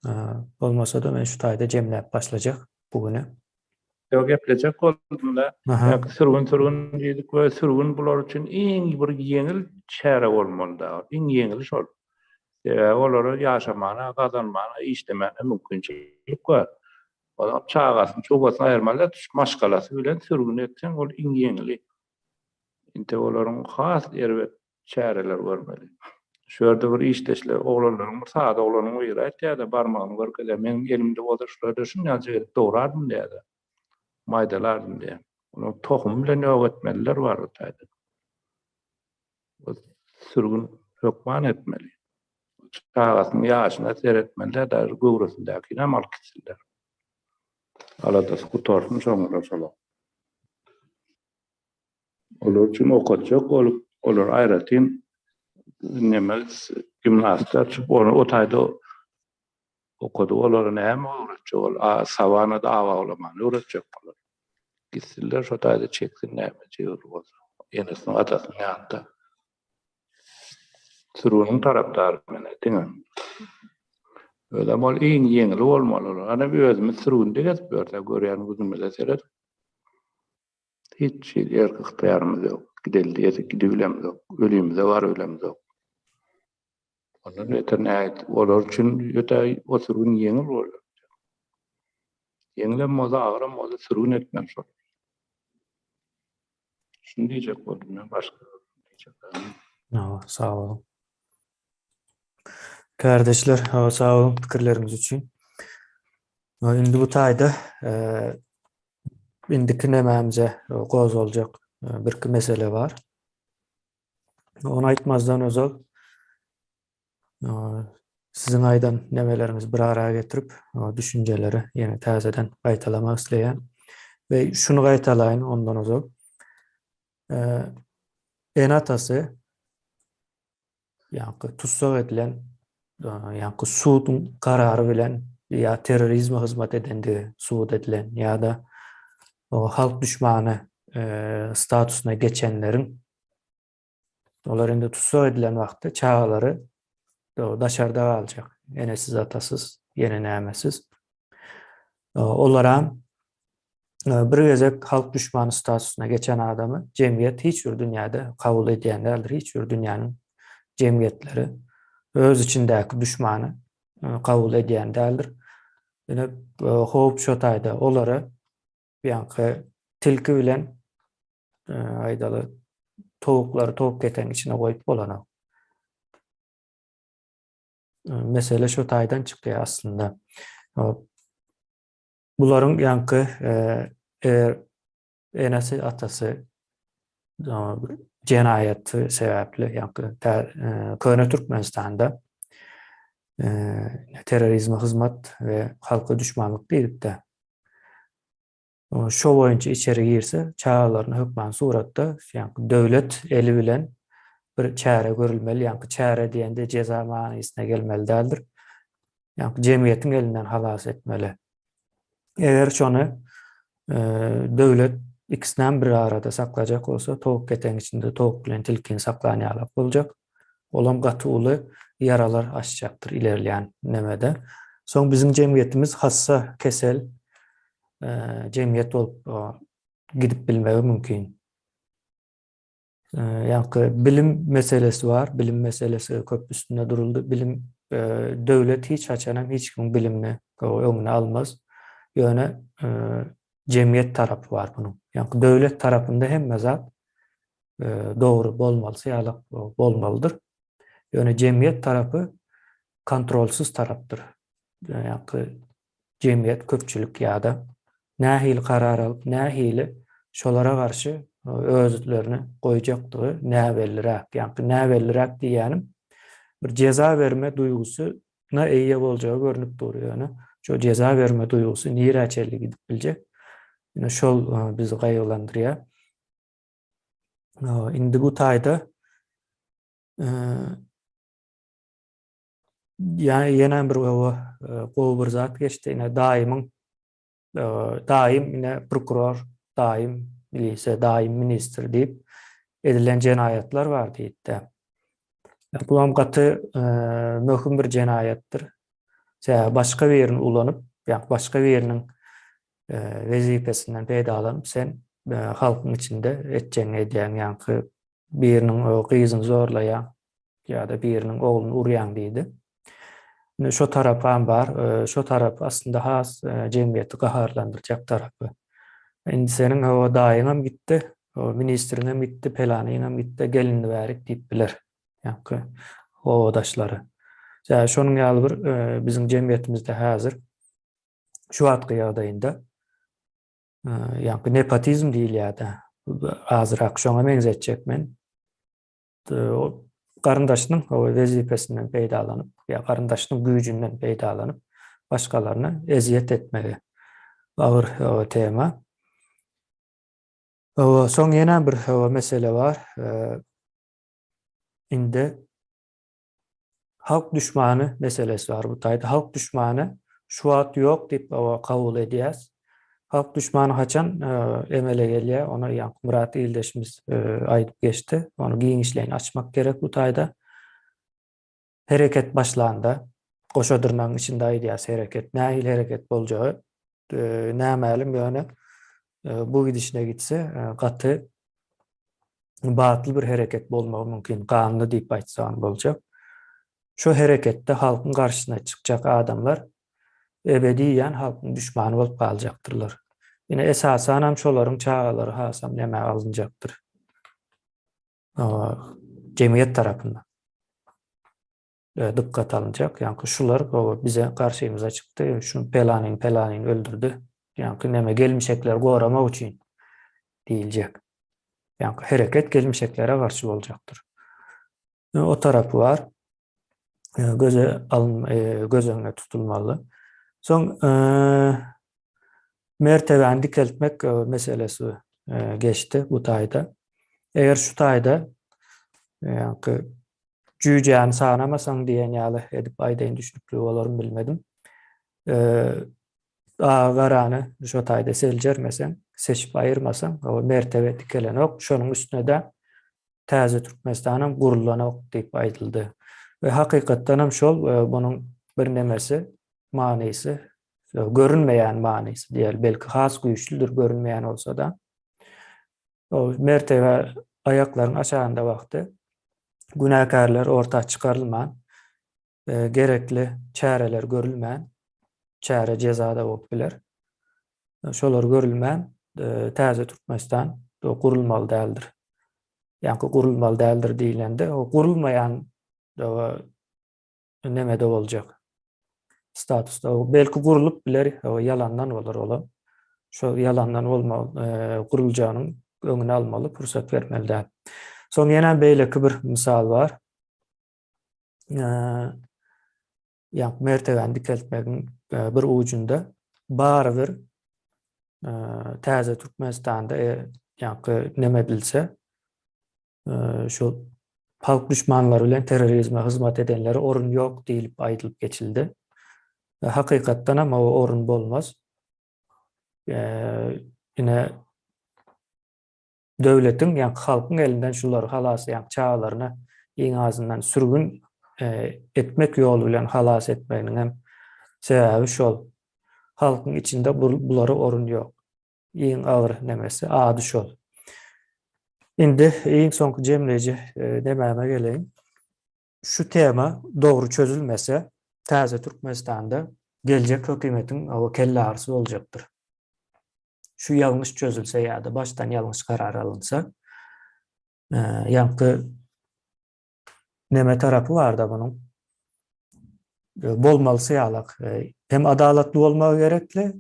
Bolmasa-da men şu taýda jemläp başlajak bu güne. Ýok geplejek boldum-da. Ýa sürgün sürgün diýdik we sürgün bular üçin iň bir ýeňil çäre bolmaly da. Iň ýeňili şol. Sebäbi olara ýaşamana, gazanmana, işlemäne mümkinçilik bar. Olam çagasyny, çugasyny aýyrmaly däl, tutuş maşgalasy bilen sürgün etseň ol iň ýeňili. Entek olaryň has erbet çäreler görmeli. Şu ýerde bir işdeşler, oglanlaryň bir sada oglanyň biri aýtýar-da, barmagyny görkezýär, meniň elimde bolsa şularda şunýaljyk edip dogrardym diýýär-de. Maýdalardym diýýär. Onuň tohumy bilen ýok etmeliler bar o taýda. Bu sürgün hökman etmeli. Çagasynyň ýaşyna seretmeliler, daže göwresindäkinem alyp gitsinler. Aladasy gutarsyn şoňa şolar. Olar üçin okatjak bolup, olar aýratyn neme gimnastika açyp, ony o taýda okadyp, olara näme öwretjek ol? A sawanada aw awlamany öwretjek bolar. Gitsinler şo taýda çeksin näme jebir bolsa. Enesiniň atasynyň ýanynda. Sürgüniň tarapdary men diňe. Özem ol iň ýeňili bolmaly olar. Ana özümiz sürgünde gezip ýörse görýän günümize seret. Hiç hili erk-ygtyýarymyz ýok. Gideli diýsek gidibilemzok. Ölimize barybilemzok. Ondan beter näet, olar üçin öte o sürgün ýeňil bolar. Ýeňilem bolsa, agyram bolsa sürgün etmeli şol. Şuny diýjek boldum men başga diýjek zadym ýok. Hawa, sag boluň. Kärdeşler, hawa sag boluň pikirleriňiz üçin. Indi bu taýda indiki nemämize gozgaljak birki mesele bar. Ony aýtmazdan ozal siziň aýdan nemeleriňizi bir ara getirip, düşünjeleri ýene täzeden gaýtalamak isleýän. We şuny gaýtalaýyn ondan ozal. Ene-atasy ýaňky tussag edilen, ýaňky suduň karary bilen ýa terrorizme hyzmat edendigi subut edilen ýa-da halk duşmany statusyna geçenleriň olar indi tussag edilen wagtda çagalary daşarda galjak, enesiz, atasyz, ýene nämesiz. Olaram bir gezek halk duşmany statusyna geçen adamy jemgyýet hiç bir dünýäde kabul edýän däldir. Hiç bir dünýäniň jemgyýetleri öz içindäki duşmany kabul edýän däldir. Ine howp şo taýda olary ýaňky tilki bilen aýdaly towuklary towuk ketegiň içine goýup bolanok. Mesele şo taýdan çykýar aslynda. Bularyň ýaňky eger enesi, atasy jenaýaty sebäpli ýaňky köne Türkmenistanda terrorizme hyzmat we halka duşmanlyk diýlipdi. Şo boýunça içeri girse, çagalaryny hökman suratda ýaňky döwlet eli bilen bir çäre görülmeli, ýaňky çäre diýende jeza manysyna gelmeli däldir. Ýaňky jemgyýetiň elinden halas etmeli. Eger şony döwlet ikisinem bir arada saklajak bolsa, towuk ketegiň içinde towuk bilen tilkini saklan ýalak boljak. Olam gaty uly ýaralar açjakdyr ilerleýän nemede. Soň biziň jemgyýetimiz hassa, kesel jemgyýet bolup gidip bilmegi mümkin. Ýaňky bilim meselesi bar, bilim meselesi köp üstünde duruldy. Bilim döwlet hiç haçan hem hiç kimiň bilimini öňüne almaz. Ýöne jemgyýet tarapy bar bunuň. Ýaňky döwlet tarapynda hemme zat dogry bolmalysy ýaly bolmalydyr. Ýöne jemgyýet tarapy kontrolsyz tarapdyr. Ýaňky jemgyýet, köpçülik ýa-da nähili karar alyp, nähili şolara garşy özlerini goýjakdygy näbelliräk. Ýaňky näbelliräk diýýänim bir jeza berme duýgusyna eýe boljagy görnüp dur ýöne şo jeza berme duýgusy nirä çenli gidip biljek? Ine şol bizi gaýgylandyrýar. Indi bu taýda ýa ýene bir gowy bir zat geçdi. Ine daýymyň daýym ine prokuror, daýym milisiýa, daýym ministr diýip edilen jenaýatlar bar diýipdi. Bu hem gaty möhüm bir jenaýatdyr. Sebäbi başga birini ulanyp, ýa başga biriniň wezipesinden peýdalanyp sen halkyň içinde etjegiňi edýäň, ýaňky biriniň gyzyny zorlaýaň ýa-da biriniň ogluny urýaň diýdi. Indi şo tarapam bar. Şo tarap aslynda has jemgyýeti gaharlandyrjak tarapy. Indi seniň o daýyňam gitdi, o ministriňem gitdi, pelanyňam gitdi, gel indi bärik diýip biler. Ýaňky obadaşlary. Sebäbi şonuň ýaly bir biziň jemgyýetimizde häzir şu wagtky ýagdaýynda ýaňky nepotizm diýilýär-de. Azrak şoňa meňzetjek men. Garyndaşynyň wezipesinden peýdalanyp, ýa garyndaşynyň güýjünden peýdalanyp, başgalaryna ezýet etmegi agyr tema. Soň ýene bir mesele bar. Indi Halk düşmany meselesi bar bu taýda. Halk düşmany şu wagt ýok diýip kabul edýäs. Halk düşmany haçan emele gelýär? Ony ýaňky Myrat ildeşimiz aýdyp geçdi. Ony giňişleýin açmak gerek bu taýda. Hereket başlanda, goşa dyrnagyň içinde aýdýas hereket. Nähili hereket boljagy nämälim ýöne. Bu gidişine gitse gaty batly bir hereket bolmagy mümkin, ganly diýip aýtsagam boljak. Şu hereketde halkyň garşysyna çykjak adamlar ebediýen halkyň düşmany bolup galjakdyrlar. Ine esasanam şolaryň çagalary hasam nämä alynjakdyr. Jemgyýet tarapyndan dykgat alynjak. Ýaňky şular bize garşymyza çykdy, şu pelanyny pelanyny öldürdi. Ýaňky näme gelmişekleri goramak üçin diýiljek. Ýaňky hereket gelmişeklere garşy boljakdyr. O tarapy bar. Göze alyn göz öňüne tutulmaly. Soň mertebäni dikeltmek meselesi geçdi bu taýda. Eger şu taýda ýaňky jüýjäni sanamasaň diýen ýaly edip aýdaýyn düşnükli bolarmy bilmedim. Agy garany şo taýda seljermeseň, seçip aýyrmasaň, o mertebe dikelenok. Şonuň üstüne-de Täze Türkmenistanam gurulanok diýip aýdyldy. We hakykatdan hem şol bunuň bir nemesi, manysy, görünmeýän manysy diýeli, belki has güýçlüdir görünmeýän bolsa-da. O mertebe aýaklaryň aşagynda wagty günäkärler orta çykarylman, gerekli çäreler görülmän, çäre jeza-da bolup biler. Şolar görülmän, täze Türkmenistan gurulmaly däldir. Ýaňky gurulmaly däldir diýlende, o gurulmaýan nemede boljak. Statusda. Belki gurlup biler, ýalandan bolar olam. Şo ýalandan bolma, guruljagynyň öňüni almaly, pursat bermeli däl. Soň ýene beýleki bir mysal bar. Ýa mertebäni dikeltmegiň bir ujunda barybir täze Türkmenistanda ýaňky neme edilse şu halk düşmanlary bilen terrorizme hyzmat edenlere orun ýok diýlip aýdylyp geçildi. Hakykatdan hem o orun bolmaz. Ine döwletiň, ýaňky halkyň elinden şulary halas, ýaňky çagalaryny iň azyndan sürgün etmek ýoly bilen halas etmeginiň hem sebäbi şol. Halkyň içinde bulara orun ýok. Iň agyr nemesi, ady şol. Indi iň soňky jemleýji nemäme geleýin. Şu tema dogry çözülmese, täze Türkmenistanda geljek hökümetiň kelle agyrysy boljakdyr. Şu ýalňyş çözülse ýa-da başdan ýalňyş karar alynsa, ýaňky neme tarapy bar-da munuň bolmalysy ýalak. Hem adalatly bolmagy gerekli,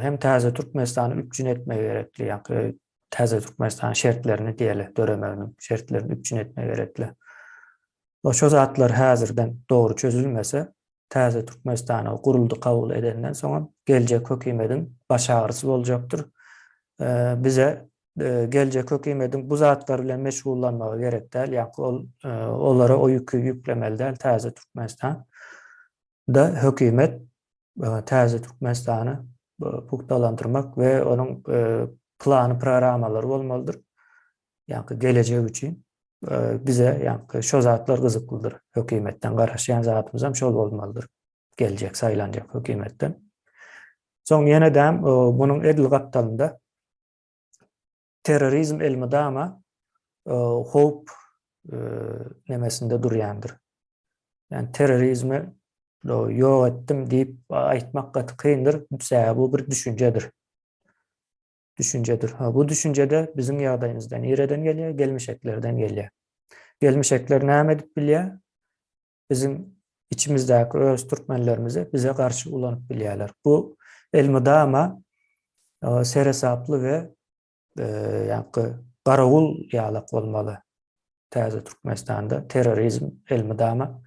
hem täze Türkmenistany üpjün etmegi gerekli, ýaňky täze Türkmenistan şertlerini diýeli, döremeginiň şertlerini üpjün etmegi gerekli. Şo zatlar häzirden dogry çözülmese, Täze Türkmenistany guruldy kabul edenden soňam geljek hökimediň baş agyrysy boljakdyr. Bize geljek hökimediň bu zatlar bilen meşgullanmagy gerek däl, ýa-ki ol olara o ýüki ýüklemeli däl Täze Türkmenistan da hökümet Täze Türkmenistany pugtalandyrmak we onuň plany programmalary bolmalydyr. Ýa-ki gelejek üçin bize ýaňky şo zatlar gyzyklydyr. Hökümetden garaşýan zadymyzam şol bolmalydyr. Geljek saýlanjak hökümetden. Soň ýene de munuň edil gapdalynda terrorizm elmydama howp nemesinde durýandyr. Ýani terrorizmi ýok etdim diýip aýtmak gaty kyndyr. Sebäbi bu bir düşünjedir. Düşünjedir. Ha, bu düşünje-de biziň ýagdaýymyzda nireden gelýär? Gelmişeklerden gelýär. Gelmişekler näme edip bilýär? Biziň içimizdäki öz türkmenlerimizi bize garşy ulanyp bilýärler. Bu elmydama e, seresaply we e, ýaňky garawul ýalak bolmaly. Täze Türkmenistanda terrorizm elmydama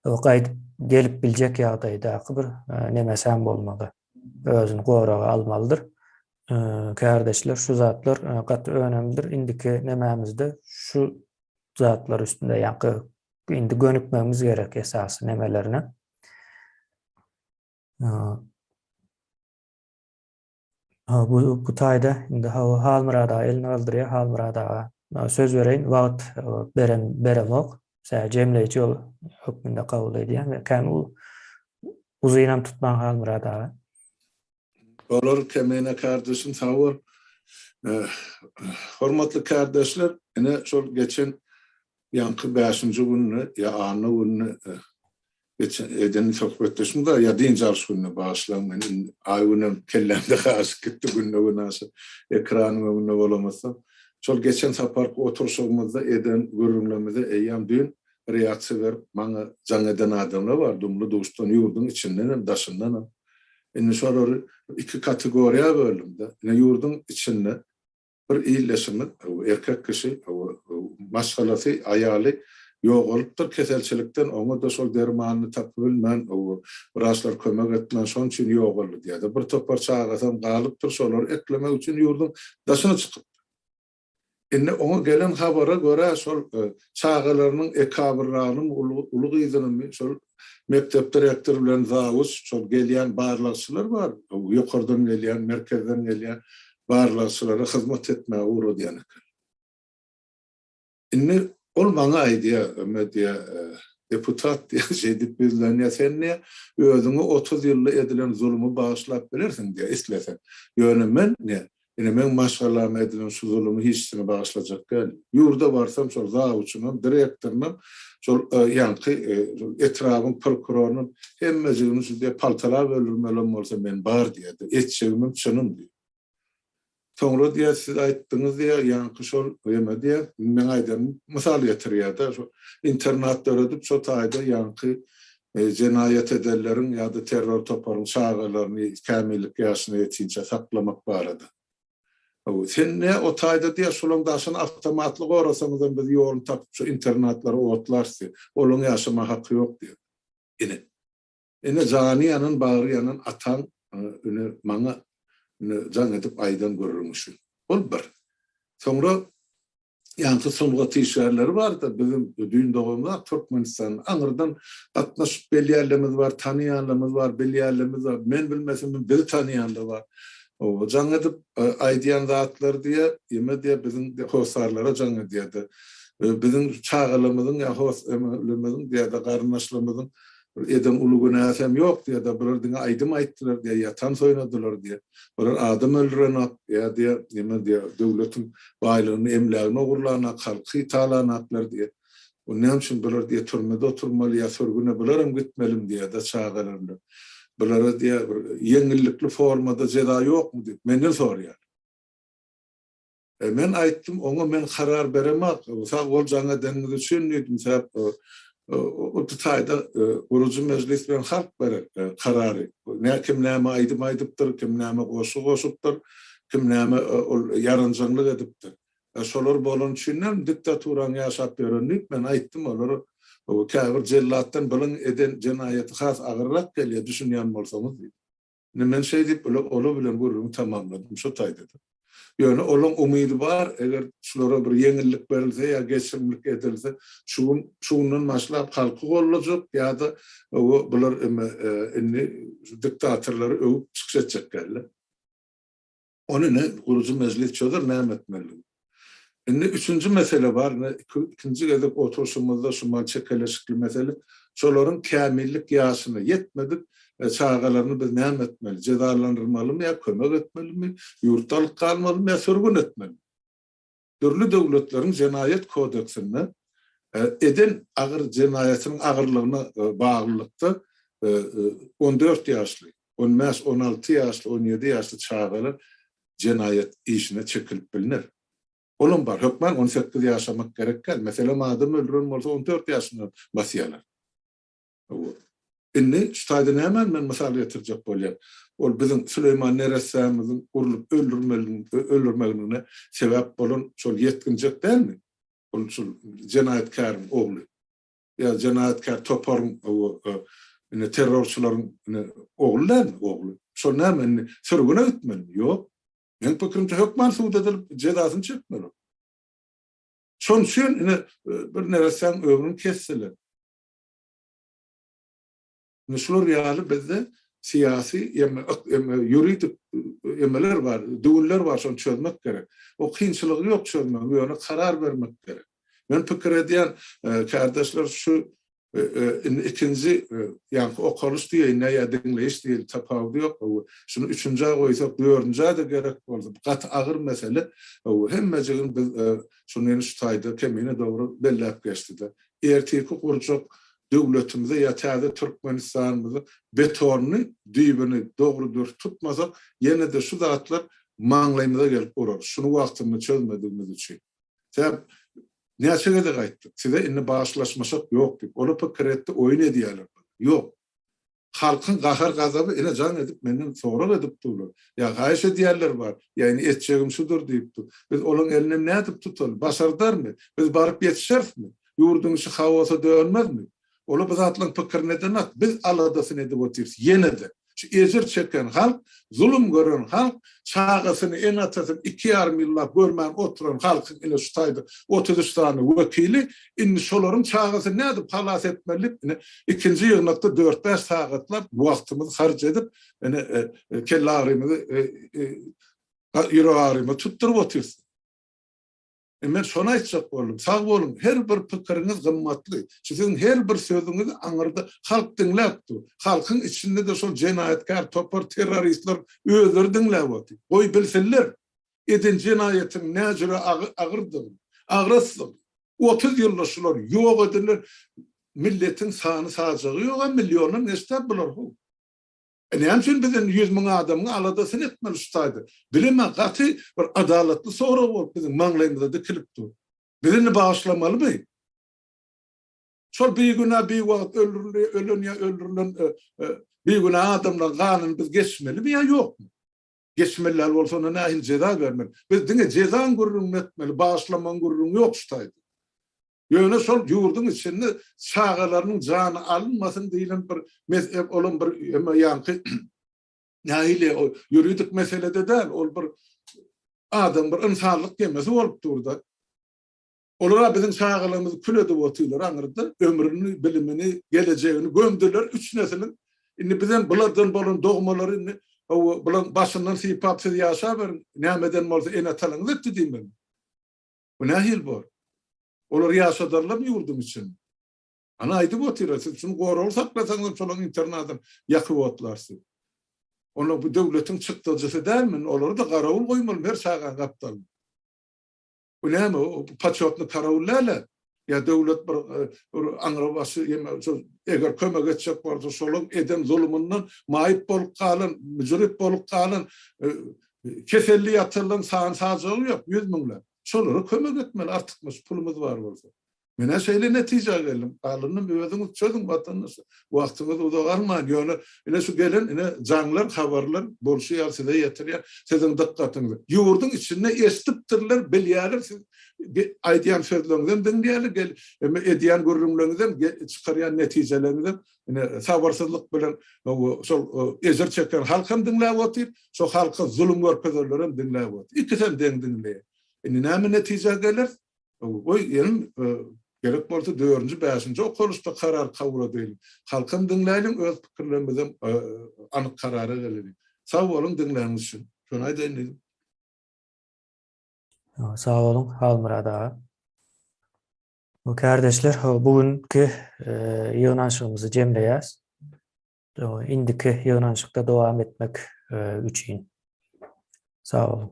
gaýdyp gelip biljek ýagdaýdaky bir e, nemesem bolmaly. Özüni goraga almalydyr. E, kärdeşler şu zatlar e, gaty önemlidir. Indiki nemämizde şu zatlar üstünde ýaňky indi gönükmegimiz gerek esasy nemelerine. Bu bu taýda indi hawa Halmyrat aga elini galdyrýar. Halmyrat aga söz bereýin, wagt beren beremok. Sä jemleýji ýol hökmünde kabul edýän we kän uzynam tutmaň Halmyrat aga. Bolar Kemine kardeşim sag bol. Hormatly kardeşler, ine şol geçen ýaňky bäşinji günde ýa anna gününi geçen eden söhbetdeşimiz bar ýa dynç alyş gününe bagyşlaň meni indi aý günem kellämde gaşyp gitdi günde günaşa ekranyň öňünde bolamasam. Şol geçen saparky oturyşygymyzda eden gürrüňlerimize eýýäm düýn reaksiýa berip maňa jaň eden adamlar bar dumly-duşdan ýurduň içindenem daşyndanam. Indi şolary iki kategoriýa böldüm-de. Ine ýurduň içinde bir ildeşimiz, erkek kişi, maşgalasy, aýaly ýogalypdyr keselçilikden, oňa-da şol dermanyny tapyp bilmän, wraçlar kömek etmän, şonuň üçin ýogaldy diýýär-de. Bir topar çagasam galypdyr, şolary eklemek üçin ýurduň daşyna çykypdyr. Indi oňa gelen habara görä şol çagalarynyň ekabyrragynymy, uly gyzynymy şol mekdep direktory bilen zawuç, şol gelýän barlagçylar bar, ýokardan gelýän, merkezden gelýän barlagçylara hyzmat etmäge ugradýan eken. Indi ol maňa aýdýar, öme diýýär, deputat diýýär, şeýdip ýüzlenýär, sen diýýär, özüňe 30 ýylda edilen zulumy bagyşlap bilersiň diýýär, isleseň. Ýöne men diýýär, ine meň maşgalama edilen şu zulumy hiçsine bagyşlajak däl. Ýurda barsam şol zawuçynam, direktorynam, şol ýaňky etrabyň prokurorynam hemmejigini şu diýýär, paltalap öldürmelem bolsa men bar diýýär, etjegimem çynym diýýär. Soňra diýýär, siz aýtdyňyz diýýär, ýaňky şol eme diýýär, meň aýdanym mysal getirýär-de, şo internat döredip, şo taýda ýaňky jenaýat edenleriň ýa-da terror toparyň çagalaryny kämillik ýaşyna ýetinçä saklamak barada. Hawa, sen ne o taýda diýýär, şolaň daşyny awtomatly gorasaňyzam biz ýoluny tapyp şo internatlary otlarys diýýär. Olaň ýaşama haky ýok diýýär. Ine. Ine jany ýanan bagry ýanan ataň ine maňa ine jaň edip aýdan gürrüňi şu. Ol bir. Soňra ýaňky sungat işgärleri barda biziň düýn doganzat Türkmenistanda aňyrdan gatnaşyp gelýänlerimiz bar, tanaýanlarymyz bar, bilýänlerimiz bar. Men bilmesem bizi tanaýanlar bar. Oba jaň edip aýdýan zatlary diýýär, ýeme diýýär biziň hossarlara jaň edýär-de. Biziň çagalarymyzyň ýa hossarlarymyzyň diýýär-de garyndaşlarymyzyň Bir eden uly günäsem ýok diýýär-de, bular diňe aýdym aýtdylar diýýär, ýa tans oýnadylar diýýär. Bular adam öldürenok, ýa diýýär, neme diýýär, döwletiň baýlygyny, emlägini ogurlanak, halky talanaklar diýýär. O näme üçin bular diýýär, türmede oturmaly ýa sürgüne bularam gitmelimi diýýär-de çagalar bilen. Bulara diýýär, bir ýeňillikli formada jeza ýokmy diýip, menden soraýar. E, men aýtdym, oňa men karar beremak, sag bol jaň edeniňiz üçin diýdim, sebäp o taýda gurujy mejlis bilen halk berer karary. Nä kim näme aýdym aýdypdyr, kim näme goşgy goşupdyr, kim näme ol ýaranjaňlyk edipdir. E, şolar bolan üçinem diktaturaň ýaşap ýören diýip men aýtdym olara. Käbir jellatdan bilen eden jenaýaty has agyrrak gelýär, düşünýän bolsaňyz diýip. Indi men şeý diýip ola bilen gürrüňi tamamladym şo taýda-da. Ýöne olaň umydy bar, eger şulara bir ýeňillik berilse ýa geçirimlik edilse, şu gün, şu günden başlap halky gollajak ýa-da bular indi şu diktatorlary öwüp çykyş etjek däldir. Ony ine gurujy mejlis çözer näme etmelidigini. Indi üçünji mesele bar, ine ikinji gezek oturyşymyzda şu mal çekeleşikli mesele. Şolaryň kämillik ýaşyna ýetmedik çagalaryny biz näme etmeli? Jezalandyrmalymy ýa kömek etmelimi? Ýurtda alyp galmalymy ýa sürgün etmelimi? Dürli döwletleriň jenaýat kodeksinde eden agyr jenaýatynyň agyrlygyna baglylykda 14 ýaşly, 15, 16 ýaşly, 17 ýaşly çagalar jenaýat işine çekilip bilner. Olam bar. Hökman 18 ýaşamak gerek däl. Meselem, adam öldüren bolsa 14 ýaşyndan basýarlar. Indi şu taýda nämäni men mysal getirjek bolýan? Ol biziň Süleýman neressämiziň urlup öldürmegine sebäp bolan şol ýetginjek dälmi? Ol şol jenaýatkäriň ogly. Ýa jenaýatkär toparyň indi terrorçylaryň ogly dälmi? Ogly. Şol näme indi sürgüne gitmelimi? Ýok. Meň pikirimçe hökman sud edilip jezasyny çekmeli. Şonuň üçin ine bir neressäň ömrüni kesdiler. Indi şular ýaly bizde syýasy ýuridik emeler bar, düwünler bar, şony çözmek gerek. O kynçylygy ýok çözmegiň, ýöne karar bermek gerek. Men pikir edýän, kärdeşler, şu. Indi ikinji ýaňky okalyş diýeýin-dä ýa diňleýiş diýeli tapawudy ýok. Şuny üçünjä goýsak, dördünjä-de gerek bolsa, bu gaty agyr mesele. Hemmejigini biz şuny indi şu taýda Kemine dogry belläp geçdi-de. Ertirki gurjak döwletimize ýa täze Türkmenistanymyzy betonyny, düýbüni dogry-dürs tutmasak, ýene-de şu zatlar maňlaýymyza gelip urar. Şuny wagtynda çözmedigimiz üçin. Sebäp näçe gezek aýtdyk, size indi bagyşlaşmaşak ýok diýip. Olar pikir etdi, oýun edýärler. Ýok. Halkyň gahar-gazaby ine jaň edip menden sorag edip durlar. Ýa haýyş edýänler bar, ýa indi etjegim şudur diýip dur. Biz olaň elinden nädip tutaly? Başardarmy? Biz baryp ýetişerismi? Ýurduň işi haosa dönmezmi? Olar bu zatlaryň pikirini edenok. Biz aladasyny edip otyrys ýene-de. Şu ejir çeken halk, zulum gören halk, çagasyny, ene-atasyny iki ýarym ýyllap görmän oturan halkyň ine şu taýda 33 sany wekili, indi şolaryň çagasyny nädip halas etmeli diýip, ine ikinji ýygnakda dört-bäş sagatlap wagtymyzy harç edip, ine kelle agyrymyzy, ýürek agyrymyzy tutduryp otyrys. E men şony aýtjak boldum. Sag boluň, her bir pikiriňiz gymmatly. Şu siziň her bir sözüňizi aňyrda halk diňläp dur. Halkyň içinde-de şol jenaýatkär topar terroristler özleri diňläp otyr. Goý bilsinler, eden jenaýatynyň näjüre agyrdygyny, agrasdygyny. 30 ýylda şular ýok edilen milletiň sany-sajagy ýog-a, milliondan geçdi-ä bular how. E näme üçin biz indi 100 müň adamyň aladasyny etmeli şu taýda? Bilemä gaty bir adalatly sorag bolup biziň maňlaýymyza dikilip dur. Biz indi bagyşlamalymy? Şol bigünä biwagt öldürildi, ölen ýa öldürilen e, e, bigünä adamlaryň ganyny biz geçmelimi ýa ýokmy? Geçmeli däl bolsa onda nähili jeza bermeli? Biz diňe jezaň gürrüňini etmeli, bagyşlamagyň gürrüňi ýok şu taýda. Ýöne şol ýurduň içinde çagalarynyň jany alynmasyn diýlen bir mesele, olam bir emma ýaňky nähili o ýuridik meselede däl, ol bir adam bir ynsanlyk gemesi bolup durda. Olara biziň çagalarymyzy kül edip otyrlar aňyrda, ömrüni, bilimini, gelejegini gömdüler üç nesiliň. Indi bizem bulardan bolan dogmalary indi bulaň başyndan sypap siz ýaşaberiň, nämeden bolsa ene-atalaryňyz etdi diýmeli. Bu nähili bor? Olar ýaşadarlarmy ýurduň içinde? Ana aýdyp otyr, siz şuny goragly saklasaňyzam şolaryň internadyny ýakyp otlarsyz. Onda bu döwletiň çykdajysy dälmi? Indi olary-da garawul goýmalymy her çaganyň gapdalyna? Bu näme, poçetny karawul däl-ä? Ýa döwlet bir bir aňrybaşy ýeme şol eger kömek etjek bolsa şolaň eden zulumyndan maýyp bolup galan, müjrip bolup galan, keselli ýatanlaryň sany-sajagy ýok, ýüz müňläp. Şolara kömek etmeli artykmaç pulumyz bar bolsa. Men-ä şeýle netijä geldim. Galanynam özüňiz çözüň watandaşlar. Wagtyňyzy uzak alman, ýöne ine şu gelen ine jaňlar, habarlar bolşy ýaly size ýetirýän, siziň dykgatyňyza. Ýurduň içinde eşidipdirler, bilýärler siz aýdýan sözleriňizem diňleýärler, gel edýän gürrüňleriňizem, çykarýan netijeleriňizem ine sabyrsyzlyk bilen şol ejir çeken halk hem diňläp otyr, şo halka zulum görkezenler hem diňläp otyr. Ikisem deň diňleýär. Indi näme netijä geleris? Goý, ýelim gerek bolsa dördünji, bäşinji okalyşda karar kabul edeýliň. Halkam diňläýliň, öz pikirlerimizem anyk karara geleliň. Sag boluň diňläniňiz üçin. Şony aýdaýyn diýdim. Sag boluň, Halmyrat aga. Bu kärdeşler, bu günki ýygnanyşygymyzy jemleýäs. Indiki ýygnanyşykda dowam etmek üçin. Sag boluň.